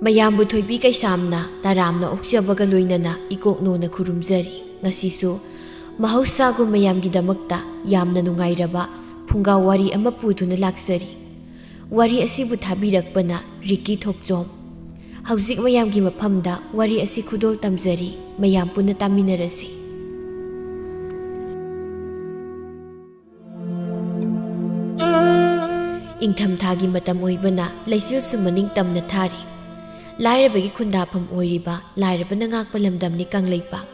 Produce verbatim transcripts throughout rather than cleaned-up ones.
ꯑꯌꯥꯝꯕ ꯊꯣꯏꯕꯤ ꯀꯩꯁꯥꯝꯅ ꯇꯔꯥꯝꯅ ꯑꯣꯛꯆꯕꯒ ꯂꯣꯏꯅꯅ ꯏꯀꯣꯛꯅꯣꯅ ꯈꯨꯔꯨꯝꯖꯔꯤ꯫ ꯉꯁꯤꯁꯨ ꯃꯍꯧꯁꯥꯒꯨꯝ ꯃꯌꯥꯝꯒꯤꯗꯃꯛꯇ ꯌꯥꯝꯅ ꯅꯨꯡꯉꯥꯏꯔꯕ ꯐꯨꯡꯒꯥ ꯋꯥꯔꯤ ꯑꯃ ꯄꯨꯗꯨꯅ ꯂꯥꯛꯆꯔꯤ꯫ ꯋꯥꯔꯤ ꯑꯁꯤꯕꯨ ꯊꯥꯕꯤꯔꯛꯄꯅ ꯔꯤꯀꯤ ꯊꯣꯛꯆꯣꯝ꯫ ꯍꯧꯖꯤꯛ ꯃꯌꯥꯝꯒꯤ ꯃꯐꯝꯗ ꯋꯥꯔꯤ ꯑꯁꯤ ꯈꯨꯗꯣꯜ ꯇꯝꯖꯔꯤ, ꯃꯌꯥꯝ ꯄꯨꯟꯅ ꯇꯥꯃꯤꯟꯅꯔꯁꯤ꯫ ꯏꯪꯊꯝꯊꯥꯒꯤ ꯃꯇꯝ ꯑꯣꯏꯕꯅ ꯂꯩꯆꯤꯜꯁꯨ ꯃꯅꯤꯡ ꯇꯝꯅ ꯊꯥꯔꯤ꯫ ꯂꯥꯏꯔꯕꯒꯤ ꯈꯨꯟꯗꯥꯐꯝ ꯑꯣꯏꯔꯤꯕ ꯂꯥꯏꯔꯕꯅ ꯉꯥꯛꯄ ꯂꯝꯗꯝꯅꯤ ꯀꯪꯂꯩꯄꯥꯛ꯫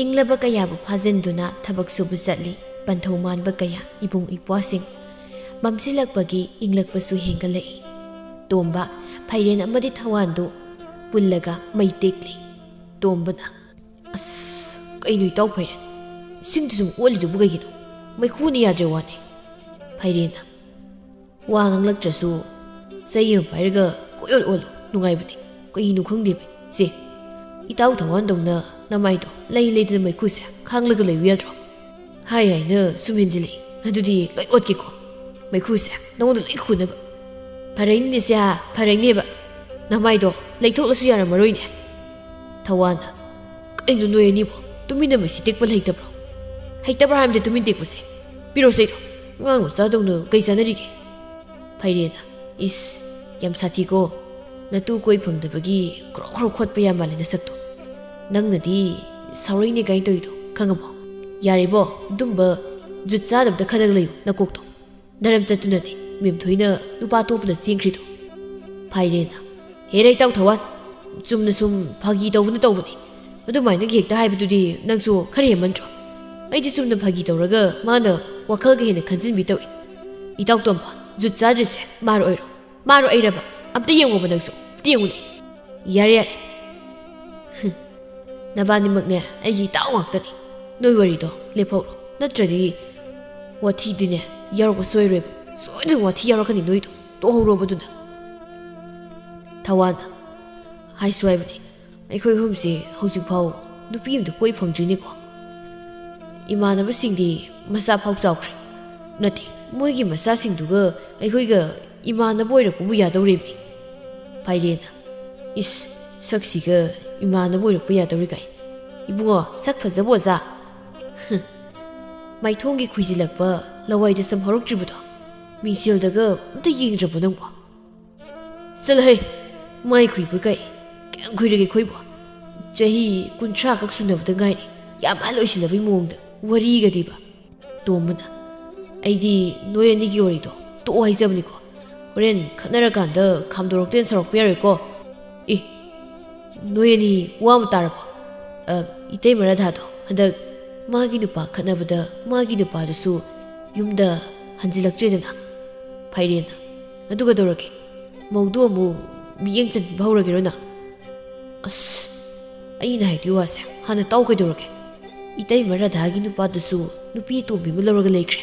ꯏꯪꯂꯕ ꯀꯌꯥꯕꯨ ꯐꯥꯖꯤꯟꯗꯨꯅ ꯊꯕꯛ ꯁꯨꯕ ꯆꯠꯂꯤ ꯄꯟꯊꯧ ꯃꯥꯟꯕ ꯀꯌꯥ, ꯏꯕꯨꯡ ꯏꯄ꯭ꯋꯥꯁꯤꯡ꯫ ꯃꯝꯁꯤꯜꯂꯛꯄꯒꯤ ꯏꯪꯂꯛꯄꯁꯨ ꯍꯦꯟꯒꯠꯂꯛꯏ꯫ ꯇꯣꯝꯕ, ꯐꯩꯔꯦꯟ ꯑꯃꯗꯤ ꯊꯋꯥꯟꯗꯨ ꯄꯨꯜꯂꯒ ꯃꯩ ꯇꯦꯛꯂꯤ꯫ ꯇꯣꯝꯕꯅ, "ꯑꯁ, ꯀꯩꯅꯣ ꯏꯇꯥꯎ ꯐꯩꯔꯦꯟ? ꯁꯤꯡꯗꯨ ꯁꯨꯝ ꯑꯣꯜꯂꯤꯗꯨꯕꯨ ꯀꯩꯒꯤꯅꯣ? ꯃꯩꯈꯨꯅ ꯌꯥꯗ꯭ꯔꯦ ꯋꯥꯅꯦ꯫" ꯐꯩꯔꯦꯟꯅ, "ꯋꯥ ꯉꯥꯡꯂꯛꯇ꯭ꯔꯁꯨ ꯆꯩ ꯑꯃ ꯄꯥꯏꯔꯒ ꯀꯣꯏꯑꯣꯜ ꯑꯣꯜꯂꯨ, ꯅꯨꯡꯉꯥꯏꯕꯅꯦ꯫ ꯀꯩꯅꯣ ꯈꯪꯗꯦꯃꯤ꯫ ꯁꯦ, ꯏꯇꯥꯎ ꯊꯋꯥꯟꯗꯧꯅ ꯅꯃꯥꯏꯗꯣ ꯂꯩ ꯂꯩꯗꯅ ꯃꯩꯈꯨꯁꯦ ꯈꯥꯡꯂꯒ ꯂꯩꯌꯨ ꯌꯥꯗ꯭ꯔꯣ?" ꯍꯥꯏ ꯍꯥꯏꯅ ꯁꯨꯝ ꯍꯦꯟꯖꯤꯜꯂꯛꯏ꯫ ꯑꯗꯨꯗꯤ ꯂꯣꯏ ꯑꯣꯠꯀꯦꯀꯣ꯫ ꯃꯩꯈꯨꯁꯦ ꯅꯉꯣꯟꯗ ꯂꯣꯏ ꯈꯨꯅꯕ꯫ ꯐꯔꯩꯅꯤꯅꯦ ꯁꯦ, ꯐꯔꯩꯅꯦꯕ꯫ ꯅꯃꯥꯏꯗꯣ ꯂꯩꯊꯣꯛꯂꯁꯨ ꯌꯥꯔꯝꯃꯔꯣꯏꯅꯦ꯫ ꯊꯋꯥꯟꯅ, "ꯀꯩꯅꯣ ꯅꯣꯏ ꯑꯅꯤꯕꯣ? ꯇꯨꯃꯤꯟꯅ ꯃꯩꯁꯤ ꯇꯦꯛꯄ ꯍꯩꯇꯕ꯭ꯔꯣ?" "ꯍꯩꯇꯕ꯭ꯔꯥ ꯍꯥꯏꯕꯗꯤ ꯇꯨꯃꯤꯟ ꯇꯦꯛꯄꯁꯦ? ꯄꯤꯔꯣꯁꯦ ꯑꯩꯗꯣ꯫ ꯑꯉꯥꯡ ꯃꯆꯥꯗꯧꯅ ꯀꯩ ꯆꯥꯟꯅꯔꯤꯒꯦ?" ꯐꯩꯔꯦꯟꯅ, "ꯏꯁ, ꯌꯥꯝ ꯁꯥꯊꯤꯀꯣ꯫ ꯅꯇꯨ ꯀꯣꯏ ꯐꯪꯗꯕꯒꯤ ꯈ꯭ꯔꯣ ꯈ꯭ꯔꯣ ꯈꯣꯠꯄ ꯌꯥꯝ ꯃꯥꯜꯂꯦ ꯅꯁꯛꯇꯣ꯫ ꯅꯪꯅꯗꯤ ꯁꯥꯎꯔꯩꯅꯦ ꯀꯥꯏꯅ ꯇꯧꯔꯤꯗꯣ ꯈꯪꯉꯕꯣ? ꯌꯥꯔꯦꯕꯣ, ꯑꯗꯨꯝꯕ ꯖꯨꯠ ꯆꯥꯗꯕꯗ ꯈꯜꯂꯒ ꯂꯩꯌꯨ ꯅꯀꯣꯛꯇꯣ꯫ ꯅꯔꯝ ꯆꯠꯇꯨꯅꯅꯦ ꯃꯦꯝꯊꯣꯏꯅ ꯅꯨꯄꯥ ꯑꯇꯣꯞꯄꯗ ꯆꯦꯟꯈ꯭ꯔꯤꯗꯣ꯫" ꯐꯥꯏꯔꯦꯟꯅ, "ꯍꯦꯔꯥ ꯏꯇꯥꯎ ꯊꯋꯥꯟ, ꯆꯨꯝꯅ ꯁꯨꯝ ꯐꯥꯒꯤ ꯇꯧꯕꯅ ꯇꯧꯕꯅꯤ꯫ ꯑꯗꯨꯃꯥꯏꯅꯒ ꯍꯦꯛꯇ ꯍꯥꯏꯕꯗꯨꯗꯤ ꯅꯪꯁꯨ ꯈꯔ ꯍꯦꯟꯃꯟꯗ꯭ꯔꯣ? ꯑꯩꯗꯤ ꯆꯨꯝꯅ ꯐꯥꯒꯤ ꯇꯧꯔꯒ ꯃꯥꯅ ꯋꯥꯈꯜꯒ ꯍꯦꯟꯅ ꯈꯟꯖꯤꯟꯕꯤ ꯇꯧꯏ꯫ ꯏꯇꯥꯎ ꯇꯣꯝꯕ, ꯖꯨꯠ ꯆꯥꯗ꯭ꯔꯤꯁꯦ ꯃꯥꯔ ꯑꯣꯏꯔꯣ꯫ ꯃꯥꯔꯣ ꯑꯩꯔꯕ? ꯑꯝꯇ ꯌꯦꯡꯉꯣꯕ ꯅꯪꯁꯨ, ꯑꯝꯇ ꯌꯦꯡꯉꯨꯅꯦ꯫ ꯌꯥꯔꯦ, ꯌꯥꯔꯦ꯫ ꯍꯨꯝ꯫ ꯅꯕꯥꯅꯤꯃꯛꯅꯦ ꯑꯩꯒꯤ ꯏꯇꯥꯎ ꯉꯥꯛꯇꯅꯤ꯫ ꯅꯣꯏ ꯋꯥꯔꯤꯗꯣ ꯂꯦꯞꯍꯧꯔꯣ꯫ ꯅꯠꯇ꯭ꯔꯗꯤ ꯋꯥꯊꯤꯗꯤꯅꯦ ꯌꯥꯎꯔꯛꯄ ꯁꯣꯏꯔꯣꯏꯕ꯫ ꯁꯣꯏꯗꯅ ꯋꯥꯊꯤ ꯌꯥꯎꯔꯛꯀꯅꯤ ꯅꯣꯏꯗꯣ꯫ ꯇꯣꯛꯍꯧꯔꯣꯕ ꯑꯗꯨꯅ꯫" ꯊꯋꯥꯟꯅ, "ꯍꯥꯏꯁꯨ ꯍꯥꯏꯕꯅꯤ, ꯑꯩꯈꯣꯏ ꯑꯍꯨꯝꯁꯦ ꯍꯧꯖꯤꯛꯐꯥꯎ ꯅꯨꯄꯤ ꯑꯝꯇ ꯀꯣꯏ ꯐꯪꯗ꯭ꯔꯤꯅꯦꯀꯣ꯫ ꯏꯃꯥꯟꯅꯕꯁꯤꯡꯗꯤ ꯃꯆꯥ ꯐꯥꯎ ꯆꯥꯎꯈ꯭ꯔꯦ꯫ ꯅꯠꯇꯦ, ꯃꯣꯏꯒꯤ ꯃꯆꯥꯁꯤꯡꯗꯨꯒ ꯑꯩꯈꯣꯏꯒ ꯏꯃꯥꯟꯅꯕ ꯑꯣꯏꯔꯛꯄꯕꯨ ꯌꯥꯗꯧꯔꯤꯕꯅꯤ꯫" ꯐꯥꯏꯔꯦꯟꯅ, ꯏꯁ, ꯁꯛꯁꯤꯒ ꯏꯃꯥꯟꯅꯕ ꯑꯣꯏꯔꯛꯄ ꯌꯥꯗꯧꯔꯤ ꯀꯥꯏ꯫ ꯏꯕꯨꯡꯉꯣ, ꯁꯛ ꯐꯖꯕ ꯑꯣꯖꯥ꯫ ꯍ, ꯃꯥꯏꯊꯣꯡꯒꯤ ꯈꯨꯏꯖꯤꯜꯂꯛꯄ ꯂꯋꯥꯏꯗ ꯁꯝ ꯍꯧꯔꯛꯇ꯭ꯔꯤꯕꯗꯣ ꯃꯤꯡꯁꯦꯜꯗꯒ ꯑꯝꯇ ꯌꯦꯡꯗ꯭ꯔꯕꯣ ꯅꯪꯕꯣ? ꯆꯠꯂꯍꯦ, ꯃꯥꯏ ꯈꯨꯏꯕ ꯀꯥꯏ꯫ ꯀꯌꯥꯝ ꯈꯨꯏꯔꯒꯦ ꯑꯩꯈꯣꯏꯕꯣ? ꯆꯍꯤ ꯀꯨꯟꯊ꯭ꯔꯥ ꯈꯛ ꯁꯨꯅꯕꯗ ꯉꯥꯏꯔꯤ꯫ ꯌꯥꯝ ꯑꯍꯜ ꯑꯣꯏꯁꯤꯜꯂꯕꯩ ꯃꯑꯣꯡꯗ ꯋꯥꯔꯤꯒꯗꯤꯕ꯫ ꯇꯣꯝꯕꯅ, "ꯑꯩꯗꯤ ꯅꯣꯏ ꯑꯅꯤꯒꯤ ꯋꯥꯔꯤꯗꯣ ꯇꯣꯛꯑꯣ ꯍꯥꯏꯖꯕꯅꯤꯀꯣ꯫ ꯍꯣꯔꯦꯟ ꯈꯠꯅꯔꯀꯥꯟꯗ ꯈꯥꯝꯗꯣꯔꯛꯇꯦꯅ ꯁꯥꯎꯔꯛꯄ ꯌꯥꯔꯣꯏꯀꯣ꯫ ꯑꯦ, ꯅꯣꯏ ꯑꯅꯤ ꯋꯥ ꯑꯃ ꯇꯥꯔꯕꯣ? ꯑ, ꯏꯇꯩꯃ ꯔꯥꯙꯥꯗꯣ ꯍꯟꯗꯛ ꯃꯥꯒꯤ ꯅꯨꯄꯥ ꯈꯠꯅꯕꯗ ꯃꯥꯒꯤ ꯅꯨꯄꯥꯗꯨꯁꯨ ꯌꯨꯝꯗ ꯍꯟꯖꯤꯜꯂꯛꯇ꯭ꯔꯦꯗꯅ?" ꯐꯥꯏꯔꯦꯟꯅ, "ꯑꯗꯨ ꯀꯩꯗꯧꯔꯒꯦ? ꯃꯧꯗꯨ ꯑꯃꯨꯛ ꯃꯤꯠꯌꯦꯡ ꯆꯟꯁꯤꯟꯕ ꯍꯧꯔꯒꯦꯔꯣ ꯅꯪ?" "ꯑꯁ, ꯑꯩꯅ ꯍꯥꯏꯗꯣꯏ ꯋꯥꯁꯦ ꯍꯥꯟꯅ ꯇꯥꯎ ꯀꯩꯗꯧꯔꯒꯦ? ꯏꯇꯩꯃ ꯔꯥꯙꯥꯒꯤ ꯅꯨꯄꯥꯗꯨꯁꯨ ꯅꯨꯄꯤ ꯑꯇꯣꯝꯕꯤ ꯑꯃ ꯂꯧꯔꯒ ꯂꯩꯈ꯭ꯔꯦ꯫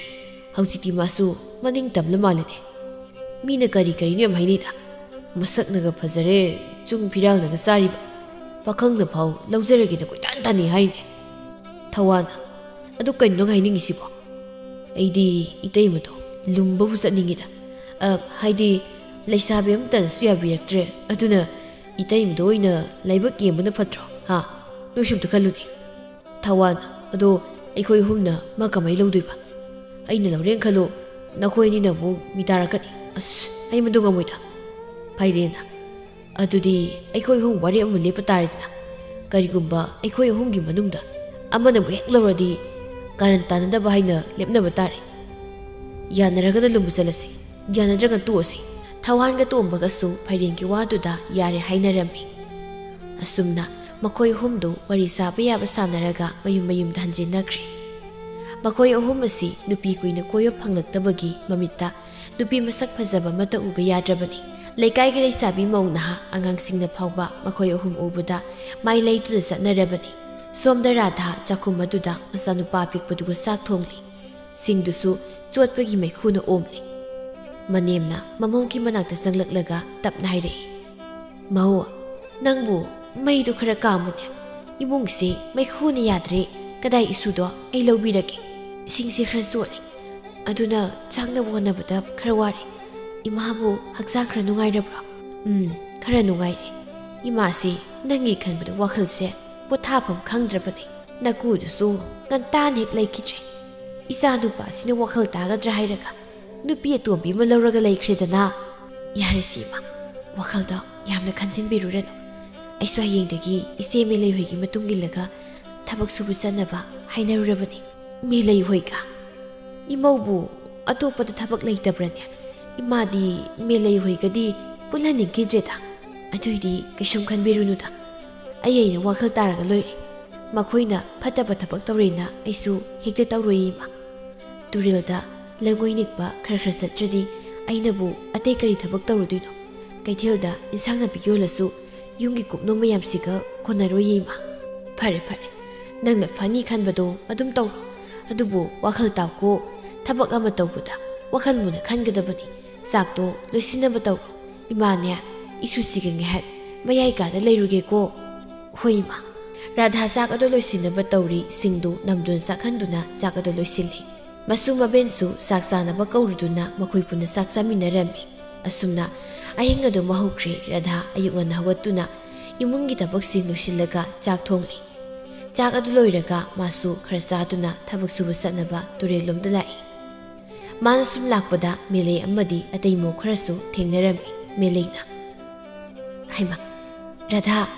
ꯍꯧꯖꯤꯛꯇꯤ ꯃꯥꯁꯨ ꯃꯅꯤꯡ ꯇꯝꯂ ꯃꯥꯜꯂꯦꯅꯦ꯫ ꯃꯤꯅ ꯀꯔꯤ ꯀꯔꯤꯅꯣ ꯌꯥꯝ ꯍꯥꯏꯅꯩꯗ꯫ ꯃꯁꯛꯅꯒ ꯐꯖꯔꯦ, ꯆꯨꯡ ꯐꯤꯔꯥꯜꯅꯒ ꯆꯥꯔꯤꯕ꯫ ꯄꯥꯈꯪꯅ ꯐꯥꯎ ꯂꯧꯖꯔꯒꯦꯅ ꯀꯣꯏꯇꯥꯟ ꯇꯥꯟꯅꯩ ꯍꯥꯏꯅꯦ꯫" ꯊꯋꯥꯟꯅ, "ꯑꯗꯨ ꯀꯩꯅꯣ ꯅꯪ ꯍꯥꯏꯅꯤꯡꯉꯤꯁꯤꯕꯣ? ꯑꯩꯗꯤ ꯏꯇꯩꯃꯗꯣ ꯂꯨꯝꯕꯕꯨ ꯆꯠꯅꯤꯡꯉꯤꯗ꯫ ꯑ, ꯍꯥꯏꯗꯤ ꯂꯩꯁꯥꯕꯤ ꯑꯃꯠꯇꯅꯁꯨ ꯌꯥꯕꯤꯔꯛꯇ꯭ꯔꯦ꯫ ꯑꯗꯨꯅ ꯏꯇꯩꯃꯗꯣ ꯑꯣꯏꯅ ꯂꯥꯏꯕꯛ ꯌꯦꯡꯕꯅ ꯐꯠꯇ꯭ꯔꯣ? ꯍꯥ? ꯅꯣꯏꯁꯨ ꯑꯝꯇ ꯈꯜꯂꯨꯅꯦ꯫" ꯊꯋꯥꯟ, "ꯑꯗꯣ ꯑꯩꯈꯣꯏ ꯑꯍꯨꯝꯅ ꯃꯥ ꯀꯃꯥꯏ ꯂꯧꯗꯣꯏꯕ? ꯑꯩꯅ ꯂꯧꯔꯦꯅ ꯈꯜꯂꯣ, ꯅꯈꯣꯏ ꯑꯅꯤꯅ ꯑꯃꯨꯛ ꯃꯤ ꯇꯥꯔꯛꯀꯅꯤ꯫ ꯑꯁ, ꯑꯩ ꯃꯗꯨ ꯉꯝꯃꯣꯏꯗ꯫" ꯐꯥꯏꯔꯦꯟꯅ, "ꯑꯗꯨꯗꯤ ꯑꯩꯈꯣꯏ ꯑꯍꯨꯝ ꯋꯥꯔꯦꯞ ꯑꯃ ꯂꯦꯞꯄ ꯇꯥꯔꯦꯗꯅ꯫ ꯀꯔꯤꯒꯨꯝꯕ ꯑꯩꯈꯣꯏ ꯑꯍꯨꯝꯒꯤ ꯃꯅꯨꯡꯗ ꯑꯃꯅꯕꯨ ꯍꯦꯛ ꯂꯧꯔꯗꯤ ꯀꯥꯔꯟ ꯇꯥꯅꯗꯕ ꯍꯥꯏꯅ ꯂꯦꯞꯅꯕ ꯇꯥꯔꯦ꯫ ꯌꯥꯅꯔꯒꯅ ꯂꯨꯝꯕ ꯆꯠꯂꯁꯤ, ꯌꯥꯅꯗ꯭ꯔꯒ ꯇꯣꯛꯑꯁꯤ꯫" ꯊꯋꯥꯟꯒ ꯇꯣꯝꯕꯒꯁꯨ ꯐꯥꯏꯔꯦꯟꯒꯤ ꯋꯥꯗꯨꯗ ꯌꯥꯔꯦ ꯍꯥꯏꯅꯔꯝꯃꯤ꯫ ꯑꯁꯨꯝꯅ ꯃꯈꯣꯏ ꯑꯍꯨꯝꯗꯨ ꯋꯥꯔꯤ ꯁꯥꯕ ꯌꯥꯕ ꯁꯥꯟꯅꯔꯒ ꯃꯌꯨꯝ ꯃꯌꯨꯝꯗ ꯍꯟꯖꯤꯟꯅꯈ꯭ꯔꯦ꯫ ꯃꯈꯣꯏ ꯑꯍꯨꯝ ꯑꯁꯤ ꯅꯨꯄꯤ ꯀꯨꯏꯅ ꯀꯣꯏꯕ ꯐꯪꯂꯛꯇꯕꯒꯤ ꯃꯃꯤꯠꯇ ꯅꯨꯄꯤ ꯃꯁꯛ ꯐꯖꯕ ꯑꯃꯠꯇ ꯎꯕ ꯌꯥꯗ꯭ꯔꯕꯅꯤ꯫ ꯂꯩꯀꯥꯏꯒꯤ ꯂꯩꯁꯥꯕꯤ ꯃꯧ ꯅꯍꯥ ꯑꯉꯥꯡꯁꯤꯡꯅ ꯐꯥꯎꯕ ꯃꯈꯣꯏ ꯑꯍꯨꯝ ꯎꯕꯗ ꯃꯥꯏ ꯂꯩꯇꯨꯅ ꯆꯠꯅꯔꯕꯅꯤ꯫ ꯁꯣꯝꯗ ꯔꯥꯙꯥ ꯆꯥꯛꯈꯨꯝ ꯑꯗꯨꯗ ꯃꯆꯥꯅꯨꯄꯥ ꯑꯄꯤꯛꯄꯗꯨꯒ ꯆꯥꯛ ꯊꯣꯡꯂꯤ꯫ ꯁꯤꯡꯗꯨꯁꯨ ꯆꯣꯠꯄꯒꯤ ꯃꯩꯈꯨꯅ ꯑꯣꯝꯂꯤ꯫ ꯃꯅꯦꯝꯅ ꯃꯃꯧꯒꯤ ꯃꯅꯥꯛꯇ ꯆꯪꯂꯛꯂꯒ ꯇꯞꯅ ꯍꯥꯏꯔꯛꯏ, "ꯃꯧ, ꯅꯪꯕꯨ ꯃꯩꯗꯨ ꯈꯔ ꯀꯥꯝꯃꯨꯅꯦ꯫ ꯏꯃꯨꯡꯁꯤ ꯃꯩꯈꯨꯅ ꯌꯥꯗ꯭ꯔꯦ꯫ ꯀꯗꯥꯏ ꯏꯁꯨꯗꯣ ꯑꯩ ꯂꯧꯕꯤꯔꯒꯦ꯫ ꯏꯁꯤꯡꯁꯦ ꯈꯔ ꯆꯣꯠꯂꯦ꯫ ꯑꯗꯨꯅ ꯆꯥꯛꯅꯕ ꯍꯣꯠꯅꯕꯗ ꯈꯔ ꯋꯥꯔꯦ꯫ ꯏꯃꯥꯕꯨ ꯍꯛꯆꯥꯡ ꯈꯔ ꯅꯨꯡꯉꯥꯏꯔꯕ꯭ꯔꯣ?" "ꯎꯝ, ꯈꯔ ꯅꯨꯡꯉꯥꯏꯔꯦ꯫" ꯏꯃꯥꯁꯤ ꯅꯪꯒꯤ ꯈꯟꯕꯗ ꯋꯥꯈꯜꯁꯦ ꯄꯣꯊꯥꯐꯝ ꯈꯪꯗ꯭ꯔꯕꯅꯤ꯫ ꯅꯀꯨꯗꯨꯁꯨ ꯉꯟꯇꯥꯅ ꯍꯦꯛ ꯂꯩꯈꯤꯗ꯭ꯔꯦ꯫ ꯏꯆꯥ ꯅꯨꯄꯥꯁꯤꯅ ꯋꯥꯈꯜ ꯇꯥꯒꯗ꯭ꯔꯥ ꯍꯥꯏꯔꯒ ꯅꯨꯄꯤ ꯑꯇꯣꯝꯕꯤ ꯑꯃ ꯂꯧꯔꯒ ꯂꯩꯈ꯭ꯔꯦꯗꯅ꯫ ꯌꯥꯔꯦꯁꯤ ꯏꯃꯥ, ꯋꯥꯈꯜꯗꯣ ꯌꯥꯝꯅ ꯈꯟꯖꯤꯟꯕꯤꯔꯨꯔꯅꯨ꯫ ꯑꯩꯁꯨ ꯍꯌꯦꯡꯗꯒꯤ ꯏꯆꯦ ꯃꯦꯂꯩꯍꯣꯏꯒꯤ ꯃꯇꯨꯡ ꯏꯜꯂꯒ ꯊꯕꯛ ꯁꯨꯕ ꯆꯠꯅꯕ ꯍꯥꯏꯅꯔꯨꯔꯕꯅꯤ꯫ ꯃꯦꯂꯩꯍꯣꯏꯒ? ꯏꯃꯧꯕꯨ ꯑꯇꯣꯞꯄꯗ ꯊꯕꯛ ꯂꯩꯇꯕ꯭ꯔꯅꯦ? ꯏꯃꯥꯗꯤ ꯃꯦꯂꯩꯍꯣꯏꯒꯗꯤ ꯄꯨꯜꯍꯟꯅꯤꯡꯈꯤꯗ꯭ꯔꯦꯗ꯫ ꯑꯗꯨꯏꯗꯤ ꯀꯩꯁꯨꯝ ꯈꯟꯕꯤꯔꯨꯅꯨꯗ꯫ ꯑꯩ ꯑꯩꯅ ꯋꯥꯈꯜ ꯇꯥꯔꯒ ꯂꯣꯏꯔꯦ꯫ ꯃꯈꯣꯏꯅ ꯐꯠꯇꯕ ꯊꯕꯛ ꯇꯧꯔꯦꯅ ꯑꯩꯁꯨ ꯍꯦꯛꯇ ꯇꯧꯔꯣꯏꯌꯦ ꯏꯃꯥ꯫ ꯇꯨꯔꯦꯜꯗ ꯂꯩꯉꯣꯏ ꯅꯤꯛꯄ ꯈꯔ ꯈꯔ ꯆꯠꯇ꯭ꯔꯗꯤ ꯑꯩꯅꯕꯨ ꯑꯇꯩ ꯀꯔꯤ ꯊꯕꯛ ꯇꯧꯔꯨꯗꯣꯏꯅꯣ? ꯀꯩꯊꯦꯜꯗ ꯏꯟꯁꯥꯡ ꯅꯥꯄꯤ ꯌꯣꯜꯂꯁꯨ ꯌꯨꯝꯒꯤ ꯀꯨꯞꯅꯣꯝ ꯃꯌꯥꯝꯁꯤꯒ ꯀꯣꯟꯅꯔꯣꯏꯌꯦ ꯏꯃꯥ꯫ ꯐꯔꯦ ꯐꯔꯦ, ꯅꯪꯅ ꯐꯅꯤ ꯈꯟꯕꯗꯣ ꯑꯗꯨꯝ ꯇꯧꯔꯣ꯫ ꯑꯗꯨꯕꯨ ꯋꯥꯈꯜ ꯇꯥꯎꯀꯣ, ꯊꯕꯛ ꯑꯃ ꯇꯧꯕꯗ ꯋꯥꯈꯜ ꯃꯨꯟꯅ ꯈꯟꯒꯗꯕꯅꯤ꯫ ꯆꯥꯛꯇꯣ ꯂꯣꯏꯁꯤꯟꯅꯕ ꯇꯧꯔꯣ꯫ ꯏꯃꯥꯅꯦ, ꯏꯁꯨꯁꯤꯒ ꯉꯥꯏꯍꯥꯛ ꯃꯌꯥꯏ ꯀꯥꯗ ꯂꯩꯔꯨꯒꯦꯀꯣ꯫ ꯍꯣꯏ ꯏꯃꯥ꯫ ꯔꯥꯙꯥ ꯆꯥꯛ ꯑꯗꯨ ꯂꯣꯏꯁꯤꯟꯅꯕ ꯇꯧꯔꯤ꯫ ꯁꯤꯡꯗꯨ ꯅꯝꯗꯨꯅ ꯆꯥꯛꯍꯟꯗꯨꯅ ꯆꯥꯛ ꯑꯗꯨ ꯂꯣꯏꯁꯤꯜꯂꯤ꯫ ꯃꯁꯨ ꯃꯕꯦꯟꯁꯨ ꯆꯥꯛ ꯆꯥꯅꯕ ꯀꯧꯔꯨꯗꯨꯅ ꯃꯈꯣꯏ ꯄꯨꯟꯅ ꯆꯥꯛ ꯆꯥꯃꯤꯟꯅꯔꯝꯃꯤ꯫ ꯑꯁꯨꯝꯅ ꯑꯍꯤꯡ ꯑꯗꯨ ꯃꯍꯧꯈ꯭ꯔꯦ꯫ ꯔꯥꯙꯥ ꯑꯌꯨꯛ ꯉꯟꯅ ꯍꯧꯒꯠꯇꯨꯅ ꯏꯃꯨꯡꯒꯤ ꯊꯕꯛꯁꯤꯡ ꯂꯣꯏꯁꯤꯜꯂꯒ ꯆꯥꯛ ꯊꯣꯡꯂꯤ꯫ ꯆꯥꯛ ꯑꯗꯨ ꯂꯣꯏꯔꯒ ꯃꯥꯁꯨ ꯈꯔ ꯆꯥꯗꯨꯅ ꯊꯕꯛ ꯁꯨꯕ ꯆꯠꯅꯕ ꯇꯨꯔꯦꯜꯂꯣꯝꯗ ꯂꯥꯛꯏ꯫ ꯃꯥꯅ ꯁꯨꯝ ꯂꯥꯛꯄꯗ ꯃꯦꯂꯩ ꯑꯃꯗꯤ ꯑꯇꯩ ꯃꯧ ꯈꯔꯁꯨ ꯊꯦꯡꯅꯔꯝꯃꯤ꯫ ꯃꯦꯂꯩꯅ, "ꯍꯩꯃꯥ, ꯔꯥꯙꯥ,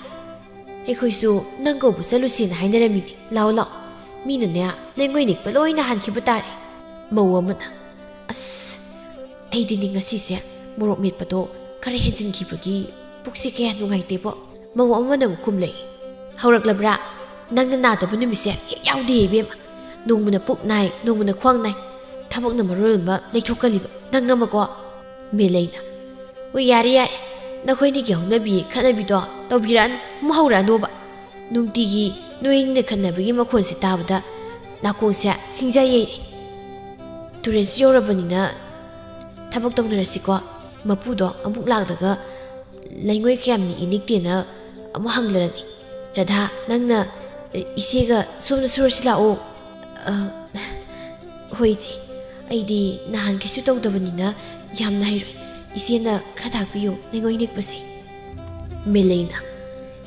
ꯑꯩꯈꯣꯏꯁꯨ ꯅꯪ ꯀꯧꯕ ꯆꯠꯂꯨꯁꯦꯅ ꯍꯥꯏꯅꯔꯝꯃꯤꯅꯦ꯫ ꯂꯥꯛꯑꯣ, ꯂꯥꯛꯑꯣ꯫ ꯃꯤꯅꯅꯦ, ꯂꯩꯉꯣꯏ ꯅꯤꯛꯄ ꯂꯣꯏꯅ ꯍꯥꯟꯈꯤꯕ ꯇꯥꯔꯦ"꯫ ꯃꯧ ꯑꯃꯅ, "ꯑꯁ, ꯑꯩꯗꯤꯅꯦ ꯉꯁꯤꯁꯦ ꯃꯣꯔꯣꯛ ꯃꯦꯠꯄꯗꯣ ꯈꯔ ꯍꯦꯟꯖꯤꯟꯈꯤꯕꯒꯤ ꯄꯨꯛꯁꯦ ꯀꯌꯥ ꯅꯨꯡꯉꯥꯏꯇꯦꯕꯣ"꯫ ꯃꯧ ꯑꯃꯅ ꯑꯃꯨꯛ ꯈꯨꯝꯂꯛꯏ, "ꯍꯧꯔꯛꯂꯕ꯭ꯔꯥ? ꯅꯪꯅ ꯅꯥꯗꯕ ꯅꯨꯃꯤꯠꯁꯦ ꯍꯦꯛ ꯌꯥꯎꯗꯦ ꯏꯕꯦꯝꯃ꯫ ꯅꯣꯡꯃꯅ ꯄꯨꯛ ꯅꯥꯏ, ꯅꯣꯡꯃꯅ ꯈ꯭ꯋꯥꯡ ꯅꯥꯏ꯫ ꯊꯕꯛꯅ ꯃꯔꯣꯜ ꯑꯃ ꯂꯩꯊꯣꯛꯀꯜꯂꯤꯕ ꯅꯪ ꯑꯃꯀꯣ"꯫ ꯃꯦꯂꯩꯅ, "ꯍꯣꯏ, ꯌꯥꯔꯦ, ꯌꯥꯔꯦ꯫ ꯅꯈꯣꯏꯅꯤꯒꯤ ꯍꯧꯅꯕꯤ ꯈꯠꯅꯕꯤꯗꯣ ꯇꯧꯕꯤꯔꯛꯑꯅꯨ, ꯑꯃꯨꯛ ꯍꯧꯔꯛꯑꯅꯣꯕ꯫ ꯅꯨꯡꯇꯤꯒꯤ ꯅꯣꯏ ꯑꯅꯤꯅ ꯈꯠꯅꯕꯒꯤ ꯃꯈꯣꯟꯁꯦ ꯇꯥꯕꯗ ꯅꯥꯀꯣꯡꯁꯦ ꯁꯤꯡꯖ ꯌꯩꯔꯦ꯫ ꯇꯨꯔꯦꯜꯁꯨ ꯌꯧꯔꯕꯅꯤꯅ ꯊꯕꯛ ꯇꯧꯅꯔꯁꯤꯀꯣ꯫ ꯃꯄꯨꯗꯣ ꯑꯃꯨꯛ ꯂꯥꯛꯂꯒ ꯂꯩꯉꯣꯏ ꯀꯌꯥꯝ ꯅꯤꯛꯏ ꯅꯤꯛꯇꯦꯅ ꯑꯃꯨꯛ ꯍꯪꯂꯔꯅꯤ꯫ ꯔꯥꯙꯥ, ꯅꯪꯅ, ꯑꯦ, ꯏꯆꯦꯒ ꯁꯣꯝꯗ ꯁꯨꯔꯁꯤ ꯂꯥꯛꯑꯣ"꯫ "ꯑ, ꯍꯣꯏ ꯏꯆꯦ, ꯑꯩꯗꯤ ꯅꯍꯥꯟꯈꯩꯁꯨ ꯇꯧꯗꯕꯅꯤꯅ ꯌꯥꯝꯅ ꯍꯩꯔꯣꯏ꯫ ꯏꯆꯦꯅ ꯈꯔ ꯇꯥꯛꯄꯤꯌꯨ ꯂꯩꯉꯣꯏ ꯅꯤꯛꯄꯁꯦ"꯫ ꯃꯦꯂꯩꯅ,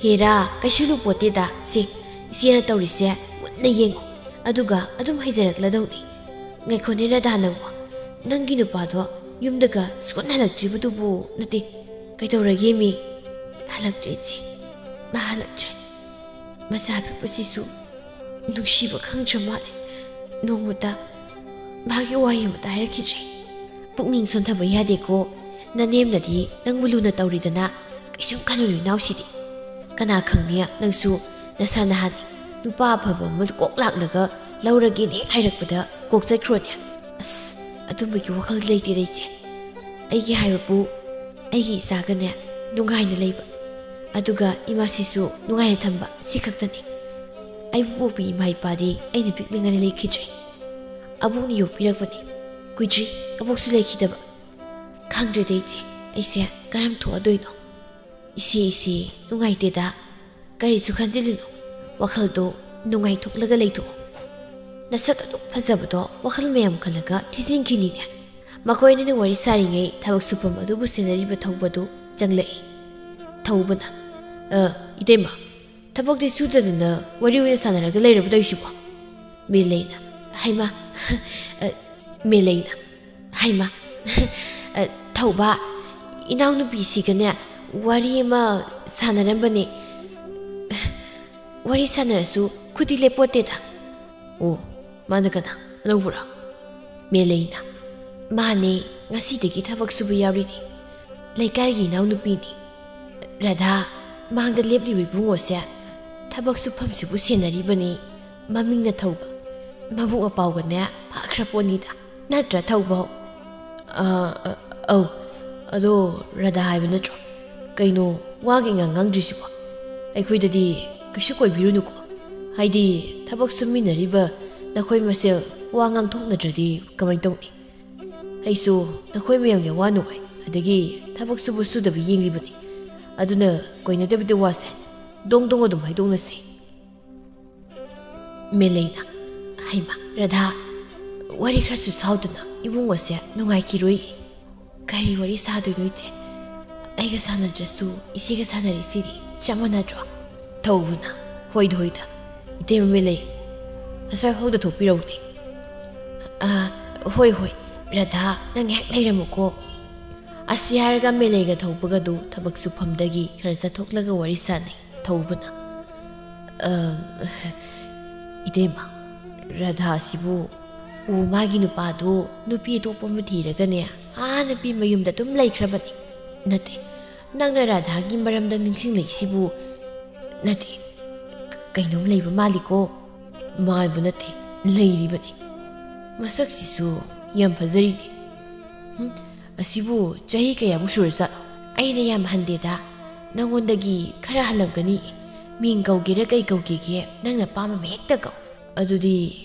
"ꯍꯦꯔꯥ, ꯀꯩꯁꯨ ꯂꯨꯄꯣꯠꯇꯦꯗ꯫ ꯁꯤ ꯏꯆꯦꯅ ꯇꯧꯔꯤꯁꯦ ꯃꯨꯟꯅ ꯌꯦꯡꯉꯣ, ꯑꯗꯨꯒ ꯑꯗꯨꯝ ꯍꯩꯖꯔꯛꯂꯗꯧꯅꯤ꯫ ꯉꯥꯏꯈꯣꯅꯦ ꯔꯥꯙꯥ, ꯅꯪꯕꯣ, ꯅꯪꯒꯤ ꯅꯨꯄꯥꯗꯣ ꯌꯨꯝꯗꯒ ꯁꯨꯛꯍꯟ ꯍꯜꯂꯛꯇ꯭ꯔꯤꯕꯗꯨꯕꯨ?" "ꯅꯠꯇꯦ, ꯀꯩꯗꯧꯔꯒꯦ ꯃꯤ?" "ꯍꯜꯂꯛꯇ꯭ꯔꯦ ꯏꯆꯦ, ꯃꯥ ꯍꯜꯂꯛꯇ꯭ꯔꯦ꯫ ꯃꯆꯥ ꯄꯤꯛꯄꯁꯤꯁꯨ ꯅꯨꯡꯁꯤꯕ ꯈꯪꯗ꯭ꯔ ꯃꯥꯜꯂꯦ꯫ ꯅꯣꯡꯃꯇ ꯃꯥꯒꯤ ꯋꯥꯍꯩ ꯑꯃꯇ ꯍꯥꯏꯔꯛꯈꯤꯗ꯭ꯔꯦ꯫ ꯄꯨꯛꯅꯤꯡ ꯁꯣꯟꯊꯕ ꯌꯥꯗꯦꯀꯣ꯫ ꯅꯅꯦꯝꯅꯗꯤ ꯅꯪꯕꯨ ꯂꯨꯅ ꯇꯧꯔꯤꯗꯅ, ꯀꯩꯁꯨꯝ ꯈꯜꯂꯨꯅꯨ ꯏꯅꯥꯎꯁꯤꯗꯤ꯫ ꯀꯅꯥ ꯈꯪꯅꯤ, ꯅꯪꯁꯨ ꯅꯁꯥ ꯅꯍꯥꯟ ꯅꯨꯄꯥ ꯑꯐꯕ ꯑꯃ ꯀꯣꯛ ꯂꯥꯛꯂꯒ ꯂꯧꯔꯒꯦꯅ ꯍꯦꯛ ꯍꯥꯏꯔꯛꯄꯗ ꯀꯣꯛ ꯆꯠꯈ꯭ꯔꯣꯅꯦ꯫ ꯑꯁ, ꯑꯗꯨꯝꯕꯒꯤ ꯋꯥꯈꯜꯗꯤ ꯂꯩꯇꯦꯗ ꯏꯆꯦ꯫ ꯑꯩꯒꯤ ꯍꯥꯏꯕꯕꯨ ꯑꯩꯒꯤ ꯏꯆꯥꯒꯅꯦ ꯅꯨꯡꯉꯥꯏꯅ ꯂꯩꯕ, ꯑꯗꯨꯒ ꯏꯃꯥꯁꯤꯁꯨ ꯅꯨꯡꯉꯥꯏꯅ ꯊꯝꯕ, ꯁꯤ ꯈꯛꯇꯅꯤ꯫ ꯑꯩꯕꯨ ꯄꯣꯛꯄꯤ ꯏꯃꯥ ꯏꯄꯥꯗꯤ ꯑꯩꯅ ꯄꯤꯛꯂꯤꯉꯩꯗ ꯂꯩꯈꯤꯗ꯭ꯔꯦ꯫ ꯑꯕꯣꯛꯅ ꯌꯣꯛꯄꯤꯔꯛꯄꯅꯤ꯫ ꯀꯨꯏꯗ꯭ꯔꯤ ꯑꯕꯣꯛꯁꯨ ꯂꯩꯈꯤꯗꯕ꯫ ꯈꯪꯗ꯭ꯔꯦꯗ ꯏꯆꯦ, ꯑꯩꯁꯦ ꯀꯔꯝ ꯊꯣꯛꯑꯗꯣꯏꯅꯣ?" "ꯏꯆꯦ, ꯏꯆꯦ, ꯅꯨꯡꯉꯥꯏꯇꯦꯗ꯫ ꯀꯔꯤꯁꯨ ꯈꯟꯖꯤꯜꯂꯨꯅꯨ꯫ ꯋꯥꯈꯜꯗꯣ ꯅꯨꯡꯉꯥꯏꯊꯣꯛꯂꯒ ꯂꯩꯊꯣꯛꯑꯣ꯫ ꯅꯁꯛ ꯑꯗꯨꯛ ꯐꯖꯕꯗꯣ ꯋꯥꯈꯜ ꯃꯌꯥꯝ ꯈꯜꯂꯒ ꯊꯤꯖꯤꯟꯈꯤꯅꯤꯅꯦ?" ꯃꯈꯣꯏ ꯑꯅꯤꯅ ꯋꯥꯔꯤ ꯁꯥꯔꯤꯉꯩ ꯊꯕꯛ ꯁꯨꯐꯝ ꯑꯗꯨꯕꯨ ꯁꯦꯟꯅꯔꯤꯕ ꯊꯧꯕꯗꯨ ꯆꯪꯂꯛꯏ꯫ ꯊꯧꯕꯅ, "ꯑ, ꯏꯇꯩꯃ, ꯊꯕꯛꯇꯤ ꯁꯨꯗꯗꯅ ꯋꯥꯔꯤ ꯑꯣꯏꯅ ꯁꯥꯟꯅꯔꯒ ꯂꯩꯔꯕ ꯇꯧꯔꯤꯁꯤꯕꯣ?" ꯃꯦꯂꯩꯅ, "ꯍꯩꯃꯥ," ꯑ, ꯃꯦꯂꯩꯅ, "ꯍꯩꯃꯥ, ꯑ, ꯊꯧꯕ, ꯏꯅꯥꯎꯅꯨꯄꯤꯁꯤꯒꯅꯦ ꯋꯥꯔꯤ ꯑꯃ ꯁꯥꯟꯅꯔꯝꯕꯅꯦ꯫ ꯋꯥꯔꯤ ꯁꯥꯟꯅꯔꯁꯨ ꯈꯨꯗꯤ ꯂꯦꯞꯄꯣꯠꯇꯦꯗ꯫" "ꯑꯣ, ꯃꯥꯅ ꯀꯅꯥ? ꯑꯅꯧꯕꯔꯣ?" ꯃꯦꯂꯩꯅ, "ꯃꯥꯅꯦ, ꯉꯁꯤꯗꯒꯤ ꯊꯕꯛ ꯁꯨꯕ ꯌꯥꯎꯔꯤꯅꯤ꯫ ꯂꯩꯀꯥꯏꯒꯤ ꯏꯅꯥꯎꯅꯨꯄꯤꯅꯤ꯫ ꯔꯥꯙꯥ, ꯃꯥꯡꯗ ꯂꯦꯞꯂꯤꯕ ꯏꯕꯨꯡꯉꯣꯁꯦ ꯊꯕꯛ ꯁꯨꯐꯝꯁꯤꯕꯨ ꯁꯦꯟꯅꯔꯤꯕꯅꯤ꯫ ꯃꯃꯤꯡꯅ ꯊꯧꯕ꯫ ꯃꯕꯨꯛ ꯃꯄꯥꯎꯒꯅꯦ ꯐꯈ꯭ꯔ ꯄꯣꯠꯅꯤꯗ꯫ ꯅꯠꯇ꯭ꯔ ꯊꯧꯕ?" "ꯑ, ꯑ, ꯑꯧ꯫ ꯑꯗꯣ ꯔꯥꯙꯥ ꯍꯥꯏꯕ ꯅꯠꯇ꯭ꯔꯣ? ꯀꯩꯅꯣ, ꯋꯥꯒ ꯏꯉꯥꯡ ꯉꯥꯡꯗ꯭ꯔꯤꯁꯤꯕꯣ? ꯑꯩꯈꯣꯏꯗꯗꯤ ꯀꯩꯁꯨ ꯀꯣꯏꯕꯤꯔꯨꯅꯨꯀꯣ꯫ ꯍꯥꯏꯗꯤ, ꯊꯕꯛ ꯁꯨꯃꯤꯟꯅꯔꯤꯕ ꯅꯈꯣꯏ ꯃꯁꯦꯜ ꯋꯥ ꯉꯥꯡꯊꯣꯛꯅꯗ꯭ꯔꯗꯤ ꯀꯃꯥꯏ ꯇꯧꯅꯤ? ꯑꯩꯁꯨ ꯅꯈꯣꯏ ꯃꯌꯥꯝꯒꯤ ꯑꯋꯥ ꯅꯨꯡꯉꯥꯏ, ꯑꯗꯒꯤ ꯊꯕꯛ ꯁꯨꯕ ꯁꯨꯗꯕ ꯌꯦꯡꯂꯤꯕꯅꯤ꯫ ꯑꯗꯨꯅ ꯀꯣꯏꯅꯗꯕꯤꯗ ꯋꯥꯁꯦ ꯗꯣꯡ ꯗꯣꯡ ꯑꯗꯨꯝ ꯍꯥꯏꯗꯣꯛꯅꯁꯦ꯫" ꯃꯦꯂꯩꯅ, "ꯍꯩꯃꯥ, ꯔꯥꯙꯥ, ꯋꯥꯔꯤ ꯈꯔꯁꯨ ꯁꯥꯎꯗꯅ, ꯏꯕꯨꯡꯉꯣꯁꯦ ꯅꯨꯡꯉꯥꯏꯈꯤꯔꯣꯏ꯫" "ꯀꯔꯤ ꯋꯥꯔꯤ ꯁꯥꯗꯣꯏꯅꯣ ꯏꯆꯦ? ꯑꯩꯒ ꯁꯥꯟꯅꯗ꯭ꯔꯁꯨ ꯏꯆꯦꯒ ꯁꯥꯟꯅꯔꯤꯁꯤꯗꯤ ꯆꯞ ꯃꯥꯟꯅꯗ꯭ꯔꯣ? ꯊꯧꯕꯅ, "ꯍꯣꯏꯗ ꯍꯣꯏꯗ, ꯏꯇꯩꯃ ꯃꯦꯂꯩ, ꯑꯁ꯭ꯋꯥꯏ ꯍꯣꯜꯗ ꯊꯣꯛꯄꯤꯔꯧꯅꯦ꯫" "ꯑꯥ, ꯍꯣꯏ ꯍꯣꯏ, ꯔꯥꯙꯥ, ꯅꯪ ꯉꯥꯏꯍꯥꯛ ꯂꯩꯔꯝꯃꯨꯀꯣ꯫" ꯑꯁꯤ ꯍꯥꯏꯔꯒ ꯃꯦꯂꯩꯒ ꯊꯧꯕꯒꯗꯨ ꯊꯕꯛ ꯁꯨꯐꯝꯗꯒꯤ ꯈꯔ ꯆꯠꯊꯣꯛꯂꯒ ꯋꯥꯔꯤ ꯁꯥꯟꯅꯩ꯫ ꯊꯧꯕꯅ, "ꯑ, ꯏꯇꯩꯃ, ꯔꯥꯙꯥꯁꯤꯕꯨ, ꯑꯣ, ꯃꯥꯒꯤ ꯅꯨꯄꯥꯗꯨ ꯅꯨꯄꯤ ꯑꯇꯣꯞꯄ ꯑꯃ ꯊꯤꯔꯒꯅꯦ, ꯑꯥ ꯅꯨꯄꯤ ꯃꯌꯨꯝꯗ ꯑꯗꯨꯝ ꯂꯩꯈ꯭ꯔꯕꯅꯤ꯫ ꯅꯠꯇꯦ, ꯅꯪꯅ ꯔꯥꯙꯥꯒꯤ ꯃꯔꯝꯗ ꯅꯤꯡꯁꯤꯡꯂꯛꯏꯁꯤꯕꯨ, ꯅꯠꯇꯦ, ꯀꯩꯅꯣꯝ ꯂꯩꯕ ꯃꯥꯜꯂꯤꯀꯣ?" "ꯃꯥꯟꯕ ꯅꯠꯇꯦ, ꯂꯩꯔꯤꯕꯅꯤ꯫ ꯃꯁꯛꯁꯤꯁꯨ ꯌꯥꯝ ꯐꯖꯔꯤꯅꯦ꯫ ꯍꯨꯝ, ꯑꯁꯤꯕꯨ ꯆꯍꯤ ꯀꯌꯥꯃꯨꯛ ꯁꯨꯔꯖꯥꯠꯅꯣ?" "ꯑꯩꯅ ꯌꯥꯝ ꯍꯟꯗꯦꯗ, ꯅꯉꯣꯟꯗꯒꯤ ꯈꯔ ꯍꯜꯂꯝꯒꯅꯤ꯫ ꯃꯤꯡ ꯀꯧꯒꯦꯔꯥ ꯀꯩ ꯀꯧꯒꯦꯒꯦ, ꯅꯪꯅ ꯑꯄꯥꯝꯕ ꯑꯃ ꯍꯦꯛꯇ ꯀꯧ꯫" "ꯑꯗꯨꯗꯤ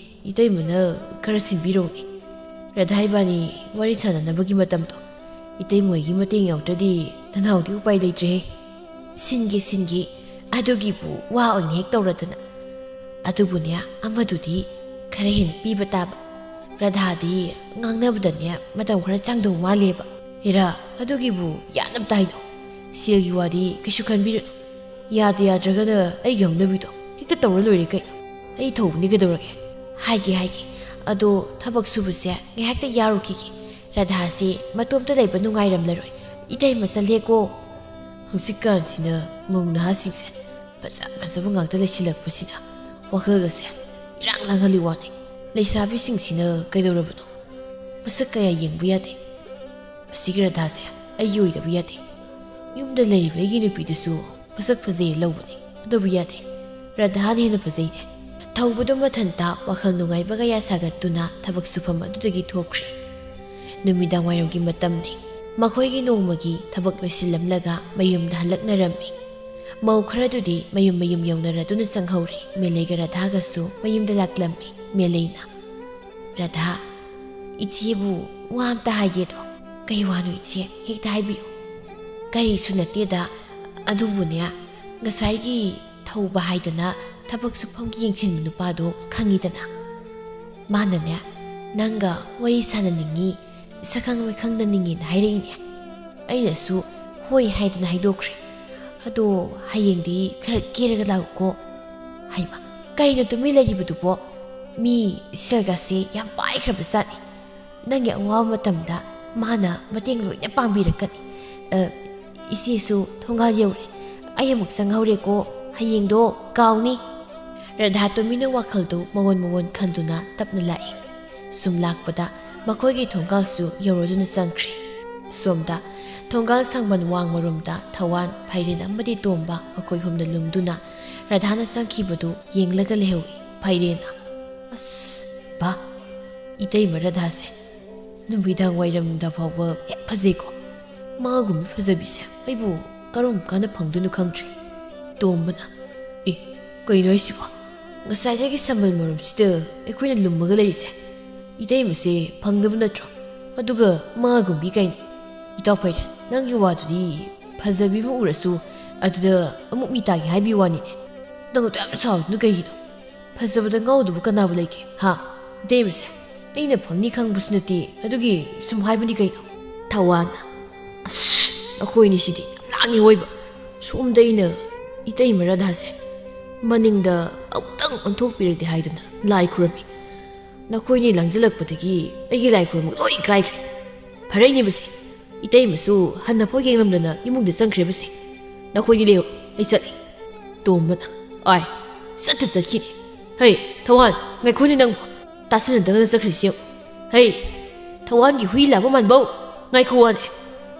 ꯏꯇꯩꯃꯅ ꯈꯔ ꯁꯤꯟꯕꯤꯔꯣꯅꯦ꯫ ꯔꯥꯙꯥ ꯏꯕꯥꯅꯤ ꯋꯥꯔꯤ ꯁꯥꯟꯅꯅꯕꯒꯤ ꯃꯇꯝꯗꯣ ꯏꯇꯩꯃ ꯍꯣꯏꯒꯤ ꯃꯇꯦꯡ ꯌꯥꯎꯗ꯭ꯔꯗꯤ ꯅꯅꯥꯎꯗꯤ ꯎꯄꯥꯏ ꯂꯩꯇ꯭ꯔꯦꯍꯦ꯫" "ꯁꯤꯟꯒꯦ, ꯁꯤꯟꯒꯦ, ꯑꯗꯨꯒꯤꯕꯨ ꯋꯥ ꯑꯣꯏꯅ ꯍꯦꯛ ꯇꯧꯔꯗꯅ꯫ ꯑꯗꯨꯕꯨꯅꯦ, ꯑꯃꯗꯨꯗꯤ ꯈꯔ ꯍꯦꯟꯅ ꯄꯤꯕ ꯇꯥꯕ꯫ ꯔꯥꯙꯥꯗꯤ ꯉꯥꯡꯅꯕꯗꯅꯦ ꯃꯇꯝ ꯈꯔ ꯆꯪꯗꯧ ꯃꯥꯜꯂꯦꯕ꯫" "ꯍꯦꯔꯥ, ꯑꯗꯨꯒꯤꯕꯨ ꯌꯥꯅꯕ ꯇꯥꯏꯅꯣ꯫ ꯁꯦꯜꯒꯤ ꯋꯥꯗꯤ ꯀꯩꯁꯨ ꯈꯟꯕꯤꯔꯨꯅꯨ꯫ ꯌꯥꯗ ꯌꯥꯗ꯭ꯔꯒꯅ ꯑꯩꯒꯤ ꯍꯧꯅꯕꯤꯗꯣ ꯍꯦꯛꯇ ꯇꯧꯔ ꯂꯣꯏꯔꯦ ꯀꯩꯅꯣ꯫ ꯑꯩ ꯊꯧꯕꯅꯤ ꯀꯩꯗꯧꯔꯒꯦ꯫" "ꯍꯥꯏꯒꯦ, ꯍꯥꯏꯒꯦ꯫ ꯑꯗꯣ ꯊꯕꯛ ꯁꯨꯕꯁꯦ ꯉꯥꯏꯍꯥꯛꯇ ꯌꯥꯔꯨꯈꯤꯒꯦ꯫ ꯔꯥꯙꯥꯁꯦ ꯃꯇꯣꯝꯇ ꯂꯩꯕ ꯅꯨꯡꯉꯥꯏꯔꯝꯂꯔꯣꯏ꯫ ꯏꯇꯩꯃ ꯆꯠꯂꯦꯀꯣ꯫" ꯍꯧꯖꯤꯛꯀꯥꯟꯁꯤꯅ ꯃꯧ ꯅꯍꯥꯁꯤꯡꯁꯦ ꯐꯖ ꯐꯖꯕ ꯉꯥꯛꯇ ꯂꯩꯁꯤꯜꯂꯛꯄꯁꯤꯅ ꯋꯥꯈꯜꯒꯁꯦ ꯏꯔꯥꯡ ꯂꯥꯡꯍꯜꯂꯤ ꯋꯥꯅꯤ꯫ ꯂꯩꯁꯥꯕꯤꯁꯤꯡꯁꯤꯅ ꯀꯩꯗꯧꯔꯕꯅꯣ? ꯃꯁꯛ ꯀꯌꯥ ꯌꯦꯡꯕ ꯌꯥꯗꯦ꯫ ꯃꯁꯤꯒꯤ ꯔꯥꯙꯥꯁꯦ ꯑꯩꯒꯤ ꯑꯣꯏꯗꯕ ꯌꯥꯗꯦ꯫ ꯌꯨꯝꯗ ꯂꯩꯔꯤꯕ ꯑꯩꯒꯤ ꯅꯨꯄꯤꯗꯨꯁꯨ ꯃꯁꯛ ꯐꯖꯩ ꯂꯧꯕꯅꯤ, ꯑꯗꯨꯕꯨ ꯌꯥꯗꯦ꯫ ꯔꯥꯙꯥꯅ ꯍꯦꯟꯅ ꯐꯖꯩꯅꯦ꯫ ꯊꯧꯕꯗꯨ ꯃꯊꯟꯇ ꯋꯥꯈꯜ ꯅꯨꯡꯉꯥꯏꯕ ꯀꯌꯥ ꯁꯥꯒꯠꯇꯨꯅ ꯊꯕꯛ ꯁꯨꯐꯝ ꯑꯗꯨꯗꯒꯤ ꯊꯣꯛꯈ꯭ꯔꯦ꯫ ꯅꯨꯃꯤꯗꯥꯡ ꯋꯥꯏꯔꯝꯒꯤ ꯃꯇꯝꯅꯤ꯫ ꯃꯈꯣꯏꯒꯤ ꯅꯣꯡꯃꯒꯤ ꯊꯕꯛ ꯂꯣꯏꯁꯤꯜꯂꯝꯂꯒ ꯃꯌꯨꯝꯗ ꯍꯜꯂꯛꯅꯔꯝꯃꯤ꯫ ꯃꯧ ꯈꯔꯗꯨꯗꯤ ꯃꯌꯨꯝ ꯃꯌꯨꯝ ꯌꯧꯅꯔꯗꯨꯅ ꯆꯪꯍꯧꯔꯦ꯫ ꯃꯦꯂꯩꯒ ꯔꯥꯙꯥꯒꯁꯨ ꯃꯌꯨꯝꯗ ꯂꯥꯛꯂꯝꯃꯤ꯫ ꯃꯦꯂꯩꯅ, "ꯔꯥꯙꯥ, ꯏꯆꯦꯕꯨ ꯋꯥ ꯑꯝꯇ ꯍꯥꯏꯒꯦꯗꯣ꯫" "ꯀꯩ ꯋꯥꯅꯣ ꯏꯆꯦ? ꯍꯦꯛꯇ ꯍꯥꯏꯕꯤꯌꯨ꯫" "ꯀꯔꯤꯁꯨ ꯅꯠꯇꯦꯗ, ꯑꯗꯨꯕꯨꯅꯦ, ꯉꯁꯥꯏꯒꯤ ꯊꯧꯕ ꯍꯥꯏꯗꯅ ꯊꯕꯛ ꯁꯨꯐꯝꯒꯤ ꯌꯦꯡꯁꯤꯟꯕ ꯅꯨꯄꯥꯗꯣ ꯈꯪꯉꯤꯗꯅ? ꯃꯥꯅꯅꯦ, ꯅꯪꯒ ꯋꯥꯔꯤ ꯁꯥꯟꯅꯅꯤꯡꯉꯤ, ꯁꯛꯈꯪ ꯃꯥꯏꯈꯪꯅꯅꯤꯡꯉꯤꯅ ꯍꯥꯏꯔꯛꯏꯅꯦ꯫ ꯑꯩꯅꯁꯨ ꯍꯣꯏ ꯍꯥꯏꯗꯨꯅ ꯍꯥꯏꯗꯣꯛꯈ꯭ꯔꯦ꯫ "ꯑꯗꯣ ꯍꯌꯦꯡꯗꯤ ꯈꯔ ꯀꯦꯔꯒ ꯂꯥꯛꯎꯀꯣ"꯫ ꯍꯩꯃ, ꯀꯩꯅꯣ ꯇꯨꯃꯤꯟ ꯂꯩꯔꯤꯕꯗꯨꯕꯣ? ꯃꯤ ꯁꯦꯜꯒꯁꯦ ꯌꯥꯝ ꯄꯥꯏꯈ꯭ꯔꯕ ꯖꯥꯠꯅꯤ꯫ ꯅꯪꯒꯤ ꯑꯋꯥꯕ ꯃꯇꯝꯗ ꯃꯥꯅ ꯃꯇꯦꯡ ꯂꯣꯏꯅ ꯄꯥꯡꯕꯤꯔꯛꯀꯅꯤ꯫ ꯑ, ꯏꯆꯦꯁꯨ ꯊꯣꯡꯒꯥꯜ ꯌꯧꯔꯦ꯫ ꯑꯩ ꯑꯃꯨꯛ ꯆꯪꯍꯧꯔꯦꯀꯣ꯫ ꯍꯌꯦꯡꯗꯣ ꯀꯥꯎꯅꯤ꯫ ꯔꯥꯙꯥ ꯇꯨꯃꯤꯟꯅ ꯋꯥꯈꯜꯗꯨ ꯃꯉꯣꯟ ꯃꯉꯣꯟ ꯈꯟꯗꯨꯅ ꯇꯞꯅ ꯂꯥꯛꯏ꯫ ꯁꯨꯝ ꯂꯥꯛꯄꯗ ꯃꯈꯣꯏꯒꯤ ꯊꯣꯡꯒꯥꯜꯁꯨ ꯌꯧꯔꯗꯨꯅ ꯆꯪꯈ꯭ꯔꯦ꯫ ꯁꯣꯝꯗ ꯊꯣꯡꯒꯥꯜ ꯁꯪꯕꯟ ꯋꯥꯡꯃꯔꯣꯝꯗ ꯊꯋꯥꯟ, ꯐꯥꯏꯔꯦꯟ ꯑꯃꯗꯤ ꯇꯣꯝꯕ ꯃꯈꯣꯏ ꯑꯍꯨꯝꯅ ꯂꯨꯝꯗꯨꯅ ꯔꯥꯙꯥꯅ ꯆꯪꯈꯤꯕꯗꯨ ꯌꯦꯡꯂꯒ ꯂꯩꯍꯧꯏ꯫ ꯐꯥꯏꯔꯦꯟꯅ, "ꯑꯁ, ꯕꯥ, ꯏꯇꯩꯃ ꯔꯥꯙꯥꯁꯦ ꯅꯨꯃꯤꯗꯥꯡ ꯋꯥꯏꯔꯝꯗ ꯐꯥꯎꯕ ꯍꯦꯛ ꯐꯖꯩꯀꯣ꯫ ꯃꯥꯒꯨꯝꯕ ꯐꯖꯕꯤꯁꯦ ꯑꯩꯕꯨ ꯀꯔꯝ ꯀꯥꯟꯗ ꯐꯪꯗꯣꯏꯅꯣ ꯈꯪꯗ꯭ꯔꯦ"꯫ ꯇꯣꯝꯕꯅ, "ꯑꯦ, ꯀꯩꯅꯣ ꯍꯥꯏꯁꯤꯕꯣ? ꯉꯁꯥꯏꯗꯒꯤ ꯁꯝꯕꯜ ꯃꯔꯨꯝꯁꯤꯗ ꯑꯩꯈꯣꯏꯅ ꯂꯨꯝꯃꯒ ꯂꯩꯔꯤꯁꯦ ꯏꯇꯩꯃꯁꯦ ꯐꯪꯗꯕ ꯅꯠꯇ꯭ꯔꯣ? ꯑꯗꯨꯒ ꯃꯥꯒꯨꯝꯕꯤ ꯀꯩꯅꯣ? ꯏꯇꯥꯎ ꯐꯥꯏꯔꯦꯟ, ꯅꯪꯒꯤ ꯋꯥꯗꯨꯗꯤ ꯐꯖꯕꯤ ꯑꯃ ꯎꯔꯁꯨ ꯑꯗꯨꯗ ꯑꯃꯨꯛ ꯃꯤ ꯇꯥꯒꯦ ꯍꯥꯏꯕꯤ ꯋꯥꯅꯤꯅꯦ꯫ ꯅꯪ ꯑꯗꯨ ꯌꯥꯝ ꯁꯥꯎꯔꯤꯗꯨꯅ ꯀꯩꯒꯤꯅꯣ? ꯐꯖꯕꯗ ꯉꯥꯎꯗꯕ ꯀꯅꯥꯕꯨ ꯂꯩꯒꯦ, ꯍꯥ? ꯏꯇꯩꯃꯁꯦ ꯑꯩꯅ ꯐꯪꯅꯤ ꯈꯪꯕꯁꯨ ꯅꯠꯇꯦ, ꯑꯗꯨꯒꯤ ꯁꯨꯝ ꯍꯥꯏꯕꯅꯤ ꯀꯩꯅꯣ"꯫ ꯊꯋꯥꯟ, "ꯑꯁ, ꯑꯩꯈꯣꯏꯅꯤꯁꯤꯗꯤ ꯌꯥꯝ ꯂꯥꯡꯉꯤ ꯑꯣꯏꯕ꯫ ꯁꯣꯝꯗ ꯑꯩꯅ ꯏꯇꯩꯃ ꯔꯥꯙꯥꯁꯦ ꯃꯅꯤꯡꯗ ꯑꯃꯨꯛꯇꯪ ꯑꯣꯟꯊꯣꯛꯄꯤꯔꯗꯤ ꯍꯥꯏꯗꯨꯅ ꯂꯥꯏ ꯈꯨꯔꯝꯃꯤ꯫ ꯅꯈꯣꯏꯅꯤ ꯂꯥꯡꯖꯜꯂꯛꯄꯗꯒꯤ ꯑꯩꯒꯤ ꯂꯥꯏ ꯈꯨꯔꯨꯝꯕ ꯂꯣꯏ ꯀꯥꯏꯈ꯭ꯔꯦ꯫ ꯐꯔꯩꯅꯦꯕꯁꯦ, ꯏꯇꯩꯃꯁꯨ ꯍꯟꯅꯐꯥꯎ ꯌꯦꯡꯂꯝꯗꯅ ꯏꯃꯨꯡꯗ ꯆꯪꯈ꯭ꯔꯦꯕꯁꯦ꯫ ꯅꯈꯣꯏꯅꯤ ꯂꯩꯍꯧ, ꯑꯩ ꯆꯠꯂꯤ"꯫ ꯇꯣꯝꯕꯅ, "ꯑꯥꯏ, ꯆꯠꯇ ꯆꯠꯈꯤꯅꯤ꯫ ꯍꯩ, ꯊꯋꯥꯟ, ꯉꯥꯏꯈꯣꯅꯦ ꯅꯪꯕꯨ꯫ ꯇꯥꯁꯤꯟꯅꯗꯅ ꯆꯠꯈ꯭ꯔꯤꯁꯤ ꯌꯦꯡꯉꯨ꯫ ꯍꯩ, ꯊꯋꯥꯟꯒꯤ ꯍꯨꯏ ꯂꯥꯕ ꯃꯥꯟꯕꯧ, ꯉꯥꯏꯈꯣ ꯋꯥꯅꯦ꯫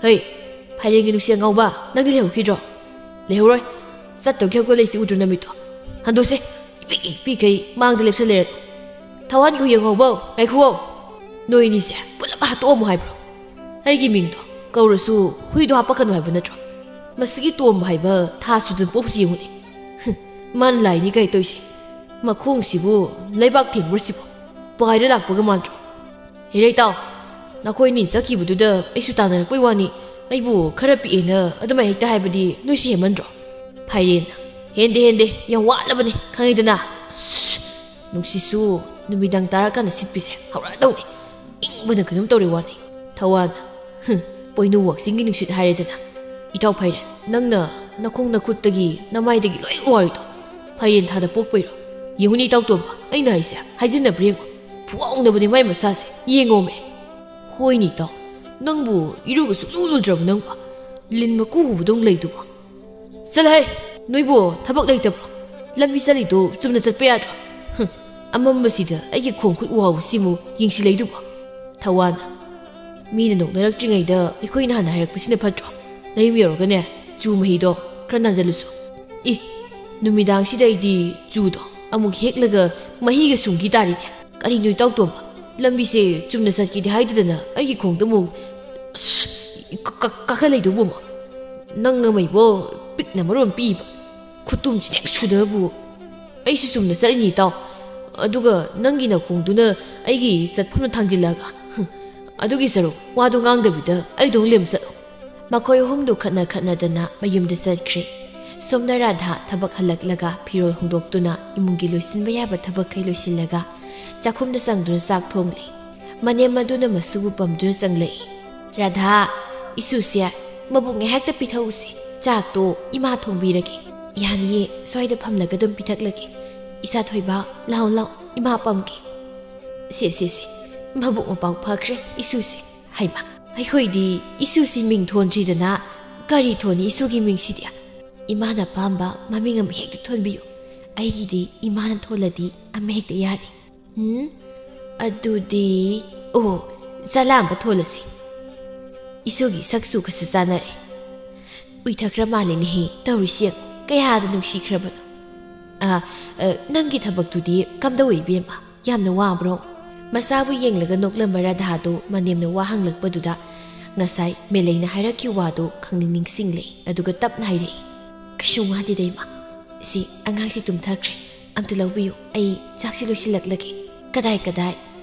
ꯍꯩ, ꯐꯥꯏꯔꯦꯟꯒꯤ ꯅꯨꯡꯁꯤ ꯑꯉꯥꯎꯕ, ꯅꯪꯗꯤ ꯂꯩꯍꯧꯈꯤꯗ꯭ꯔꯣ? ꯂꯩꯍꯧꯔꯣꯏ꯫ ꯆꯠꯇꯧꯒꯤ ꯍꯧꯒꯠꯂꯛꯏꯁꯤ ꯎꯗ꯭ꯔꯣ ꯅꯃꯤꯠꯇꯣ? ꯍꯟꯗꯣꯛꯁꯦ, ꯏꯄꯤꯛ ꯏꯄꯤꯛꯈꯩ ꯃꯥꯡꯗ ꯂꯦꯞꯁꯜꯂꯦꯔꯗꯣ꯫ ꯊꯋꯥꯟꯒꯤ ꯍꯨꯏ ꯑꯉꯧꯕꯧ, ꯉꯥꯏꯈꯨꯋꯣ꯫ ꯅꯣꯏ ꯑꯅꯤꯁꯦ ꯄꯨꯂꯞ ꯍꯥꯠꯇꯣꯛꯑꯝꯃꯣ ꯍꯥꯏꯕ꯭ꯔꯣ? ꯑꯩꯒꯤ ꯃꯤꯡꯗꯣ ꯀꯧꯔꯁꯨ ꯍꯨꯏꯗꯣ ꯍꯥꯞꯄꯛꯀꯅꯨ ꯍꯥꯏꯕ ꯅꯠꯇ꯭ꯔꯣ? ꯃꯁꯤꯒꯤ ꯇꯣꯝꯕ ꯍꯥꯏꯕ ꯊꯥ ꯁꯨꯗꯅ ꯄꯣꯛꯄꯁꯤ ꯌꯦꯡꯉꯨꯅꯦ꯫ ꯍꯨꯝ, ꯃꯥꯅ ꯂꯥꯏꯅꯤ ꯀꯥꯏ ꯇꯧꯏꯁꯦ꯫ ꯃꯈꯣꯡꯁꯤꯕꯨ ꯂꯩꯕꯥꯛ ꯊꯦꯡꯕ꯭ꯔꯣ ꯁꯤꯕꯣ? ꯄꯥꯏꯔ ꯂꯥꯛꯄꯒ ꯃꯥꯟꯗ꯭ꯔꯣ? ꯍꯦꯔꯩ ꯇꯥꯎ, ꯅꯈꯣꯏ ꯑꯅꯤ ꯆꯠꯈꯤꯕꯗꯨꯗ ꯑꯩꯁꯨ ꯇꯥꯟꯅꯔꯛꯄꯩ ꯋꯥꯅꯤ꯫ ꯑꯩꯕꯨ ꯈꯔ ꯄꯤꯛꯑꯦꯅ ꯑꯗꯨꯃꯥꯏ ꯍꯦꯛꯇ ꯍꯥꯏꯕꯗꯤ ꯅꯣꯏꯁꯨ ꯍꯦꯟꯃꯟꯗ꯭ꯔꯣ? ꯐꯥꯏꯔꯦꯟ, ꯍꯦꯟꯗꯦ, ꯍꯦꯟꯗꯦ, ꯌꯥꯝ ꯋꯥꯠꯂꯕꯅꯤ, ꯈꯪꯉꯦꯗꯅ꯫ ꯑꯁ, ꯅꯨꯡꯁꯤꯠꯁꯨ ꯅꯨꯃꯤꯗꯥꯡ ꯇꯥꯔꯀꯥꯟꯗ ꯁꯤꯠꯄꯤꯁꯦ ꯍꯧꯔꯛꯑꯗꯧꯅꯤ꯫ ꯏꯪꯕꯅ ꯀꯩꯅꯣꯝ ꯇꯧꯔꯦ ꯋꯥꯅꯤ꯫ ꯊꯋꯥꯟ, ꯍꯨꯝ, ꯄꯣꯏꯅꯨ ꯋꯥꯛꯆꯤꯡꯒꯤ ꯅꯨꯡꯁꯤꯠ ꯍꯥꯏꯔꯦꯗꯅ꯫ ꯏꯇꯥꯎ ꯐꯥꯏꯔꯦꯟ, ꯅꯪꯅ ꯅꯈꯣꯡ ꯅꯈꯨꯠꯇꯒꯤ ꯅꯃꯥꯏꯗꯒꯤ ꯂꯣꯏ ꯋꯥꯔꯤꯗꯣ ꯐꯥꯏꯔꯦꯟ ꯊꯥꯗ ꯄꯣꯛꯄꯩꯔꯣ? ꯌꯦꯡꯉꯨꯅꯦ ꯏꯇꯥꯎ ꯇꯣꯝꯕ, ꯑꯩꯅ ꯍꯥꯏꯁꯦ ꯍꯥꯏꯖꯤꯟꯅꯕ꯭ꯔꯥ ꯌꯦꯡꯉꯣ꯫ ꯐꯨꯋꯥꯎꯅꯕꯅꯦ ꯃꯥꯏ ꯃꯁꯥꯁꯦ, ꯌꯦꯡꯉꯣꯃꯦ꯫ ꯍꯣꯏꯅꯦ ꯏꯇꯥꯎ, ꯅꯪꯕꯨ ꯏꯔꯨꯒ ꯁꯨꯛꯂꯨ ꯂꯨꯗ꯭ꯔꯕ ꯅꯪꯕꯨ? ꯂꯤꯟ ꯃꯀꯨ ꯍꯨꯕꯗꯧ ꯂꯩꯗꯨꯕꯨ꯫ ꯆꯠꯂꯍꯦ, ꯅꯣꯏꯕꯨ ꯊꯕꯛ ꯂꯩꯇꯕ꯭ꯔꯣ? ꯂꯝꯕꯤ ꯆꯠꯂꯤꯗꯣ ꯆꯨꯝꯅ ꯆꯠꯄ ꯌꯥꯗ꯭ꯔꯣ? ꯍꯨꯝ, ꯑꯃꯝꯕꯁꯤꯗ ꯑꯩꯒꯤ ꯈꯣꯡ ꯈꯨꯠ ꯋꯥꯎꯕꯁꯤꯃꯨꯛ ꯌꯦꯡꯁꯤꯜꯂꯛꯏꯗꯨꯕꯨ꯫ ꯊꯋꯥꯟ, ꯃꯤꯅ ꯅꯣꯛꯅꯔꯛꯇ꯭ꯔꯤꯉꯩꯗ ꯑꯩꯈꯣꯏꯅ ꯍꯥꯟꯅ ꯍꯥꯏꯔꯛꯄꯁꯤꯅ ꯐꯠꯇ꯭ꯔꯣ? ꯅꯌꯨꯝ ꯌꯧꯔꯒꯅꯦ, ꯆꯨ ꯃꯍꯤꯗꯣ ꯈꯔ ꯅꯥꯟꯖꯜꯂꯨꯁꯣ꯫ ꯏ, ꯅꯨꯃꯤꯗꯥꯡꯁꯤꯗ ꯑꯩꯗꯤ ꯆꯨꯗꯣ ꯑꯃꯨꯛ ꯍꯦꯛꯂꯒ ꯃꯍꯤꯒ ꯁꯨꯝꯈꯤ ꯇꯥꯔꯤꯅꯦ꯫ ꯀꯔꯤꯅꯣ ꯏꯇꯥꯎ ꯇꯣꯝꯕ, ꯂꯝꯕꯤꯁꯦ ꯆꯨꯝꯅ ꯆꯠꯀꯦꯗꯤ ꯍꯥꯏꯗꯗꯅ ꯑꯩꯒꯤ ꯈꯣꯡꯗ ꯑꯃꯨꯛ ꯑꯁ, ꯀ-, ꯀ-, ꯀꯥꯈꯠꯂꯛꯏꯗꯨꯕꯨ ꯑꯃꯨꯛ? ꯅꯪ ꯑꯃ ꯏꯕꯣ, ꯄꯤꯛꯅ ꯃꯔꯣꯟ ꯄꯤꯛꯏꯕ, ꯈꯨꯇꯨꯝꯁꯤꯗ ꯍꯦꯛ ꯁꯨꯗꯕꯨ꯫ ꯑꯩꯁꯨ ꯆꯨꯝꯅ ꯆꯠꯂꯤꯅꯤ ꯏꯇꯥꯎ, ꯑꯗꯨꯒ ꯅꯪꯒꯤ ꯅꯈꯣꯡꯗꯨꯅ ꯑꯩꯒꯤ ꯆꯠꯐꯝꯗ ꯊꯥꯡꯖꯤꯜꯂꯒ, ꯍꯨꯝ, ꯑꯗꯨꯒꯤ ꯁꯔꯨꯛ ꯋꯥꯗꯣ ꯉꯥꯡꯗꯕꯤꯗ ꯑꯩꯗꯧ ꯂꯦꯝ ꯆꯠꯂꯣ꯫ ꯃꯈꯣꯏ ꯑꯍꯨꯝꯗꯨ ꯈꯠꯅ ꯈꯠꯅꯗꯅ ꯃꯌꯨꯝꯗ ꯆꯠꯈ꯭ꯔꯦ꯫ ꯁꯣꯝꯅ ꯔꯥꯙꯥ ꯊꯕꯛ ꯍꯜꯂꯛꯂꯒ ꯐꯤꯔꯣꯜ ꯍꯣꯡꯗꯣꯛꯇꯨꯅ ꯏꯃꯨꯡꯒꯤ ꯂꯣꯏꯁꯤꯟꯕ ꯌꯥꯕ ꯊꯕꯛꯈꯩ ꯂꯣꯏꯁꯤꯜꯂꯒ ꯆꯥꯛꯈꯨꯝꯗ ꯆꯪꯗꯨꯅ ꯆꯥꯛ ꯊꯣꯡꯂꯤ꯫ ꯃꯅꯦꯝ ꯑꯗꯨꯅ ꯃꯁꯨꯕꯨ ꯄꯝꯗꯨꯅ ꯆꯪꯂꯛꯏ꯫ "ꯔꯥꯙꯥ, ꯏꯁꯨꯁꯦ ꯃꯕꯨꯛ ꯉꯥꯏꯍꯥꯛꯇ ꯄꯤꯊꯛꯎꯁꯦ꯫ ꯆꯥꯛꯇꯣ ꯏꯃꯥ ꯊꯣꯡꯕꯤꯔꯒꯦ꯫ ꯌꯥꯅꯤꯌꯦ, ꯁ꯭ꯋꯥꯏꯗ ꯐꯝꯂꯒ ꯑꯗꯨꯝ ꯄꯤꯊꯛꯂꯒꯦ꯫ ꯏꯁꯥ ꯊꯣꯏꯕ, ꯂꯥꯛꯑꯣ ꯂꯥꯛꯑꯣ, ꯏꯃꯥ ꯄꯝꯒꯦ꯫ ꯁꯦ ꯁꯦ ꯁꯦ, ꯃꯕꯨꯛ ꯃꯄꯥꯎ ꯐꯈ꯭ꯔꯦ ꯏꯁꯨꯁꯦ꯫ ꯍꯩꯃꯥ, ꯑꯩꯈꯣꯏꯗꯤ ꯏꯁꯨꯁꯤ ꯃꯤꯡ ꯊꯣꯟꯗ꯭ꯔꯤꯗꯅ ꯀꯔꯤ ꯊꯣꯟꯅꯤ ꯏꯁꯨꯒꯤ ꯃꯤꯡꯁꯤꯗꯤ? ꯏꯃꯥꯅ ꯑꯄꯥꯝꯕ ꯃꯃꯤꯡ ꯑꯃ ꯍꯦꯛꯇ ꯊꯣꯟꯕꯤꯌꯨ꯫ ꯑꯩꯒꯤꯗꯤ ꯏꯃꯥꯅ ꯊꯣꯜꯂꯗꯤ ꯑꯃ ꯍꯦꯛꯇ ꯌꯥꯔꯦ꯫" "ꯎꯝ, ꯑꯗꯨꯗꯤ, ꯑꯣ, ꯆꯂꯥꯝꯕ ꯊꯣꯜꯂꯁꯤ꯫ ꯏꯁꯨꯒꯤ ꯁꯛꯁꯨ ꯈꯔꯁꯨ ꯆꯥꯟꯅꯔꯦ꯫" ꯎꯏꯊꯈ꯭ꯔ ꯃꯥꯜꯂꯦꯅꯦꯍꯦ, ꯇꯧꯔꯤꯁꯤ ꯌꯦꯡꯉꯨ, ꯀꯌꯥꯗ ꯅꯨꯡꯁꯤꯈ꯭ꯔꯕꯅꯣ꯫ "ꯑ, ꯑ, ꯅꯪꯒꯤ ꯊꯕꯛꯇꯨꯗꯤ ꯀꯝꯗꯧꯏ ꯏꯕꯦꯝꯃ? ꯌꯥꯝꯅ ꯋꯥꯕ꯭ꯔꯣ?" ꯃꯆꯥꯕꯨ ꯌꯦꯡꯂꯒ ꯅꯣꯛꯂꯝꯕ ꯔꯥꯙꯥꯗꯨ ꯃꯅꯦꯝꯅ ꯋꯥ ꯍꯪꯂꯛꯄꯗꯨꯗ ꯉꯁꯥꯏ ꯃꯦꯂꯩꯅ ꯍꯥꯏꯔꯛꯈꯤꯕ ꯋꯥꯗꯨ ꯈꯪꯅꯤꯡ ꯅꯤꯡꯁꯤꯡꯂꯦ, ꯑꯗꯨꯒ ꯇꯞꯅ ꯍꯥꯏꯔꯛꯏ, "ꯀꯩꯁꯨ ꯋꯥꯗꯦꯗ ꯏꯃꯥ꯫ ꯁꯤ ꯑꯉꯥꯡꯁꯤ ꯇꯨꯝꯊꯈ꯭ꯔꯦ꯫ ꯑꯝꯇ ꯂꯧꯕꯤꯌꯨ, ꯑꯩ ꯆꯥꯛꯁꯤ ꯂꯣꯏꯁꯤꯜꯂꯛꯂꯒꯦ꯫" "ꯀꯗꯥꯏ ꯀꯗꯥꯏ?